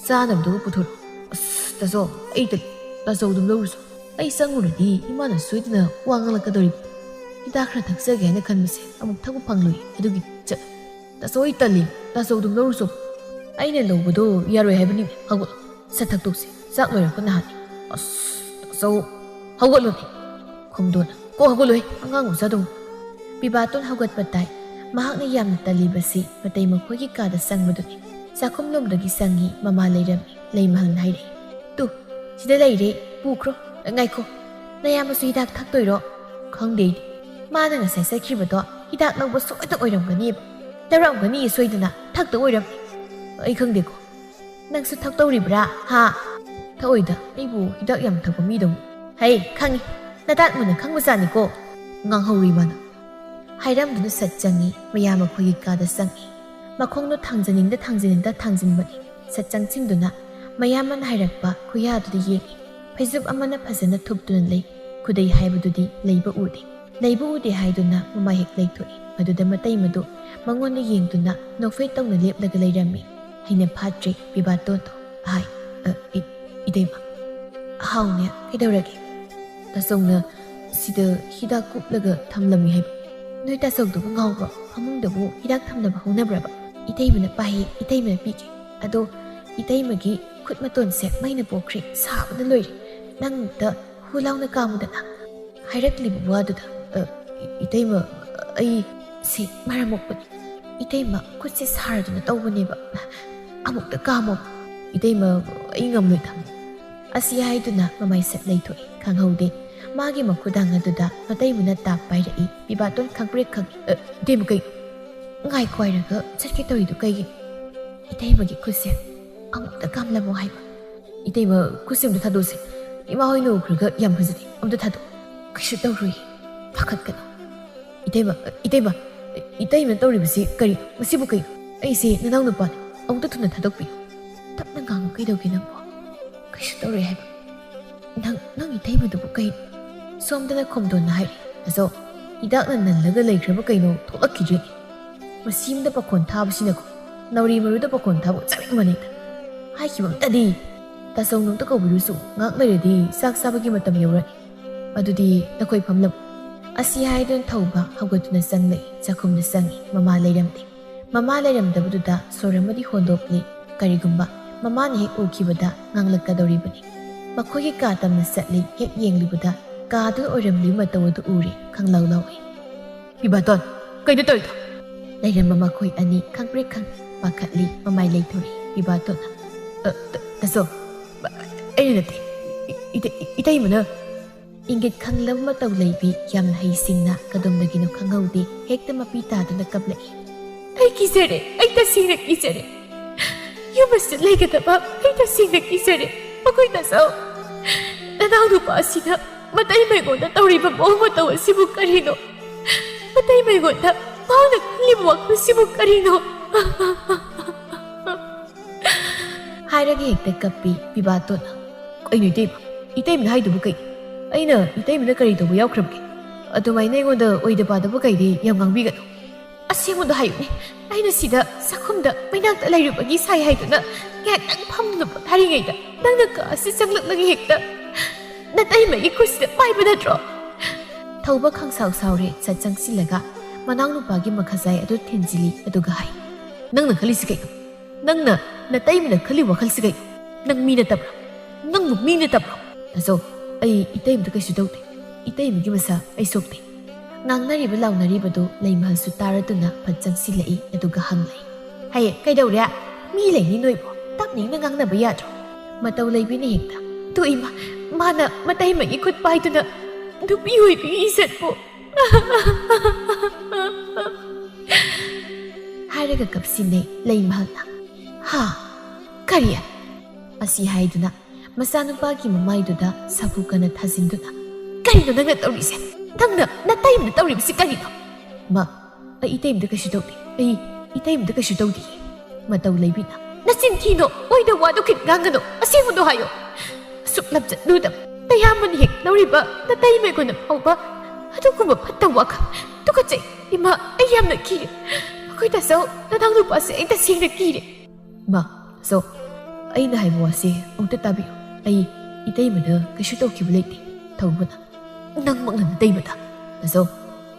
ꯆꯥꯅꯕꯗꯨꯒ ꯄꯨꯊꯣꯔꯛꯑꯣ"꯫ "ꯑꯁ, ꯇꯥꯆꯧ, ꯑꯩ ꯇꯜꯂꯤ꯫ ꯇꯥꯆꯧ ꯑꯗꯨꯝ ꯂꯧꯔꯨꯁꯣ꯫ ꯑꯩ ꯆꯪꯉꯨꯔꯗꯤ ꯏꯃꯥꯅ ꯁꯣꯏꯗꯅ ꯋꯥ ꯉꯥꯡꯂꯛꯀꯗꯧꯔꯤꯕ꯫ ꯍꯤꯗꯥꯛ ꯈꯔ ꯊꯛꯆꯒꯦ ꯍꯥꯏꯅ ꯈꯟꯕꯁꯦ ꯑꯃꯨꯛ ꯊꯛꯄ ꯐꯪꯂꯣꯏ꯫ ꯑꯗꯨꯒꯤ ꯆꯠꯂꯣ"꯫ "ꯇꯥꯆꯧ, ꯑꯩ ꯇꯜꯂꯤ꯫ ꯇꯥꯆꯧ ꯑꯗꯨꯝ ꯂꯧꯔꯨꯁꯣ꯫ ꯑꯩꯅ ꯂꯧꯕꯗꯣ ꯌꯥꯔꯣꯏ ꯍꯥꯏꯕꯅꯤ꯫ ꯍꯧꯒꯠꯂꯣ꯫ ꯁꯠ ꯊꯛꯇꯣꯛꯁꯤ꯫ ꯆꯥꯛ ꯂꯣꯏꯔꯛꯄ ꯅꯍꯥꯟ"꯫ "ꯑꯁ, ꯇꯥꯆꯧ, ꯍꯧꯒꯠꯂꯣꯅꯦ"꯫ ꯈꯣꯝꯗꯣꯅ, "ꯀꯣꯛ ꯍꯧꯒꯠꯂꯣꯍꯦ, ꯑꯉꯥꯡ ꯃꯆꯥꯗꯧꯅ"꯫ ꯄꯤꯕꯥꯇꯣꯟ ꯍꯧꯒꯠꯄ ꯇꯥꯏ꯫ ꯃꯍꯥꯛꯅ ꯌꯥꯝꯅ ꯇꯜꯂꯤꯕꯁꯤ ꯃꯇꯩ ꯃꯈꯣꯏꯒꯤ ꯀꯥꯗ ꯆꯪꯕꯗꯨꯅꯤ꯫ ꯆꯥꯛꯈꯨꯝꯂꯣꯝꯗꯒꯤ ꯆꯪꯉꯤ꯫ ꯃꯃꯥ ꯂꯩꯔꯝꯃꯤ꯫ ꯂꯩꯃꯍꯜꯅ ꯍꯥꯏꯔꯛꯏ, "ꯇꯨ, ꯁꯤꯗ ꯂꯩꯔꯦ, ꯄꯨꯈ꯭ꯔꯣ"꯫ "ꯉꯥꯏꯈꯣ, ꯅꯌꯥꯝꯕꯁꯨ ꯍꯤꯗꯥꯛ ꯊꯛꯇꯣꯏꯔꯣ?" "ꯈꯪꯗꯦ ꯑꯩꯗꯤ꯫ ꯃꯥꯅ ꯉꯁꯥꯏ ꯆꯠꯈꯤꯕꯗꯣ ꯍꯤꯗꯥꯛ ꯂꯧꯕ ꯁꯣꯏꯗ ꯑꯣꯏꯔꯝꯒꯅꯤꯕ꯫ ꯂꯧꯔꯝꯒꯅꯤꯌꯦ ꯁꯣꯏꯗꯅ꯫ ꯊꯛꯇ ꯑꯣꯏꯔꯝꯅꯤ"꯫ "ꯑꯩ ꯈꯪꯗꯦꯀꯣ"꯫ "ꯅꯪꯁꯨ ꯊꯛꯇꯧꯔꯤꯕ꯭ꯔꯥ? ꯍꯥ?" "ꯊꯛꯑꯣꯏꯗ, ꯑꯩꯕꯨ ꯍꯤꯗꯥꯛ ꯌꯥꯝ ꯊꯛꯄ ꯃꯤꯗꯧꯅ"꯫ "ꯍꯩ, ꯈꯪꯉꯤ꯫ ꯅꯇꯥꯠ ꯃꯨꯟꯅ ꯈꯪꯕꯖꯥꯠꯅꯤꯀꯣ"꯫ ꯉꯥꯡꯍꯧꯔꯤ ꯃꯥꯅ꯫ ꯍꯥꯏꯔꯝꯗꯨꯅ ꯁꯠ ꯆꯪꯉꯤ꯫ ꯃꯌꯥꯝ ꯃꯈꯣꯏꯒꯤ ꯀꯥꯗ ꯆꯪꯉꯤ꯫ ꯃꯈꯣꯡꯗꯣ ꯊꯥꯡꯖꯅꯤꯡꯗ ꯊꯥꯡꯖꯅꯤꯡꯗ ꯊꯥꯡꯖꯤꯟꯕꯅꯤ꯫ ꯁꯠ ꯆꯪꯁꯤꯟꯗꯨꯅ ꯃꯌꯥꯝꯕꯅ ꯍꯥꯏꯔꯛꯄ ꯈꯨꯌꯥꯗꯨꯗ ꯌꯦꯡꯉꯤ꯫ ꯐꯩꯖꯨꯞ ꯑꯃꯅ ꯐꯖꯅ ꯊꯨꯞꯇꯨꯅ ꯂꯩ꯫ ꯈꯨꯗꯩ ꯍꯥꯏꯕꯗꯨꯗꯤ ꯂꯩꯕ ꯎꯗꯦ꯫ ꯂꯩꯕ ꯎꯗꯦ ꯍꯥꯏꯗꯨꯅ ꯃꯃꯥꯏ ꯍꯦꯛ ꯂꯩꯊꯣꯛꯏ꯫ ꯑꯗꯨꯗ ꯃꯇꯩꯃꯗꯨ ꯃꯉꯣꯟꯗ ꯌꯦꯡꯗꯨꯅ ꯅꯣꯛꯐꯦꯠ ꯇꯧꯅ ꯂꯦꯞꯂꯒ ꯂꯩꯔꯝꯃꯤ꯫ ꯍꯩꯅ ꯐꯥꯠꯇ꯭ꯔꯦ ꯄꯤꯕꯥꯇꯣꯟꯗꯣ꯫ ꯍꯥꯏ, "ꯑ, ꯏ-, ꯏꯇꯩꯃ"꯫ "ꯍꯥꯎꯅꯦ, ꯀꯩꯗꯧꯔꯒꯦ?" "ꯇꯥꯆꯧꯅ ꯁꯤꯗ ꯍꯤꯗꯥꯛ ꯀꯨꯞꯂꯒ ꯊꯝꯂꯝꯃꯤ ꯍꯥꯏꯕ"꯫ "ꯅꯣꯏ ꯇꯥꯆꯧꯗꯨꯕꯨ ꯉꯥꯎꯕ꯭ꯔꯣ? ꯐꯃꯨꯡꯗꯕꯨ ꯍꯤꯗꯥꯛ ꯊꯝꯅꯕ ꯍꯧꯅꯕ꯭ꯔꯕ?" "ꯏꯇꯩꯃꯅ ꯄꯥꯏꯌꯦ, ꯏꯇꯩꯃꯅ ꯄꯤꯒꯦ꯫ ꯑꯗꯣ ꯏꯇꯩꯃꯒꯤ ꯈꯨꯠ ꯃꯇꯣꯟꯁꯦ ꯃꯩꯅ ꯄꯣꯛꯈ꯭ꯔꯦ, ꯁꯥꯕꯅ ꯂꯣꯏꯔꯦ꯫ ꯅꯪ ꯑꯝꯇ ꯍꯨ ꯂꯥꯎꯅ ꯀꯥꯝꯃꯨꯗꯅ"꯫ ꯍꯥꯏꯔꯛꯂꯤꯕ ꯋꯥꯗꯨꯗ, "ꯑ, ꯏ-, ꯏꯇꯩꯃ, ꯑꯩ ꯁꯤ ꯃꯔꯝ ꯃꯣꯛꯄꯅꯤ꯫ ꯏꯇꯩꯃ ꯈꯨꯠꯁꯦ ꯁꯥꯔꯗꯨꯅ ꯇꯧꯕꯅꯦꯕ꯫ ꯑꯃꯨꯛꯇ ꯀꯥꯝꯃꯣ꯫ ꯏꯇꯩꯃ, ꯑꯩ ꯉꯝꯂꯣꯏꯗ"꯫ ꯑꯁꯤ ꯍꯥꯏꯗꯨꯅ ꯃꯃꯥꯏ ꯁꯠ ꯂꯩꯊꯣꯛꯏ꯫ ꯈꯪꯍꯧꯗꯦ꯫ ꯃꯥꯒꯤ ꯃꯈꯨꯗꯥꯡ ꯑꯗꯨꯗ ꯃꯇꯩꯃꯅ ꯇꯥꯞ ꯄꯥꯏꯔꯛꯏ꯫ ꯄꯤꯕꯥꯇꯣꯟ ꯈꯪꯄ꯭ꯔꯦꯛ ꯈꯪꯏ꯫ "ꯑ, ꯏꯇꯩꯃ, ꯀꯩ? ꯉꯥꯏꯈꯣ ꯍꯥꯏꯔꯒ ꯆꯠꯀꯦ ꯇꯧꯔꯤꯗꯨ ꯀꯩꯒꯤ?" "ꯏꯇꯩꯃꯒꯤ ꯈꯨꯠꯁꯦ ꯑꯃꯨꯛꯇ ꯀꯥꯝꯂꯝꯃꯣ ꯍꯥꯏꯕ꯫" "ꯏꯇꯩꯃ, ꯈꯨꯠꯁꯦ ꯑꯝꯇ ꯊꯥꯗꯣꯛꯁꯦ꯫ ꯏꯃꯥ ꯍꯣꯏꯅ ꯎꯈ꯭ꯔꯒ ꯌꯥꯝ ꯐꯖꯗꯦ꯫ ꯑꯝꯇ ꯊꯥꯗꯣꯛ꯫" "ꯀꯩꯁꯨ ꯇꯧꯔꯣꯏ, ꯄꯥꯈꯠꯀꯅꯨ꯫" "ꯏꯇꯩꯃ, ꯏꯇꯩꯃ, ꯏꯇꯩꯃꯅ ꯇꯧꯔꯤꯕꯁꯤ ꯀꯔꯤ? ꯃꯁꯤꯕꯨ ꯀꯩꯅꯣ? ꯑꯩꯁꯦ ꯅꯅꯥꯎ ꯅꯨꯄꯥꯅꯤ꯫ ꯑꯃꯨꯛꯇ ꯊꯨꯅ ꯊꯥꯗꯣꯛꯄꯤꯌꯨ꯫" "ꯇꯞꯅ ꯉꯥꯡꯉꯨ, ꯀꯩꯗꯧꯒꯦ ꯅꯪꯕꯣ? ꯀꯩꯁꯨ ꯇꯧꯔꯣꯏ ꯍꯥꯏꯕ꯫" "ꯅꯪ, ꯅꯪ ꯏꯇꯩꯃꯗꯨꯕꯨ ꯀꯩꯅꯣ?" ꯁꯣꯝꯗꯅ ꯈꯣꯝꯗꯣꯟꯅ ꯍꯥꯏꯔꯤ꯫ "ꯑꯆꯧ, ꯍꯤꯗꯥꯛꯅ ꯅꯜꯂꯒ ꯂꯩꯈ꯭ꯔꯕ ꯀꯩꯅꯣ, ꯊꯣꯛꯂꯛꯈꯤꯗ꯭ꯔꯦꯅꯦ꯫ ꯃꯁꯤꯝꯗ ꯄꯥꯈꯣꯟ ꯊꯥꯕꯁꯤꯅꯀꯣ, ꯅꯥꯎꯔꯤ ꯃꯔꯨꯗ ꯄꯥꯈꯣꯟ ꯊꯥꯕ ꯆꯞ ꯃꯥꯟꯅꯩꯗ꯫" "ꯍꯥꯏꯈꯤꯕ ꯑꯝꯇꯗꯤ꯫ ꯇꯥꯆꯧꯅ ꯑꯝꯇ ꯀꯧꯕꯤꯔꯨꯁꯨ, ꯉꯥꯏꯍꯥꯛ ꯂꯩꯔꯗꯤ ꯆꯥꯛ ꯆꯥꯕꯒꯤ ꯃꯇꯝ ꯌꯧꯔꯛꯑꯅꯤ꯫ ꯑꯗꯨꯗꯤ ꯅꯈꯣꯏ ꯐꯝꯂꯝ꯫" ꯑꯁꯤ ꯍꯥꯏꯗꯨꯅ ꯊꯧꯕ ꯍꯧꯒꯠꯇꯨꯅ ꯆꯪꯂꯛꯏ, ꯆꯥꯛꯈꯨꯝꯗ ꯆꯪꯉꯤ꯫ ꯃꯃꯥ ꯂꯩꯔꯝꯗꯦ꯫ ꯃꯃꯥ ꯂꯩꯔꯝꯗꯕꯗꯨꯗ ꯁꯣꯔ ꯑꯃꯗꯤ ꯍꯣꯟꯗꯣꯛꯂꯤ꯫ ꯀꯔꯤꯒꯨꯝꯕ ꯃꯃꯥꯅ ꯍꯦꯛ ꯎꯈꯤꯕꯗ ꯉꯥꯡꯂꯛꯀꯗꯧꯔꯤꯕꯅꯤ꯫ ꯃꯈꯣꯏꯒꯤ ꯀꯥ ꯇꯝꯅ ꯆꯠꯂꯤ꯫ ꯍꯦꯛ ꯌꯦꯡꯂꯨꯕꯗ ꯀꯥꯗꯨ ꯑꯣꯏꯔꯝꯂꯤ꯫ ꯃꯇꯧ ꯑꯗꯨ ꯎꯔꯦ꯫ ꯈꯪꯂꯧ ꯂꯧꯏ꯫ "ꯄꯤꯕꯥꯇꯣꯟ, ꯀꯩꯅꯣ ꯇꯧꯔꯤꯗꯣ?" ꯂꯩꯔꯝꯕ ꯃꯈꯣꯏ ꯑꯅꯤ ꯈꯪꯄ꯭ꯔꯦꯛ ꯈꯪ ꯄꯥꯈꯠꯂꯤ꯫ ꯃꯃꯥꯏ ꯂꯩꯊꯣꯔꯛꯏ꯫ ꯄꯤꯕꯥꯇꯣꯟꯅ, "ꯑ, ꯇ-, ꯇꯥꯆꯧ, ꯑꯩꯅ ꯅꯠꯇꯦ꯫ ꯏ-, ꯏꯇꯩ-, ꯏꯇꯩꯃꯅ꯫" ꯏꯪꯒꯤꯠ ꯈꯪꯂꯕ ꯃꯇꯧ ꯂꯩꯕꯤ, ꯌꯥꯝꯅ ꯍꯩꯁꯤꯡꯅ ꯀꯗꯣꯝꯗꯒꯤꯅꯣ ꯈꯪꯍꯧꯗꯦ, ꯍꯦꯛꯇ ꯃꯄꯤ ꯇꯥꯗꯨꯅ ꯀꯞꯂꯛꯏ꯫ "ꯑꯩ ꯀꯤꯖꯔꯦ, ꯑꯩ ꯇꯁꯦꯡꯅ ꯀꯤꯖꯔꯦ꯫ ꯌꯨꯝ ꯑꯁꯤꯗ ꯂꯩꯒꯗꯕ ꯑꯩ ꯇꯁꯦꯡꯅ ꯀꯤꯖꯔꯦ꯫ ꯃꯈꯣꯏ ꯇꯥꯆꯧ, ꯅꯅꯥꯎ ꯅꯨꯄꯥ ꯑꯁꯤꯅ ꯃꯇꯩ ꯃꯉꯣꯟꯗ ꯇꯧꯔꯤꯕ ꯃꯑꯣꯡ ꯃꯇꯧ ꯑꯁꯤꯕꯨ ꯀꯔꯤꯅꯣ? ꯃꯇꯩ ꯃꯉꯣꯟꯗ ꯃꯍꯥꯛꯅ ꯈꯜꯂꯤꯕ ꯋꯥꯈꯜꯁꯤꯕꯨ ꯀꯔꯤꯅꯣ?" ꯍꯥꯏꯔꯒ ꯍꯦꯛꯇ ꯀꯞꯄꯤ ꯄꯤꯕꯥꯇꯣꯟꯅ꯫ "ꯀꯩꯅꯣ ꯏꯇꯩꯃ? ꯏꯇꯩꯃꯅ ꯍꯥꯏꯗꯨꯕꯨ ꯀꯩ? ꯑꯩꯅ ꯏꯇꯩꯃꯅ ꯀꯔꯤ ꯇꯧꯕ ꯌꯥꯎꯈ꯭ꯔꯕꯒꯦ? ꯑꯗꯨꯃꯥꯏꯅ ꯑꯩꯉꯣꯟꯗ ꯑꯣꯏꯗ ꯄꯥꯗꯕ ꯀꯩꯗꯤ ꯌꯥꯝ ꯉꯥꯡꯕꯤꯒꯅꯨ꯫ ꯑꯁꯦꯡꯕꯗꯣ ꯍꯥꯏꯌꯨꯅꯦ꯫ ꯑꯩꯅ ꯁꯤꯗ ꯆꯥꯛꯈꯨꯝꯗ ꯃꯩꯅꯥꯛꯇ ꯂꯩꯔꯨꯕꯒꯤ ꯁꯥꯏ ꯍꯥꯏꯗꯨꯅ ꯉꯥꯏꯍꯥꯛꯇꯪ ꯐꯝꯗꯨꯅ ꯄꯣꯊꯥꯔꯤꯉꯩꯗ ꯅꯪꯅ ꯀꯥ ꯑꯁꯤ ꯆꯪꯂꯛꯂꯒ ꯍꯦꯛꯇ ꯅꯇꯩꯃꯒꯤ ꯈꯨꯠꯁꯤꯗ ꯄꯥꯏꯕ ꯅꯠꯇ꯭ꯔꯣ?" ꯊꯧꯕ ꯈꯪꯁꯥꯎ ꯁꯥꯎꯔꯦ꯫ ꯁꯠ ꯆꯪꯁꯤꯜꯂꯒ ꯃꯅꯥꯎꯅꯨꯄꯥꯒꯤ ꯃꯈꯖꯥꯏ ꯑꯗꯨ ꯊꯤꯟꯖꯤꯜꯂꯤ꯫ ꯑꯗꯨꯒ ꯍꯥꯏ, "ꯅꯪꯅ ꯈꯜꯂꯤꯁꯤ ꯀꯩꯅꯣ? ꯅꯪꯅ ꯅꯇꯩꯃꯅ ꯈꯜꯂꯤ ꯋꯥꯈꯜꯁꯤ ꯀꯩꯅꯣ? ꯅꯪ ꯃꯤ ꯅꯠꯇꯕ꯭ꯔꯣ? ꯅꯪꯕꯨ ꯃꯤ ꯅꯠꯇꯕ꯭ꯔꯣ?" "ꯇꯥꯆꯧ, ꯑꯩ ꯏꯇꯩꯃꯗ ꯀꯩꯁꯨ ꯇꯧꯗꯦ꯫ ꯏꯇꯩꯃꯒꯤ ꯃꯁꯥ ꯑꯩ ꯁꯣꯛꯇꯦ꯫" ꯉꯥꯡꯅꯔꯤꯕ ꯂꯥꯎꯅꯔꯤꯕꯗꯨ ꯂꯩꯃꯍꯜꯁꯨ ꯇꯥꯔꯗꯨꯅ ꯐꯠ ꯆꯪꯁꯤꯜꯂꯛꯏ꯫ ꯑꯗꯨꯒ ꯍꯪꯂꯛꯏ, "ꯍꯌꯦ, ꯀꯩꯗꯧꯔꯦ? ꯃꯤ ꯂꯩꯅꯤ ꯅꯣꯏꯕꯨ꯫ ꯇꯞꯅ ꯏꯪꯅ ꯉꯥꯡꯅꯕ ꯌꯥꯗ꯭ꯔꯣ?" ꯃꯇꯧ ꯂꯩꯕꯤꯅ ꯍꯦꯛꯇ, "ꯇꯨ ꯏꯃꯥ, ꯃꯥꯅ ꯃꯇꯩꯃꯒꯤ ꯈꯨꯠ ꯄꯥꯏꯗꯨꯅ ꯅꯨꯄꯤ ꯑꯣꯏꯕꯒꯤ ꯏꯖꯠꯄꯨ꯫ ꯍꯥꯏꯔꯒ ꯀꯞꯁꯤꯟꯅꯩ ꯂꯩꯃꯍꯜꯅ꯫ "ꯍꯥ? ꯀꯔꯤ?" ꯑꯁꯤ ꯍꯥꯏꯗꯨꯅ ꯃꯆꯥꯅꯨꯄꯥꯒꯤ ꯃꯃꯥꯏꯗꯨꯗ ꯁꯥꯐꯨ ꯀꯟꯅ ꯊꯥꯖꯤꯟꯗꯨꯅ, "ꯀꯔꯤꯅꯣ ꯅꯪꯅ ꯇꯧꯔꯤꯁꯦ? ꯅꯪꯅ ꯅꯇꯩꯃꯅ ꯇꯧꯔꯤꯕꯁꯤ ꯀꯔꯤꯅꯣ?" "ꯃꯥ, ꯑꯩ ꯏꯇꯩꯃꯗ ꯀꯩꯁꯨ ꯇꯧꯗꯦ꯫ ꯑꯩ ꯏꯇꯩꯃꯗ ꯀꯩꯁꯨ ꯇꯧꯗꯦ꯫" ꯃꯇꯧ ꯂꯩꯕꯤꯅ, "ꯅꯆꯤꯟ ꯊꯤꯅꯣ, ꯑꯣꯏꯗ ꯋꯥꯗꯨ ꯈꯤꯠ ꯉꯥꯡꯒꯅꯨ, ꯑꯁꯦꯡꯕꯗꯣ ꯍꯥꯏꯌꯣ꯫ ꯑꯁꯨꯛ ꯂꯝꯆꯠ ꯂꯨꯗꯕ ꯅꯌꯥꯝꯕꯅ ꯍꯦꯛ ꯂꯧꯔꯤꯕ ꯅꯇꯩꯃ ꯑꯩꯉꯣꯟꯗ ꯐꯥꯎꯕ ꯑꯗꯨꯒꯨꯝꯕ ꯐꯠꯇꯕ ꯋꯥꯈꯜ꯫ ꯇꯨꯀꯠꯆꯩ꯫ ꯏꯃꯥ, ꯑꯩ ꯌꯥꯝꯅ ꯀꯤꯔꯦ꯫ ꯑꯩꯈꯣꯏ ꯇꯥꯆꯧ, ꯅꯅꯥꯎ ꯅꯨꯄꯥꯁꯦ ꯑꯩ ꯇꯁꯦꯡꯅ ꯀꯤꯔꯦ꯫" "ꯃꯥ, ꯆꯧ, ꯑꯩꯅ ꯍꯥꯏꯕ ꯋꯥꯁꯦ ꯑꯃꯨꯛꯇ ꯇꯥꯕꯤꯌꯨ꯫ ꯑꯩ ꯏꯇꯩꯃꯗ ꯀꯩꯁꯨ ꯇꯧꯈꯤꯕ ꯂꯩꯇꯦ꯫ ꯊꯧꯕꯅ, ꯅꯪꯃꯛꯅ ꯅꯇꯩꯃꯗ꯫ ꯇꯥꯆꯧ,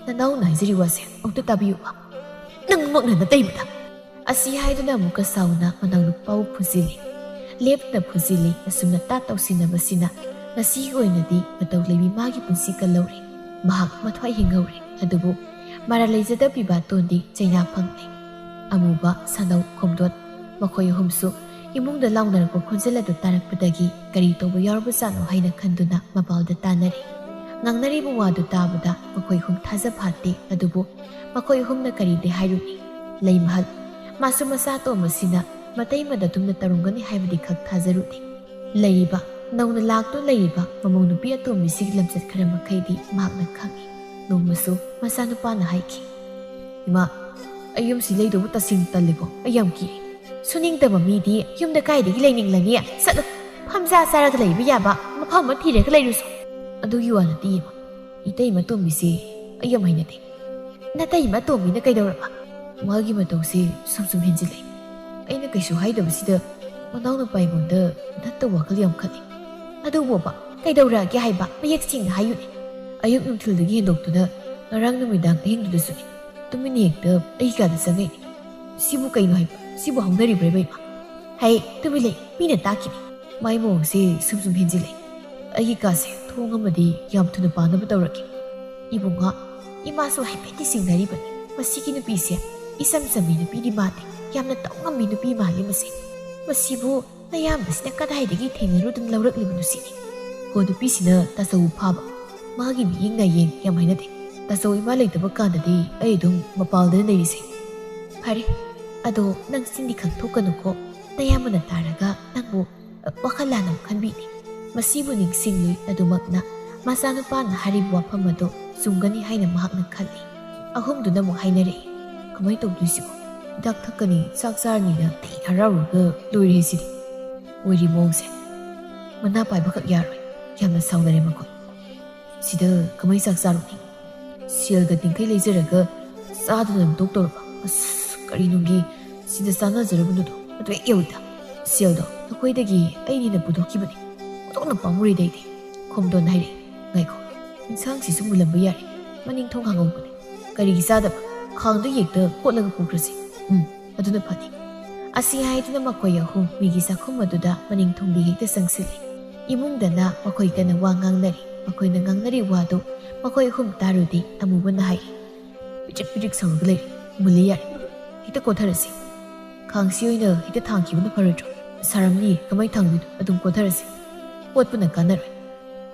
ꯅꯅꯥꯎꯅ ꯍꯥꯏꯖꯔꯤ ꯋꯥꯁꯦ ꯑꯃꯨꯛꯇ ꯇꯥꯕꯤꯌꯨꯕ꯫ ꯅꯪꯃꯛꯅ ꯅꯇꯩꯃꯗ꯫" ꯑꯁꯤ ꯍꯥꯏꯗꯨꯅ ꯑꯃꯨꯛꯀ ꯁꯥꯎꯅ ꯃꯅꯥꯎꯅꯨꯄꯥꯕꯨ ꯐꯨꯖꯤꯜꯂꯤ꯫ ꯂꯦꯞꯇꯅ ꯐꯨꯖꯤꯜꯂꯤ꯫ ꯑꯁꯨꯝꯅ ꯇꯥꯠ ꯇꯧꯁꯤꯟꯅꯕꯁꯤꯅ ꯉꯁꯤꯒꯤ ꯑꯣꯏꯅꯗꯤ ꯃꯇꯧ ꯂꯩꯕꯤ ꯃꯥꯒꯤ ꯄꯨꯟꯁꯤ ꯀꯜꯍꯧꯔꯦ꯫ ꯃꯍꯥꯛ ꯃꯊ꯭ꯋꯥꯏ ꯍꯤꯡꯍꯧꯔꯦ꯫ ꯑꯗꯨꯕꯨ ꯃꯔꯥꯜ ꯂꯩꯖꯗꯕꯤ ꯕꯥꯇꯣꯟꯗꯤ ꯆꯩꯅꯥ ꯐꯪꯂꯦ꯫ ꯑꯃꯨꯕ, ꯁꯥꯅꯧ, ꯈꯣꯝꯗꯣꯟ, ꯃꯈꯣꯏ ꯑꯍꯨꯝꯁꯨ ꯏꯃꯨꯡꯗ ꯂꯥꯎꯅꯔꯛꯄ ꯈꯣꯟꯖꯦꯜ ꯑꯗꯨ ꯇꯥꯔꯛꯄꯗꯒꯤ ꯀꯔꯤ ꯇꯧꯕ ꯌꯥꯎꯔꯕꯖꯥꯠꯅꯣ ꯍꯥꯏꯅ ꯈꯟꯗꯨꯅ ꯃꯄꯥꯜꯗ ꯇꯥꯅꯔꯦ꯫ ꯉꯥꯡꯅꯔꯤꯕ ꯋꯥꯗꯨ ꯇꯥꯕꯗ ꯃꯈꯣꯏ ꯑꯍꯨꯝ ꯊꯥꯖ ꯐꯥꯠꯇꯦ꯫ ꯑꯗꯨꯕꯨ ꯃꯈꯣꯏ ꯑꯍꯨꯝꯅ ꯀꯔꯤꯗꯤ ꯍꯥꯏꯔꯨꯅꯤ? ꯂꯩꯃꯍꯜ, ꯃꯥꯁꯨ ꯃꯆꯥ ꯑꯇꯣꯝꯕꯁꯤꯅ ꯃꯇꯩꯃꯗ ꯑꯗꯨꯝꯅ ꯇꯧꯔꯝꯒꯅꯤ ꯍꯥꯏꯕꯗꯤ ꯈꯛ ꯊꯥꯖꯔꯨꯗꯦ꯫ ꯂꯩꯔꯤꯕ, ꯅꯧꯅ ꯂꯥꯛꯇꯨꯅ ꯂꯩꯔꯤꯕ ꯃꯃꯧ ꯅꯨꯄꯤ ꯑꯇꯣꯝꯕꯤꯁꯤꯒꯤ ꯂꯝꯆꯠ ꯈꯔ ꯃꯈꯩꯗꯤ ꯃꯍꯥꯛꯅ ꯈꯪꯏ꯫ ꯅꯣꯡꯃꯁꯨ ꯃꯆꯥꯅꯨꯄꯥꯅ ꯍꯥꯏꯈꯤ, "ꯏꯃꯥ, ꯑꯩ ꯌꯨꯝꯁꯤ ꯂꯩꯗꯧꯕ ꯇꯁꯦꯡꯅ ꯇꯜꯂꯤꯀꯣ꯫ ꯑꯩ ꯌꯥꯝ ꯀꯤꯔꯦ꯫ ꯁꯨꯅꯤꯡꯗꯕ ꯃꯤꯗꯤ ꯌꯨꯝꯗ ꯀꯥꯏꯗꯒꯤ ꯂꯩꯅꯤꯡꯂꯅꯤ? ꯆꯠꯂꯨ, ꯐꯝꯖꯥ ꯆꯥꯔꯒ ꯂꯩꯕ ꯌꯥꯕ ꯃꯐꯝ ꯑꯃ ꯊꯤꯔꯒ ꯂꯩꯔꯨꯁꯣ꯫" "ꯑꯗꯨꯒꯤ ꯋꯥ ꯅꯠꯇꯦ ꯏꯃꯥ꯫ ꯏꯇꯩꯃ ꯑꯇꯣꯝꯕꯤꯁꯦ ꯑꯩ ꯌꯥꯝ ꯍꯩꯅꯗꯦ꯫" "ꯅꯇꯩꯃ ꯑꯇꯣꯝꯕꯤꯅ ꯀꯩꯗꯧꯔꯕ?" "ꯃꯥꯒꯤ ꯃꯇꯧꯁꯦ ꯁꯨꯝ ꯁꯨꯝ ꯍꯦꯟꯖꯤꯜꯂꯦ꯫ ꯑꯩꯅ ꯀꯩꯁꯨ ꯍꯥꯏꯗꯕꯁꯤꯗ ꯃꯅꯥꯎꯅꯨꯄꯥ ꯑꯩꯉꯣꯟꯗ ꯅꯠꯇ ꯋꯥꯈꯜ ꯌꯥꯝ ꯈꯜꯂꯤ꯫" "ꯑꯗꯨꯕꯣꯕ ꯀꯩꯗꯧꯔꯛꯑꯒꯦ ꯍꯥꯏꯕ? ꯃꯌꯦꯛ ꯁꯦꯡꯅ ꯍꯥꯏꯌꯨꯅꯦ꯫" "ꯑꯌꯨꯛ ꯅꯨꯡꯊꯤꯜꯗꯒꯤ ꯍꯦꯟꯗꯣꯛꯇꯨꯅ ꯉꯔꯥꯡ ꯅꯨꯃꯤꯗꯥꯡ ꯑꯍꯤꯡꯗꯨꯗꯁꯨꯅꯦ, ꯇꯨꯃꯤꯟꯅ ꯍꯦꯛꯇ ꯑꯩ ꯀꯥꯗ ꯆꯪꯉꯛꯏꯅꯦ꯫" "ꯁꯤꯕꯨ ꯀꯩꯅꯣ ꯍꯥꯏꯕ? ꯁꯤꯕꯨ ꯍꯧꯅꯔꯤꯕ꯭ꯔꯥ ꯏꯃꯥ?" "ꯍꯩ, ꯇꯨꯃꯤꯟ ꯂꯩ, ꯃꯤꯅ ꯇꯥꯈꯤꯅꯤ꯫ ꯃꯥꯏ ꯃꯑꯣꯡꯁꯦ ꯁꯨꯝ ꯁꯨꯝ ꯍꯦꯟꯖꯤꯜꯂꯦ꯫ ꯑꯩꯒꯤ ꯀꯥꯁꯦ ꯊꯣꯡ ꯑꯃꯗꯤ ꯌꯥꯝ ꯊꯨꯅ ꯄꯥꯅꯕ ꯇꯧꯔꯒꯦ꯫" "ꯏꯕꯨꯡꯉꯣ, ꯏꯃꯥꯁꯨ ꯍꯥꯏꯐꯦꯠꯇꯤ ꯆꯤꯡꯅꯔꯤꯕꯅꯤ꯫ ꯃꯁꯤꯒꯤ ꯅꯨꯄꯤꯁꯦ ꯏꯆꯝ ꯆꯝꯕꯤ ꯅꯨꯄꯤꯗꯤ ꯃꯥꯜꯂꯤ꯫ ꯌꯥꯝꯅ ꯇꯧ ꯉꯝꯕꯤ ꯅꯨꯄꯤ ꯃꯥꯜꯂꯤ ꯃꯁꯦ꯫ ꯃꯁꯤꯕꯨ ꯅꯌꯥꯝꯕꯁꯤꯅ ꯀꯗꯥꯏꯗꯒꯤ ꯊꯦꯡꯅꯔꯨꯗꯨꯅ ꯂꯧꯔꯛꯂꯤꯕꯅꯣ ꯁꯤꯅꯤ?" "ꯍꯣ, ꯅꯨꯄꯤꯁꯤꯅ ꯇꯥꯆꯧꯕꯨ ꯐꯥꯕ?" ꯃꯥꯒꯤ ꯃꯤꯌꯦꯡ ꯅꯥꯌꯦꯡ ꯌꯥꯝ ꯍꯩꯅꯗꯦ꯫ ꯇꯥꯆꯧ ꯏꯃꯥ ꯂꯩꯇꯕ ꯀꯥꯟꯗꯗꯤ ꯑꯩ ꯑꯗꯨꯝ ꯃꯄꯥꯜꯗ ꯂꯩꯔꯤꯁꯦ꯫ ꯐꯔꯦ, ꯑꯗꯣ ꯅꯪ ꯆꯤꯟꯗꯤ ꯈꯪꯊꯣꯛꯀꯅꯨꯀꯣ꯫ ꯅꯌꯥꯝꯕꯅ ꯇꯥꯔꯒ ꯅꯪꯕꯨ, ꯑ, ꯋꯥꯈꯜ ꯂꯥꯟꯅ ꯑꯃꯨꯛ ꯈꯟꯕꯤꯅꯤ꯫ ꯃꯁꯤꯕꯨ ꯅꯤꯡꯁꯤꯡꯂꯨꯏ꯫ ꯑꯗꯨꯃꯛꯅ ꯃꯆꯥꯅꯨꯄꯥꯅ ꯍꯥꯏꯔꯤꯕ ꯋꯥꯐꯝ ꯑꯗꯨ ꯆꯨꯝꯒꯅꯤ ꯍꯥꯏꯅ ꯃꯍꯥꯛꯅ ꯈꯜꯂꯤ꯫ ꯑꯍꯨꯝꯗꯨꯅ ꯑꯃꯨꯛ ꯍꯥꯏꯅꯔꯛꯏ꯫ "ꯀꯃꯥꯏꯅ ꯇꯧꯗꯣꯏꯁꯤꯕꯣ? ꯍꯤꯗꯥꯛ ꯊꯛꯀꯅꯤ, ꯆꯥꯛ ꯆꯥꯔꯅꯤꯅ ꯊꯤ ꯍꯔꯥꯎꯔꯒ ꯂꯣꯏꯔꯦ ꯁꯤꯗꯤ꯫ ꯑꯣꯏꯔꯤ ꯃꯑꯣꯡꯁꯦ꯫ ꯃꯅꯥ ꯄꯥꯏꯕꯈꯛ ꯌꯥꯔꯣꯏ꯫ ꯌꯥꯝꯅ ꯁꯥꯎꯅꯔꯦ ꯃꯈꯣꯏ꯫ ꯁꯤꯗ ꯀꯃꯥꯏ ꯆꯥꯛ ꯆꯥꯔꯨꯅꯤ? ꯁꯦꯜꯒ ꯇꯤꯡꯈꯩ ꯂꯩꯖꯔꯒ ꯆꯥꯗꯅ ꯑꯗꯨꯝ ꯇꯣꯛꯇꯧꯔꯕ? ꯑꯁ, ꯀꯔꯤꯅꯨꯡꯒꯤ ꯁꯤꯗ ꯆꯥꯅꯖꯔꯨꯕꯅꯣꯗꯣ? ꯑꯗꯨ ꯍꯦꯛ ꯌꯧꯏꯗ꯫ ꯁꯦꯜꯗꯣ ꯅꯈꯣꯏꯗꯒꯤ ꯑꯩꯅ ꯍꯦꯟꯅ ꯄꯨꯊꯣꯛꯈꯤꯕꯅꯤ꯫ ꯑꯣꯟꯊꯣꯛꯅ ꯄꯥꯝꯃꯨꯔꯦꯗ ꯑꯩꯗꯤ꯫" ꯈꯣꯝꯗꯣꯟ ꯍꯥꯏꯔꯛꯏ꯫ "ꯉꯥꯏꯈꯣ, ꯏꯟꯁꯥꯡꯁꯤꯁꯨ ꯃꯨꯜꯂꯝꯕ ꯌꯥꯔꯦ꯫ ꯃꯅꯤꯡ ꯊꯣꯡ ꯍꯥꯡꯍꯧꯕꯅꯦ꯫ ꯀꯔꯤꯒꯤ ꯆꯥꯗꯕ? ꯈꯥꯡꯗꯣ ꯌꯦꯛꯇ ꯀꯣꯠꯂꯒ ꯄꯨꯈ꯭ꯔꯁꯤ꯫ ꯎꯝ, ꯑꯗꯨꯅ ꯐꯅꯤ꯫" ꯑꯁꯤ ꯍꯥꯏꯗꯨꯅ ꯃꯈꯣꯏ ꯑꯍꯨꯝ ꯃꯤꯒꯤ ꯆꯥꯛꯈꯨꯝ ꯑꯗꯨꯗ ꯃꯅꯤꯡ ꯊꯣꯡꯗ ꯍꯦꯛꯇ ꯆꯪꯁꯤꯜꯂꯤ꯫ ꯏꯃꯨꯡꯗꯅ ꯃꯈꯣꯏ ꯀꯟꯅ ꯋꯥ ꯉꯥꯡꯅꯔꯤ꯫ ꯃꯈꯣꯏꯅ ꯉꯥꯡꯅꯔꯤ ꯋꯥꯗꯨ ꯃꯈꯣꯏ ꯑꯍꯨꯝ ꯇꯥꯔꯨꯗꯦ꯫ ꯑꯃꯨꯕꯅ ꯍꯥꯏꯔꯤ, "ꯄꯤꯗ꯭ꯔꯤꯛ ꯄꯤꯗ꯭ꯔꯤꯛ ꯁꯧꯔꯒ ꯂꯩꯔꯦ꯫ ꯃꯨꯜꯂꯦ ꯌꯥꯔꯦ꯫ ꯍꯦꯛꯇ ꯀꯣꯠꯊꯔꯁꯤ꯫ ꯈꯥꯡꯁꯤ ꯑꯣꯏꯅ ꯍꯦꯛꯇ ꯊꯥꯡꯈꯤꯕꯅ ꯐꯔꯣꯏꯗ꯭ꯔꯣ? ꯁꯥꯔꯝꯅꯤ, ꯀꯃꯥꯏ ꯊꯥꯡꯗꯣꯏꯅꯣ? ꯑꯗꯨꯝ ꯀꯣꯠꯊꯔꯁꯤ꯫ ꯀꯣꯠꯄꯅ ꯀꯥꯟꯅꯔꯣꯏ꯫"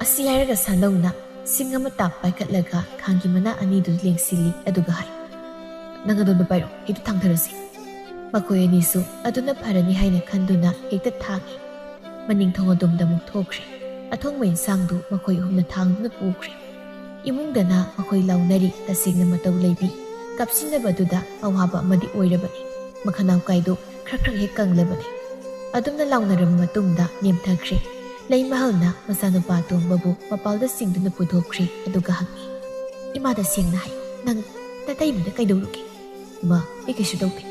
ꯑꯁꯤ ꯍꯥꯏꯔꯒ ꯁꯥꯟꯗꯧꯅ ꯁꯤꯡ ꯑꯃ ꯇꯥꯞ ꯄꯥꯏꯈꯠꯂꯒ ꯈꯥꯡꯒꯤ ꯃꯅꯥ ꯑꯅꯤꯗꯨ ꯂꯦꯡꯁꯤꯜꯂꯤ, ꯑꯗꯨꯒ ꯍꯥꯏ, "ꯅꯪ ꯑꯗꯣꯝꯗ ꯄꯥꯏꯔꯣ, ꯍꯦꯛꯇ ꯊꯥꯡꯊꯔꯁꯤ꯫" ꯃꯈꯣꯏ ꯑꯅꯤꯁꯨ ꯑꯗꯨꯅ ꯐꯔꯅꯤ ꯍꯥꯏꯅ ꯈꯟꯗꯨꯅ ꯍꯦꯛꯇ ꯊꯥꯡꯉꯤ꯫ ꯃꯅꯤꯡ ꯊꯣꯡ ꯑꯗꯣꯝꯗ ꯑꯃꯨꯛ ꯊꯣꯛꯈ꯭ꯔꯦ꯫ ꯑꯊꯣꯡꯕ ꯏꯟꯁꯥꯡꯗꯨ ꯃꯈꯣꯏ ꯑꯍꯨꯝꯅ ꯊꯥꯡꯗꯨꯅ ꯄꯨꯈ꯭ꯔꯦ꯫ ꯏꯃꯨꯡꯗꯅ ꯃꯈꯣꯏ ꯂꯥꯎꯅꯔꯤ꯫ ꯇꯁꯦꯡꯅ ꯃꯇꯧ ꯂꯩꯕꯤ ꯀꯞꯁꯤꯟꯅꯕꯗꯨꯗ ꯑꯋꯥꯕ ꯑꯃꯗꯤ ꯑꯣꯏꯔꯕꯅꯤ꯫ ꯃꯈꯅꯥꯎ ꯀꯥꯏꯗꯨ ꯈꯔ ꯈꯔ ꯍꯦꯛ ꯀꯪꯂꯕꯅꯤ꯫ ꯑꯗꯨꯝꯅ ꯂꯥꯎꯅꯔꯕ ꯃꯇꯨꯡꯗ ꯅꯦꯝꯊꯈ꯭ꯔꯦ꯫ ꯂꯩꯃꯍꯜꯅ ꯃꯆꯥꯅꯨꯄꯥ ꯑꯇꯣꯝꯕꯕꯨ ꯃꯄꯥꯜꯗ ꯆꯤꯡꯗꯨꯅ ꯄꯨꯊꯣꯛꯈ꯭ꯔꯦ, ꯑꯗꯨꯒ ꯍꯪꯉꯤ, "ꯏꯃꯥꯗ ꯁꯦꯡꯅ ꯍꯥꯏꯌꯨ, ꯅꯪ ꯅꯇꯩꯃꯗ ꯀꯩꯗꯧꯔꯨꯒꯦ?" "ꯏꯃꯥ, ꯑꯩ ꯀꯩꯁꯨ ꯇꯧꯗꯦ꯫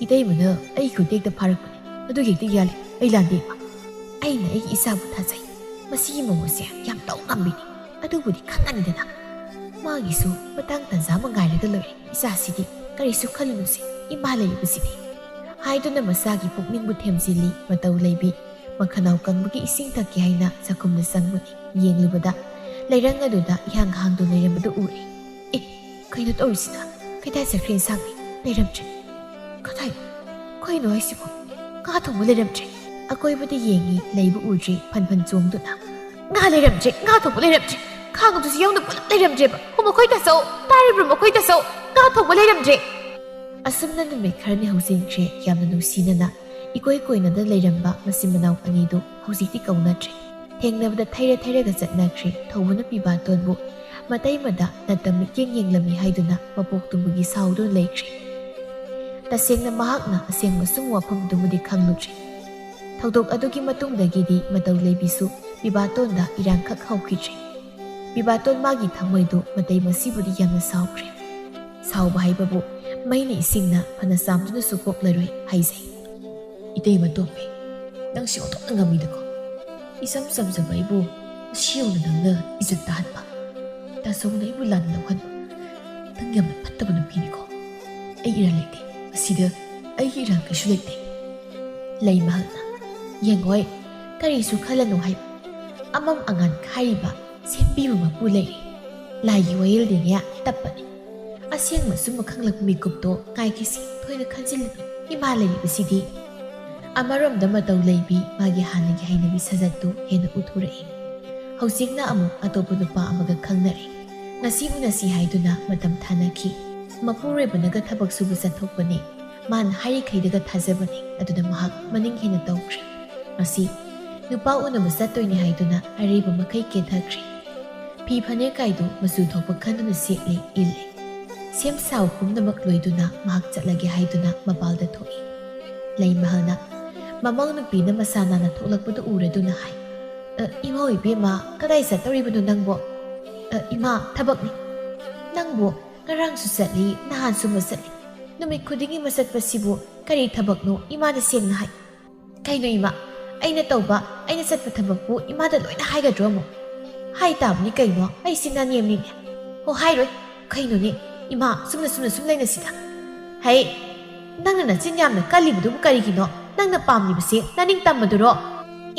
ꯏꯇꯩꯃꯅ ꯑꯩ ꯈꯨꯠꯇ ꯍꯦꯛꯇ ꯐꯥꯔꯛꯄꯅꯦ꯫ ꯑꯗꯨꯒꯤ ꯍꯦꯛꯇ ꯌꯥꯜꯂꯤ꯫ ꯑꯩ ꯂꯥꯟꯗꯦ, ꯏꯃꯥ꯫ ꯑꯩꯅ ꯑꯩꯒꯤ ꯏꯆꯥꯕꯨ ꯊꯥꯖꯩ꯫ ꯃꯁꯤꯒꯤ ꯃꯧ ꯑꯁꯦ ꯌꯥꯝ ꯇꯧ ꯉꯝꯕꯤꯅꯤ꯫ ꯑꯗꯨꯕꯨꯗꯤ ꯈꯪꯉꯅꯤꯗꯅ꯫ ꯃꯥꯒꯤꯁꯨ ꯃꯇꯥꯡ ꯇꯥꯟꯖꯥ ꯑꯃ ꯉꯥꯏꯔꯒ ꯂꯣꯏꯔꯦ꯫ ꯏꯆꯥꯁꯤꯗꯤ ꯀꯔꯤꯁꯨ ꯈꯜꯂꯨꯅꯨꯁꯦ, ꯏꯃꯥ ꯂꯩꯔꯤꯕꯁꯤꯗꯤ꯫" ꯍꯥꯏꯗꯨꯅ ꯃꯆꯥꯒꯤ ꯄꯨꯛꯅꯤꯡꯕꯨ ꯊꯦꯝꯖꯤꯜꯂꯤ꯫ ꯃꯇꯧ ꯂꯩꯕꯤ ꯃꯈꯅꯥꯎ ꯀꯪꯕꯒꯤ ꯏꯁꯤꯡ ꯊꯛꯀꯦ ꯍꯥꯏꯅ ꯆꯥꯛꯈꯨꯝꯗ ꯆꯪꯕꯅꯤ꯫ ꯌꯦꯡꯂꯨꯕꯗ ꯂꯩꯔꯪ ꯑꯗꯨꯗ ꯏꯍꯥꯡ ꯍꯥꯡꯗꯨꯅ ꯂꯩꯔꯝꯕꯗꯨ ꯎꯔꯦ꯫ "ꯑꯦ, ꯀꯩꯅꯣ ꯇꯧꯔꯤꯁꯤꯅ? ꯀꯗꯥꯏ ꯆꯠꯈ꯭ꯔꯦ ꯏꯟꯁꯥꯡꯗꯤ? ꯂꯩꯔꯝꯗ꯭ꯔꯦ꯫ ꯀꯗꯥꯏ? ꯀꯩꯅꯣ ꯍꯥꯏꯁꯤꯕꯣ? ꯉꯥ ꯊꯣꯡꯕ ꯂꯩꯔꯝꯗ꯭ꯔꯦ꯫" ꯑꯀꯣꯏꯕꯗ ꯌꯦꯡꯉꯤ, ꯂꯩꯕ ꯎꯗ꯭ꯔꯦ꯫ ꯐꯟ ꯐꯟ ꯆꯣꯡꯗꯨꯅ, "ꯉꯥ ꯂꯩꯔꯝꯗ꯭ꯔꯦ, ꯉꯥ ꯊꯣꯡꯕ ꯂꯩꯔꯝꯗ꯭ꯔꯦ!" ꯈꯥꯡꯗꯨꯁꯨ ꯌꯥꯎꯅ ꯄꯨꯂꯞ ꯂꯩꯔꯝꯗ꯭ꯔꯦꯕ꯫ ꯍꯣ, ꯃꯈꯣꯏꯗꯁꯨ ꯇꯥꯔꯤꯕ꯭ꯔꯣ? ꯃꯈꯣꯏꯗꯁꯨ ꯉꯥ ꯊꯣꯡꯕ ꯂꯩꯔꯝꯗ꯭ꯔꯦ꯫ ꯑꯁꯨꯝꯅ ꯅꯨꯃꯤꯠ ꯈꯔꯅꯤ ꯍꯧꯖꯤꯟꯈ꯭ꯔꯦ꯫ ꯌꯥꯝꯅ ꯅꯨꯡꯁꯤꯅꯅ ꯏꯀꯣꯏ ꯀꯣꯏꯅꯗ ꯂꯩꯔꯝꯕ ꯃꯆꯤꯟ ꯃꯅꯥꯎ ꯑꯅꯤꯗꯨ ꯍꯧꯖꯤꯛꯇꯤ ꯀꯧꯅꯗ꯭ꯔꯦ꯫ ꯊꯦꯡꯅꯕꯗ ꯊꯩꯔ ꯊꯩꯔꯒ ꯆꯠꯅꯈ꯭ꯔꯦ꯫ ꯊꯧꯕꯅ ꯄꯤꯕꯥꯇꯣꯟꯕꯨ ꯃꯇꯩ ꯃꯗ ꯅꯠꯇ ꯃꯤꯠꯌꯦꯡ ꯌꯦꯡꯂꯝꯃꯤ ꯍꯥꯏꯗꯨꯅ ꯃꯄꯣꯛ ꯇꯨꯝꯕꯒꯤ ꯁꯥꯎꯗꯨꯅ ꯂꯩꯈ꯭ꯔꯦ꯫ ꯇꯁꯦꯡꯅ ꯃꯍꯥꯛꯅ ꯑꯁꯦꯡꯕ ꯁꯨꯝ ꯋꯥꯐꯝꯗꯨꯃꯗꯤ ꯈꯪꯂꯨꯗ꯭ꯔꯦ꯫ ꯊꯧꯗꯣꯛ ꯑꯗꯨꯒꯤ ꯃꯇꯨꯡꯗꯒꯤꯗꯤ ꯃꯇꯧ ꯂꯩꯕꯤꯁꯨ ꯄꯤꯕꯥꯇꯣꯟꯗ ꯏꯔꯥꯡꯈꯛ ꯍꯧꯈꯤꯗ꯭ꯔꯦ꯫ ꯄꯤꯕꯥꯇꯣꯟ ꯃꯥꯒꯤ ꯊꯃꯣꯏꯗꯨ ꯃꯇꯩ ꯃꯁꯤꯕꯨꯗꯤ ꯌꯥꯝꯅ ꯁꯥꯎꯈ꯭ꯔꯦ꯫ ꯁꯥꯎꯕ ꯍꯥꯏꯕꯕꯨ ꯃꯩꯅ ꯏꯁꯤꯡꯅ ꯐꯅ ꯆꯥꯝꯗꯨꯅꯁꯨ ꯀꯣꯛꯂꯔꯣꯏ ꯍꯥꯏꯖꯩ꯫ ꯏꯇꯩꯃ ꯇꯣꯝꯕꯤ, ꯅꯪꯁꯤ ꯑꯣꯟꯊꯣꯛꯅ ꯉꯝꯃꯤꯗꯀꯣ꯫ ꯏꯆꯝ ꯆꯝꯖꯕ ꯑꯩꯕꯨ ꯉꯁꯤ ꯌꯧꯅ ꯅꯪꯅ ꯏꯖꯠ ꯇꯥꯍꯟꯕ, ꯇꯥꯆꯧꯅ ꯑꯩꯕꯨ ꯂꯥꯟꯅ ꯂꯧꯍꯟꯕ, ꯅꯪ ꯌꯥꯝꯅ ꯐꯠꯇꯕ ꯅꯨꯄꯤꯅꯤꯀꯣ꯫ ꯑꯩ ꯏꯔꯥꯟ ꯂꯩꯇꯦ꯫ ꯃꯁꯤꯗ ꯑꯩꯒꯤ ꯏꯔꯥꯟ ꯀꯩꯁꯨ ꯂꯩꯇꯦ꯫ ꯂꯩꯃꯍꯜꯅ, ꯌꯦꯡꯉꯣꯏ, ꯀꯔꯤꯁꯨ ꯈꯜꯂꯅꯨ ꯍꯥꯏꯕ꯫ ꯑꯃꯝ ꯑꯉꯥꯟ ꯈꯥꯏꯔꯤꯕ ꯁꯦꯝꯕꯤꯕ ꯃꯄꯨ ꯂꯩꯔꯤ꯫ ꯂꯥꯏꯒꯤ ꯋꯥꯌꯦꯜꯗꯤꯅꯦ ꯇꯞꯄꯅꯤ꯫ ꯑꯁꯦꯡꯕ ꯑꯆꯨꯝꯕ ꯈꯪꯂꯛꯄ ꯃꯤꯀꯨꯞꯇꯣ ꯉꯥꯏꯈꯤꯁꯤ, ꯊꯣꯏꯅ ꯈꯟꯖꯤꯜꯂꯨꯅꯨ꯫ ꯏꯃꯥ ꯂꯩꯔꯤꯕꯁꯤꯗꯤ꯫ ꯑꯃꯔꯣꯝꯗ ꯃꯇꯧ ꯂꯩꯕꯤ ꯃꯥꯒꯤ ꯍꯥꯟꯅꯒꯤ ꯍꯩꯅꯕꯤ ꯁꯥꯖꯠꯇꯨ ꯍꯦꯟꯅ ꯎꯊꯣꯔꯛꯏ꯫ ꯍꯧꯖꯤꯛꯅ ꯑꯃꯨꯛ ꯑꯇꯣꯞꯄ ꯅꯨꯄꯥ ꯑꯃꯒ ꯈꯪꯅꯔꯦ꯫ ꯉꯁꯤ ꯎꯅꯁꯤ ꯍꯥꯏꯗꯨꯅ ꯃꯇꯝ ꯊꯥꯅꯈꯤ꯫ ꯃꯄꯨꯔꯣꯏꯕꯅꯒ ꯊꯕꯛ ꯁꯨꯕ ꯆꯠꯊꯣꯛꯄꯅꯦ꯫ ꯃꯥꯅ ꯍꯥꯏꯔꯤꯈꯩꯗꯒ ꯊꯥꯖꯕꯅꯦ꯫ ꯑꯗꯨꯅ ꯃꯍꯥꯛ ꯃꯅꯤꯡ ꯍꯦꯟꯅ ꯇꯧꯈ꯭ꯔꯦ꯫ ꯉꯁꯤ ꯅꯨꯄꯥ ꯎꯅꯕ ꯆꯠꯇꯣꯏꯅꯦ ꯍꯥꯏꯗꯨꯅ ꯑꯔꯩꯕ ꯃꯈꯩ ꯀꯦꯊꯈ꯭ꯔꯦ꯫ ꯐꯤ ꯐꯅꯦꯛ ꯀꯥꯏꯗꯨ ꯃꯆꯨ ꯊꯣꯛꯄ ꯈꯟꯗꯨꯅ ꯁꯦꯠꯂꯦ, ꯏꯜꯂꯦ꯫ ꯁꯦꯝ ꯁꯥꯕ ꯄꯨꯝꯅꯃꯛ ꯂꯣꯏꯗꯨꯅ ꯃꯍꯥꯛ ꯆꯠꯂꯒꯦ ꯍꯥꯏꯗꯨꯅ ꯃꯄꯥꯜꯗ ꯊꯣꯛꯏ꯫ ꯂꯩꯃꯍꯜꯅ ꯃꯃꯧ ꯅꯨꯄꯤꯅ ꯃꯁꯥ ꯅꯥꯟꯅ ꯊꯣꯛꯂꯛꯄꯗꯨ ꯎꯔꯗꯨꯅ ꯍꯥꯏ, "ꯑ, ꯏꯃꯧ ꯏꯕꯦꯝꯃ, ꯀꯗꯥꯏ ꯆꯠꯇꯧꯔꯤꯕꯅꯣ ꯅꯪꯕꯣ?" "ꯑ, ꯏꯃꯥ, ꯊꯕꯛꯅꯤ꯫ ꯅꯪꯕꯨ ꯉꯔꯥꯡꯁꯨ ꯆꯠꯂꯤ, ꯅꯍꯥꯟꯁꯨ ꯑꯃ ꯆꯠꯂꯤ꯫ ꯅꯨꯃꯤꯠ ꯈꯨꯗꯤꯡꯒꯤ ꯑꯃ ꯆꯠꯄꯁꯤꯕꯨ ꯀꯔꯤ ꯊꯕꯛꯅꯣ?" ꯏꯃꯥꯅ ꯁꯦꯡꯅ ꯍꯥꯏ꯫ "ꯀꯩꯅꯣ ꯏꯃꯥ, ꯑꯩꯅ ꯇꯧꯕ, ꯑꯩꯅ ꯆꯠꯄ ꯊꯕꯛꯄꯨ ꯏꯃꯥꯗ ꯂꯣꯏꯅ ꯍꯥꯏꯒꯗ꯭ꯔꯣ ꯑꯃꯨꯛ?" "ꯍꯥꯏ ꯇꯥꯕꯅꯤ ꯀꯩꯅꯣ, ꯑꯩꯁꯤ ꯅꯅꯦꯝꯅꯤꯅꯦ꯫" "ꯍꯣ, ꯍꯥꯏꯔꯣꯏ꯫ ꯀꯩꯅꯣꯅꯦ ꯏꯃꯥ, ꯆꯨꯝꯅ, ꯆꯨꯝꯅ ꯁꯨꯝ ꯂꯩꯅꯁꯤꯗ꯫" "ꯍꯩ, ꯅꯪꯅ ꯅꯆꯤꯟ ꯌꯥꯝꯅ ꯀꯜꯂꯤꯕꯗꯨꯕꯨ ꯀꯔꯤꯒꯤꯅꯣ? ꯅꯪꯅ ꯄꯥꯝꯂꯤꯕꯁꯦ ꯅꯅꯤꯡ ꯇꯝꯕꯗꯨꯔꯣ?"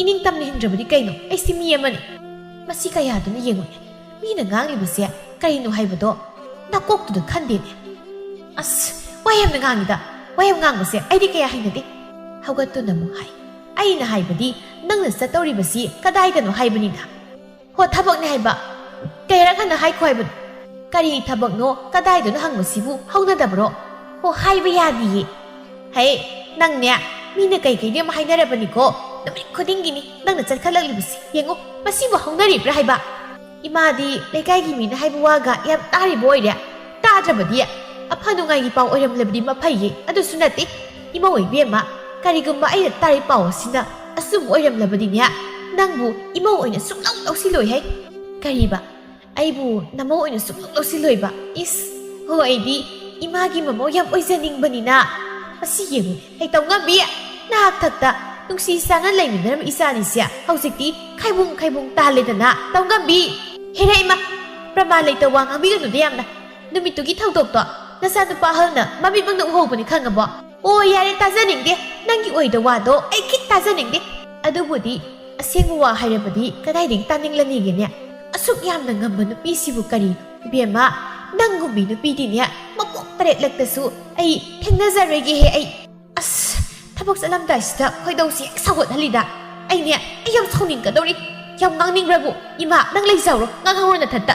"ꯏꯅꯤꯡ ꯇꯝꯅ ꯍꯤꯡꯗ꯭ꯔꯕꯗꯤ ꯀꯩꯅꯣ? ꯑꯩꯁꯤ ꯃꯤ ꯑꯃꯅꯤ꯫" "ꯃꯁꯤ ꯀꯌꯥꯗꯨꯅ ꯌꯦꯡꯉꯨꯅꯦ꯫ ꯃꯤꯅ ꯉꯥꯡꯂꯤꯕꯁꯦ ꯀꯔꯤꯅꯣ ꯍꯥꯏꯕꯗꯣ ꯅꯀꯣꯛꯇꯨꯗ ꯈꯟꯗꯦꯅꯦ꯫" "ꯑꯁ, ꯋꯥ ꯌꯥꯝꯅ ꯉꯥꯡꯉꯤꯗ꯫ ꯋꯥ ꯌꯥꯝ ꯉꯥꯡꯕꯁꯦ ꯑꯩꯗꯤ ꯀꯌꯥ ꯍꯩꯅꯗꯦ꯫" ꯍꯧꯒꯠꯇꯨꯅ ꯑꯃꯨꯛ ꯍꯥꯏ, "ꯑꯩꯅ ꯍꯥꯏꯕꯗꯤ ꯅꯪꯅ ꯆꯠꯇꯧꯔꯤꯕꯁꯤ ꯀꯗꯥꯏꯗꯅꯣ ꯍꯥꯏꯕꯅꯤꯗ꯫" "ꯍꯣ, ꯊꯕꯛꯅꯦ ꯍꯥꯏꯕ꯫ ꯀꯌꯥꯔꯛ ꯍꯟꯅ ꯍꯥꯏꯈꯣ ꯍꯥꯏꯕꯅꯣ? ꯀꯔꯤ ꯊꯕꯛꯅꯣ, ꯀꯗꯥꯏꯗꯅꯣ ꯍꯪꯕꯁꯤꯕꯨ ꯍꯧꯅꯗꯕ꯭ꯔꯣ? ꯍꯣ, ꯍꯥꯏꯕ ꯌꯥꯗꯤꯌꯦ꯫ ꯍꯦ, ꯅꯪꯅꯦ, ꯃꯤꯅ ꯀꯩ ꯀꯩꯅꯣ ꯌꯥꯝ ꯍꯥꯏꯅꯔꯕꯅꯤꯀꯣ꯫ ꯅꯨꯃꯤꯠ ꯈꯨꯗꯤꯡꯒꯤꯅꯤ ꯅꯪꯅ ꯆꯠꯈꯠꯂꯛꯂꯤꯕꯁꯤ꯫ ꯌꯦꯡꯉꯨ, ꯃꯁꯤꯕꯨ ꯍꯧꯅꯔꯤꯕ꯭ꯔꯥ ꯍꯥꯏꯕ? ꯏꯃꯥꯗꯤ ꯂꯩꯀꯥꯏꯒꯤ ꯃꯤꯅ ꯍꯥꯏꯕ ꯋꯥꯒ ꯌꯥꯝ ꯇꯥꯔꯤꯕ ꯑꯣꯏꯔꯦ꯫ ꯇꯥꯗ꯭ꯔꯕꯗꯤ ꯑꯐ ꯅꯨꯡꯉꯥꯏꯒꯤ ꯄꯥꯎ ꯑꯣꯏꯔꯝꯂꯕꯗꯤ ꯃꯐꯩꯌꯦ꯫ ꯑꯗꯨꯁꯨ ꯅꯠꯇꯦ꯫ ꯏꯃꯧ ꯏꯕꯦꯝꯃ, ꯀꯔꯤꯒꯨꯝꯕ ꯑꯩꯅ ꯇꯥꯔꯤ ꯄꯥꯎ ꯑꯁꯤꯅ ꯑꯆꯨꯝꯕ ꯑꯣꯏꯔꯝꯂꯕꯗꯤꯅꯦ, ꯅꯪꯕꯨ ꯏꯃꯧ ꯑꯣꯏꯅ ꯁꯨꯡꯂꯧ ꯂꯧꯁꯤꯜꯂꯣꯏ ꯍꯥꯏ꯫ ꯀꯔꯤꯕ? ꯑꯩꯕꯨ ꯅꯃꯧ ꯑꯣꯏꯅ ꯁꯨꯡꯂꯧ ꯂꯧꯁꯤꯜꯂꯣꯏꯕ? ꯏꯁ, ꯍꯣ, ꯑꯩꯗꯤ ꯏꯃꯥꯒꯤ ꯃꯃꯧ ꯌꯥꯝ ꯑꯣꯏꯖꯅꯤꯡꯕꯅꯤꯅ꯫ ꯑꯁꯤ ꯌꯦꯡꯉꯨ, ꯍꯩ ꯇꯧꯉꯝꯕꯤ, ꯅꯍꯥꯛ ꯊꯛꯇ ꯅꯨꯡꯁꯤ ꯆꯥꯟꯅ ꯂꯩꯃꯤꯟꯅꯔꯝꯕ ꯏꯆꯥꯅꯤꯁꯦ ꯍꯧꯖꯤꯛꯇꯤ ꯈꯥꯏꯕꯨꯡ ꯈꯥꯏꯕꯨꯡ ꯇꯥꯍꯜꯂꯦꯗꯅ꯫ ꯇꯧꯉꯝꯕꯤ, ꯍꯦꯔꯥ ꯏꯃꯥ, ꯄ꯭ꯔꯃꯥꯟ ꯂꯩꯇ ꯋꯥ ꯉꯥꯡꯕꯤꯒꯅꯨꯗ ꯌꯥꯝꯅ꯫ ꯅꯨꯃꯤꯠꯇꯨꯒꯤ ꯊꯧꯗꯣꯛꯇꯣ ꯅꯆꯥꯅꯨꯄꯥ ꯑꯍꯜꯅ ꯃꯃꯤꯠꯃꯛꯅ ꯎꯍꯧꯕꯅꯤ, ꯈꯪꯉꯕꯣ? ꯑꯣ, ꯌꯥꯔꯦ, ꯇꯥꯖꯅꯤꯡꯗꯦ꯫ ꯅꯪꯒꯤ ꯑꯣꯏꯗ ꯋꯥꯗꯣ ꯑꯩ ꯈꯤꯠ ꯇꯥꯖꯅꯤꯡꯗꯦ꯫ ꯑꯗꯨꯕꯨꯗꯤ ꯑꯁꯦꯡꯕ ꯋꯥ ꯍꯥꯏꯔꯕꯗꯤ ꯀꯗꯥꯏꯗꯒꯤ ꯇꯥꯅꯤꯡꯂꯅꯤꯒꯦꯅꯦ? ꯑꯁꯨꯛ ꯌꯥꯝꯅ ꯉꯝꯕ ꯅꯨꯄꯤꯁꯤꯕꯨ ꯀꯔꯤ? ꯏꯕꯦꯝꯃ, ꯅꯪꯒꯨꯝꯕꯤ ꯅꯨꯄꯤꯗꯤꯅꯦ ꯃꯄꯣꯛ ꯇꯔꯦꯠꯂꯛꯇꯁꯨ ꯑꯩ ꯊꯦꯡꯅꯖꯔꯣꯏꯒꯦꯍꯦ ꯑꯩ꯫ ꯑꯁ, ꯊꯕꯛ ꯆꯠꯂꯝꯗꯥꯏꯁꯤꯗ ꯈꯣꯏꯗꯧꯁꯤ ꯍꯦꯛ ꯁꯥꯎꯒꯠꯍꯜꯂꯤꯗ꯫ ꯑꯩꯅꯦ, ꯑꯩ ꯌꯥꯝ ꯁꯥꯎꯅꯤꯡꯒꯗꯧꯔꯤ꯫ ꯌꯥꯝ ꯉꯥꯡꯅꯤꯡꯕ꯭ꯔꯕꯨ? ꯏꯃꯥ, ꯅꯪ ꯂꯩꯖꯍꯧꯔꯣ, ꯉꯥꯡꯍꯧꯔꯣ ꯅꯊꯟꯇ꯫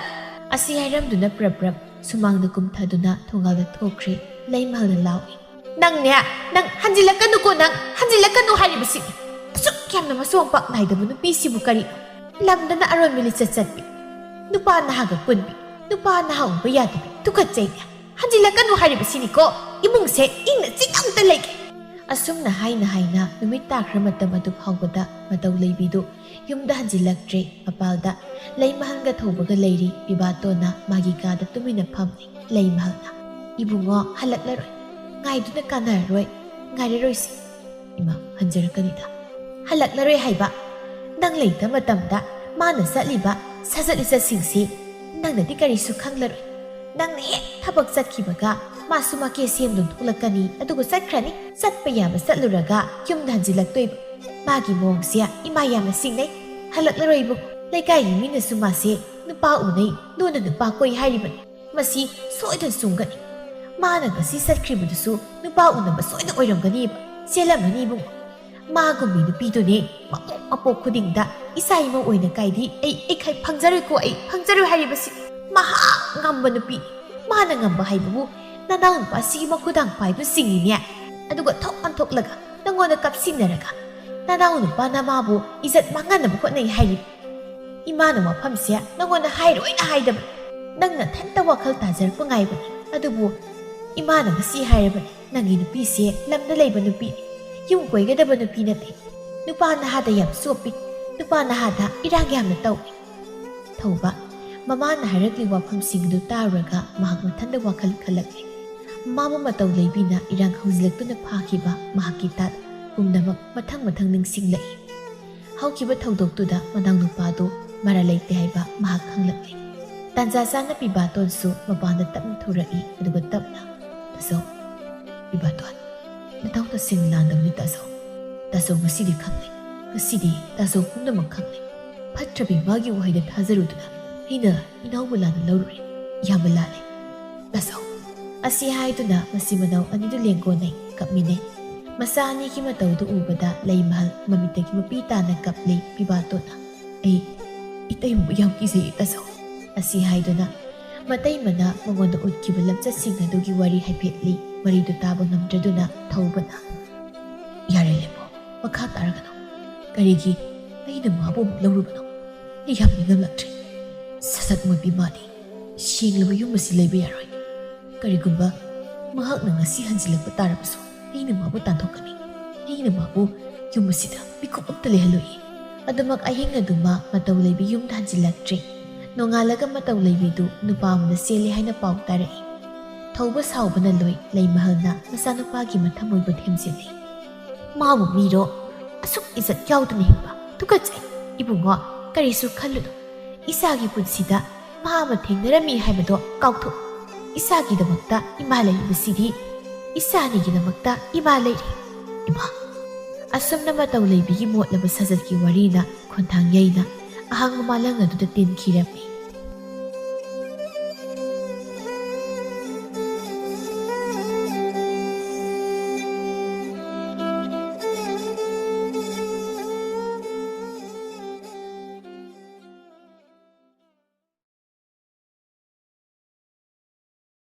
ꯑꯁꯤ ꯍꯥꯏꯔꯝꯗꯨꯅ ꯄ꯭ꯔꯞ ꯄ꯭ꯔꯞ ꯁꯨꯃꯥꯡꯗ ꯀꯨꯝꯊꯗꯨꯅ ꯊꯣꯡꯒꯥꯜꯗ ꯊꯣꯛꯈ꯭ꯔꯦ ꯂꯩꯃꯍꯜꯅ ꯂꯥꯎꯏ꯫ ꯅꯪꯅꯦ, ꯅꯪ ꯍꯟꯖꯤꯜꯂꯛꯀꯅꯨꯀꯣ, ꯅꯪ ꯍꯟꯖꯤꯜꯂꯛꯀꯅꯨ ꯍꯥꯏꯔꯤꯕꯁꯤꯅꯤ꯫ ꯑꯁꯨꯛ ꯌꯥꯝꯅ ꯃꯁꯣꯡ ꯄꯥꯛ ꯅꯥꯏꯗꯕ ꯅꯨꯄꯤꯁꯤꯕꯨ ꯀꯔꯤꯅꯣ? ꯂꯝꯗꯅ ꯑꯔꯣꯟꯕ ꯂꯤꯆꯠ ꯆꯠꯄꯤ, ꯅꯨꯄꯥ ꯅꯍꯥꯒ ꯄꯨꯟꯕꯤ, ꯅꯨꯄꯥ ꯅꯍꯥ ꯎꯕ ꯌꯥꯗꯕꯤ, ꯇꯨꯀꯠꯆꯩꯅꯦ꯫ ꯍꯟꯖꯤꯜꯂꯛꯀꯅꯨ ꯍꯥꯏꯔꯤꯕꯁꯤꯅꯤꯀꯣ꯫ ꯏꯃꯨꯡꯁꯦ ꯏꯪꯅ ꯆꯤꯛꯅ ꯑꯝꯇ ꯂꯩꯒꯦ꯫ ꯑꯁꯨꯝꯅ ꯍꯥꯏꯅ ꯍꯥꯏꯅ ꯅꯨꯃꯤꯠ ꯇꯥꯈ꯭ꯔ ꯃꯇꯝ ꯑꯗꯨ ꯐꯥꯎꯕꯗ ꯃꯇꯧ ꯂꯩꯕꯤꯗꯨ ꯌꯨꯝꯗ ꯍꯟꯖꯤꯜꯂꯛꯇ꯭ꯔꯦ꯫ ꯃꯄꯥꯜꯗ ꯂꯩꯃꯍꯜꯒ ꯊꯧꯕꯒ ꯂꯩꯔꯤ꯫ ꯄꯤꯕꯥꯇꯣꯟꯅ ꯃꯥꯒꯤ ꯀꯥꯗ ꯇꯨꯃꯤꯟꯅ ꯐꯝꯂꯤ꯫ ꯂꯩꯃꯍꯜꯅ, "ꯏꯕꯨꯡꯉꯣ ꯍꯜꯂꯛꯂꯔꯣꯏ꯫ ꯉꯥꯏꯗꯨꯅ ꯀꯥꯟꯅꯔꯔꯣꯏ꯫ ꯉꯥꯏꯔꯔꯣꯏꯁꯤ꯫" "ꯏꯃꯥ, ꯍꯟꯖꯔꯛꯀꯅꯤꯗ꯫" "ꯍꯜꯂꯛꯂꯔꯣꯏ ꯍꯥꯏꯕ? ꯅꯪ ꯂꯩꯇ ꯃꯇꯝꯗ ꯃꯥꯅ ꯆꯠꯂꯤꯕ ꯁꯖꯠ ꯂꯤꯆꯠꯁꯤꯡꯁꯤ ꯅꯪꯅꯗꯤ ꯀꯔꯤꯁꯨ ꯈꯪꯂꯔꯣꯏ꯫ ꯅꯪꯅ ꯍꯦꯛ ꯊꯕꯛ ꯆꯠꯈꯤꯕꯒ ꯃꯥꯁꯨ ꯃꯀꯦ ꯁꯦꯝꯗꯨꯅ ꯊꯣꯛꯂꯛꯀꯅꯤ, ꯑꯗꯨꯒ ꯆꯠꯈ꯭ꯔꯅꯤ꯫ ꯆꯠꯄ ꯌꯥꯕ ꯆꯠꯂꯨꯔꯒ ꯌꯨꯝꯗ ꯍꯟꯖꯤꯜꯂꯛꯇꯣꯏꯕ꯫ ꯃꯥꯒꯤ ꯃꯑꯣꯡꯁꯦ ꯏꯃꯥ ꯌꯥꯝꯅ ꯆꯤꯡꯅꯩ꯫ ꯍꯜꯂꯛꯂꯔꯣꯏ ꯏꯕꯨꯡ꯫ ꯂꯩꯀꯥꯏꯒꯤ ꯃꯤꯅꯁꯨ ꯃꯥꯁꯦ ꯅꯨꯄꯥ ꯎꯅꯩ, ꯂꯨꯅ ꯅꯨꯄꯥ ꯀꯣꯏ ꯍꯥꯏꯔꯤꯕꯅꯤ꯫ ꯃꯁꯤ ꯁꯣꯏꯗꯅ ꯆꯨꯝꯒꯅꯤ꯫ ꯃꯥꯅ ꯉꯁꯤ ꯆꯠꯈ꯭ꯔꯤꯕꯗꯨꯁꯨ ꯅꯨꯄꯥ ꯎꯅꯕ ꯁꯣꯏꯗꯅ ꯑꯣꯏꯔꯝꯒꯅꯤꯕ꯫ ꯆꯦꯜꯂꯝꯃꯅꯤ ꯏꯕꯨꯡ꯫ ꯃꯥꯒꯨꯝꯕꯤ ꯅꯨꯄꯤꯗꯨꯅꯦ ꯃꯄꯣꯛ ꯃꯄꯣꯛ ꯈꯨꯗꯤꯡꯗ ꯏꯆꯥ ꯏꯃꯧ ꯑꯣꯏꯅ ꯀꯥꯏꯗꯤ ꯑꯩ ꯑꯩꯈꯩ ꯐꯪꯖꯔꯣꯏꯀꯣ, ꯑꯩ ꯐꯪꯖꯔꯣꯏ ꯍꯥꯏꯔꯤꯕꯁꯤ꯫ ꯃꯍꯥꯛ ꯉꯝꯕ ꯅꯨꯄꯤ, ꯃꯥꯅ ꯉꯝꯕ ꯍꯥꯏꯕꯕꯨ ꯅꯅꯥꯎ ꯅꯨꯄꯥꯁꯤꯒꯤ ꯃꯈꯨꯗꯥꯡ ꯄꯥꯏꯗꯨ ꯆꯤꯡꯉꯤꯅꯦ꯫ ꯑꯗꯨꯒ ꯊꯣꯛ ꯑꯣꯟꯊꯣꯛꯂꯒ ꯅꯪꯉꯣꯟꯗ ꯀꯞꯁꯤꯟꯅꯔꯒ ꯅꯅꯥꯎ ꯅꯨꯄꯥꯅ ꯃꯥꯕꯨ ꯏꯖꯠ ꯃꯥꯡꯍꯟꯅꯕ ꯍꯣꯠꯅꯩ ꯍꯥꯏꯔꯤ꯫ ꯏꯃꯥꯅ ꯋꯥꯐꯝꯁꯦ ꯅꯪꯉꯣꯟꯗ ꯍꯥꯏꯔꯣꯏꯅ ꯍꯥꯏꯗꯕ, ꯅꯪ ꯅꯊꯟꯇ ꯋꯥꯈꯜ ꯇꯥꯖꯔꯛꯄ ꯉꯥꯏꯕꯅꯤ꯫ ꯑꯗꯨꯕꯨ ꯏꯃꯥꯅ ꯉꯁꯤ ꯍꯥꯏꯔꯕꯅꯤ, ꯅꯪꯒꯤ ꯅꯨꯄꯤꯁꯦ ꯂꯝꯗ ꯂꯩꯕ ꯅꯨꯄꯤꯅꯤ, ꯌꯨꯝ ꯀꯣꯏꯒꯗꯕ ꯅꯨꯄꯤ ꯅꯠꯇꯦ꯫ ꯅꯨꯄꯥ ꯅꯍꯥꯗ ꯌꯥꯝ ꯆꯣꯞꯄꯤ, ꯅꯨꯄꯥ ꯅꯍꯥꯗ ꯏꯔꯥꯡ ꯌꯥꯝꯅ ꯇꯧꯏ꯫ ꯊꯧꯕ, ꯃꯃꯥꯅ ꯍꯥꯏꯔꯛꯂꯤꯕ ꯋꯥꯐꯝꯁꯤꯡ ꯑꯗꯨ ꯇꯥꯔꯨꯔꯒ ꯃꯍꯥꯛ ꯃꯊꯟꯇ ꯋꯥꯈꯜ ꯈꯜꯂꯛꯂꯦ꯫ ꯃꯃꯥꯕꯨ ꯃꯇꯧ ꯂꯩꯕꯤꯅ ꯏꯔꯥꯡ ꯍꯧꯖꯤꯜꯂꯛꯇꯨꯅ ꯐꯥꯈꯤꯕ ꯃꯍꯥꯛꯀꯤ ꯇꯥꯠ ꯄꯨꯝꯅꯃꯛ ꯃꯊꯪ ꯃꯊꯪ ꯅꯤꯡꯁꯤꯡꯂꯛꯏ꯫ ꯍꯧꯈꯤꯕ ꯊꯧꯗꯣꯛꯇꯨꯗ ꯃꯅꯥꯎꯅꯨꯄꯥꯗꯨ ꯃꯔꯥꯜ ꯂꯩꯇꯦ ꯍꯥꯏꯕ ꯃꯍꯥꯛ ꯈꯪꯂꯛꯂꯦ꯫ ꯇꯥꯟꯖꯥ ꯆꯥꯅ ꯄꯤꯕꯥꯇꯣꯟꯁꯨ ꯃꯄꯥꯟꯗ ꯇꯞꯅ ꯊꯣꯔꯛꯏ, ꯑꯗꯨꯒ ꯇꯞꯅ, "ꯇꯥꯆꯧ, ꯄꯤꯕꯥꯇꯣꯟ, ꯅꯇꯥꯎ ꯇꯁꯦꯡꯅ ꯂꯥꯟꯗꯕꯅꯤ ꯇꯥꯆꯧ꯫ ꯇꯥꯆꯧ ꯉꯁꯤꯗꯤ ꯈꯪꯂꯦ꯫ ꯉꯁꯤꯗꯤ ꯇꯥꯆꯧ ꯄꯨꯝꯅꯃꯛ ꯈꯪꯂꯦ꯫ ꯐꯠꯇ꯭ꯔꯕꯤ ꯃꯥꯒꯤ ꯋꯥꯍꯩꯗ ꯊꯥꯖꯔꯨꯗꯨꯅ ꯑꯩꯅ ꯏꯅꯥꯎꯕꯨ ꯂꯥꯟꯅ ꯂꯧꯔꯨꯔꯦ꯫ ꯏꯌꯥꯝꯕ ꯂꯥꯜꯂꯦ꯫ ꯇꯥꯆꯧ꯫" ꯑꯁꯤ ꯍꯥꯏꯗꯨꯅ ꯃꯆꯤꯟ ꯃꯅꯥꯎ ꯑꯅꯤꯗꯨ ꯂꯦꯡꯒꯣꯟꯅꯩ, ꯀꯞꯃꯤꯟꯅꯩ꯫ ꯃꯆꯥ ꯑꯅꯤꯒꯤ ꯃꯇꯧꯗꯨ ꯎꯕꯗ ꯂꯩꯃꯍꯜ ꯃꯃꯤꯠꯇꯒꯤ ꯃꯄꯤ ꯇꯥꯅ ꯀꯞꯂꯤ ꯄꯤꯕꯥꯇꯣꯟꯅ꯫ "ꯑꯩ ꯏꯇꯩꯃꯕꯨ ꯌꯥꯝ ꯀꯤꯖꯩꯌꯦ ꯇꯥꯆꯧ꯫" ꯑꯁꯤ ꯍꯥꯏꯗꯨꯅ ꯃꯇꯩꯃꯅ ꯃꯉꯣꯟꯗ ꯎꯠꯈꯤꯕ ꯂꯝꯆꯠꯁꯤꯡ ꯑꯗꯨꯒꯤ ꯋꯥꯔꯤ ꯍꯥꯏꯐꯦꯠ ꯂꯤ꯫ ꯋꯥꯔꯤꯗꯨ ꯇꯥꯕ ꯉꯝꯗ꯭ꯔꯗꯨꯅ ꯊꯧꯕꯅ, "ꯌꯥꯔꯦ ꯂꯦꯝꯕꯣ, ꯃꯈꯥ ꯇꯥꯔꯒꯅꯨ꯫ ꯀꯔꯤꯒꯤ ꯑꯩꯅ ꯃꯥꯕꯨ ꯑꯃꯨꯛ ꯂꯧꯔꯨꯕꯅꯣ? ꯑꯩ ꯌꯥꯝ ꯅꯤꯡꯉꯝꯂꯛꯇ꯭ꯔꯦ꯫ ꯁꯖꯠ ꯃꯣꯏꯕꯤ ꯃꯥꯗꯤ ꯁꯦꯡꯂꯕ ꯌꯨꯝ ꯑꯁꯤ ꯂꯩꯕ ꯌꯥꯔꯣꯏ꯫ ꯀꯔꯤꯒꯨꯝꯕ ꯃꯍꯥꯛꯅ ꯉꯁꯤ ꯍꯟꯖꯤꯜꯂꯛꯄ ꯇꯥꯔꯕꯁꯨ ꯑꯩꯅ ꯃꯥꯕꯨ ꯇꯥꯟꯊꯣꯛꯀꯅꯤ꯫ ꯑꯩꯅ ꯃꯥꯕꯨ ꯌꯨꯝ ꯑꯁꯤꯗ ꯃꯤꯀꯨꯞ ꯑꯝꯇ ꯂꯩꯍꯜꯂꯣꯏꯌꯦ꯫" ꯑꯗꯨꯃꯛ ꯑꯍꯤꯡ ꯑꯗꯨꯃ ꯃꯇꯧ ꯂꯩꯕꯤ ꯌꯨꯝꯗ ꯍꯟꯖꯤꯜꯂꯛꯇ꯭ꯔꯦ꯫ ꯅꯣꯡꯉꯥꯜꯂꯒ ꯃꯇꯧ ꯂꯩꯕꯤꯗꯨ ꯅꯨꯄꯥ ꯑꯃꯗ ꯆꯦꯜꯂꯦ ꯍꯥꯏꯅ ꯄꯥꯎ ꯇꯥꯔꯛꯏ꯫ ꯊꯧꯕ ꯁꯥꯎꯕꯅ ꯂꯣꯏ꯫ ꯂꯩꯃꯍꯜꯅ ꯃꯆꯥꯅꯨꯄꯥꯒꯤ ꯃꯊꯃꯣꯏꯕꯨ ꯊꯦꯝꯖꯤꯜꯂꯤ꯫ "ꯃꯥꯕꯨ ꯃꯤꯔꯣ? ꯑꯁꯨꯛ ꯏꯖꯠ ꯌꯥꯎꯗꯅ ꯍꯤꯡꯕ ꯇꯨꯀꯠꯆꯩ꯫ ꯏꯕꯨꯡꯉꯣ, ꯀꯔꯤꯁꯨ ꯈꯜꯂꯨꯅꯨ꯫ ꯏꯆꯥꯒꯤ ꯄꯨꯟꯁꯤꯗ ꯃꯥ ꯑꯃ ꯊꯦꯡꯅꯔꯝꯃꯤ ꯍꯥꯏꯕꯗꯣ ꯀꯥꯎꯊꯣꯛꯎ꯫ ꯏꯆꯥꯒꯤꯗꯃꯛꯇ ꯏꯃꯥ ꯂꯩꯔꯤꯕꯁꯤꯗꯤ ꯏꯆꯥ ꯑꯅꯤꯒꯤꯗꯃꯛꯇ ꯏꯃꯥ ꯂꯩꯔꯤ꯫" ꯏꯃꯥ꯫ ꯑꯁꯨꯝꯅ ꯃꯇꯧ ꯂꯩꯕꯤꯒꯤ ꯃꯣꯠꯂꯕ ꯁꯥꯖꯠꯀꯤ ꯋꯥꯔꯤꯅ ꯈꯣꯟꯊꯥꯡ ꯌꯩꯅ ꯑꯍꯥꯡꯕ ꯃꯥꯂꯪ ꯑꯗꯨꯗ ꯇꯤꯟꯈꯤꯔꯝꯃꯤ꯫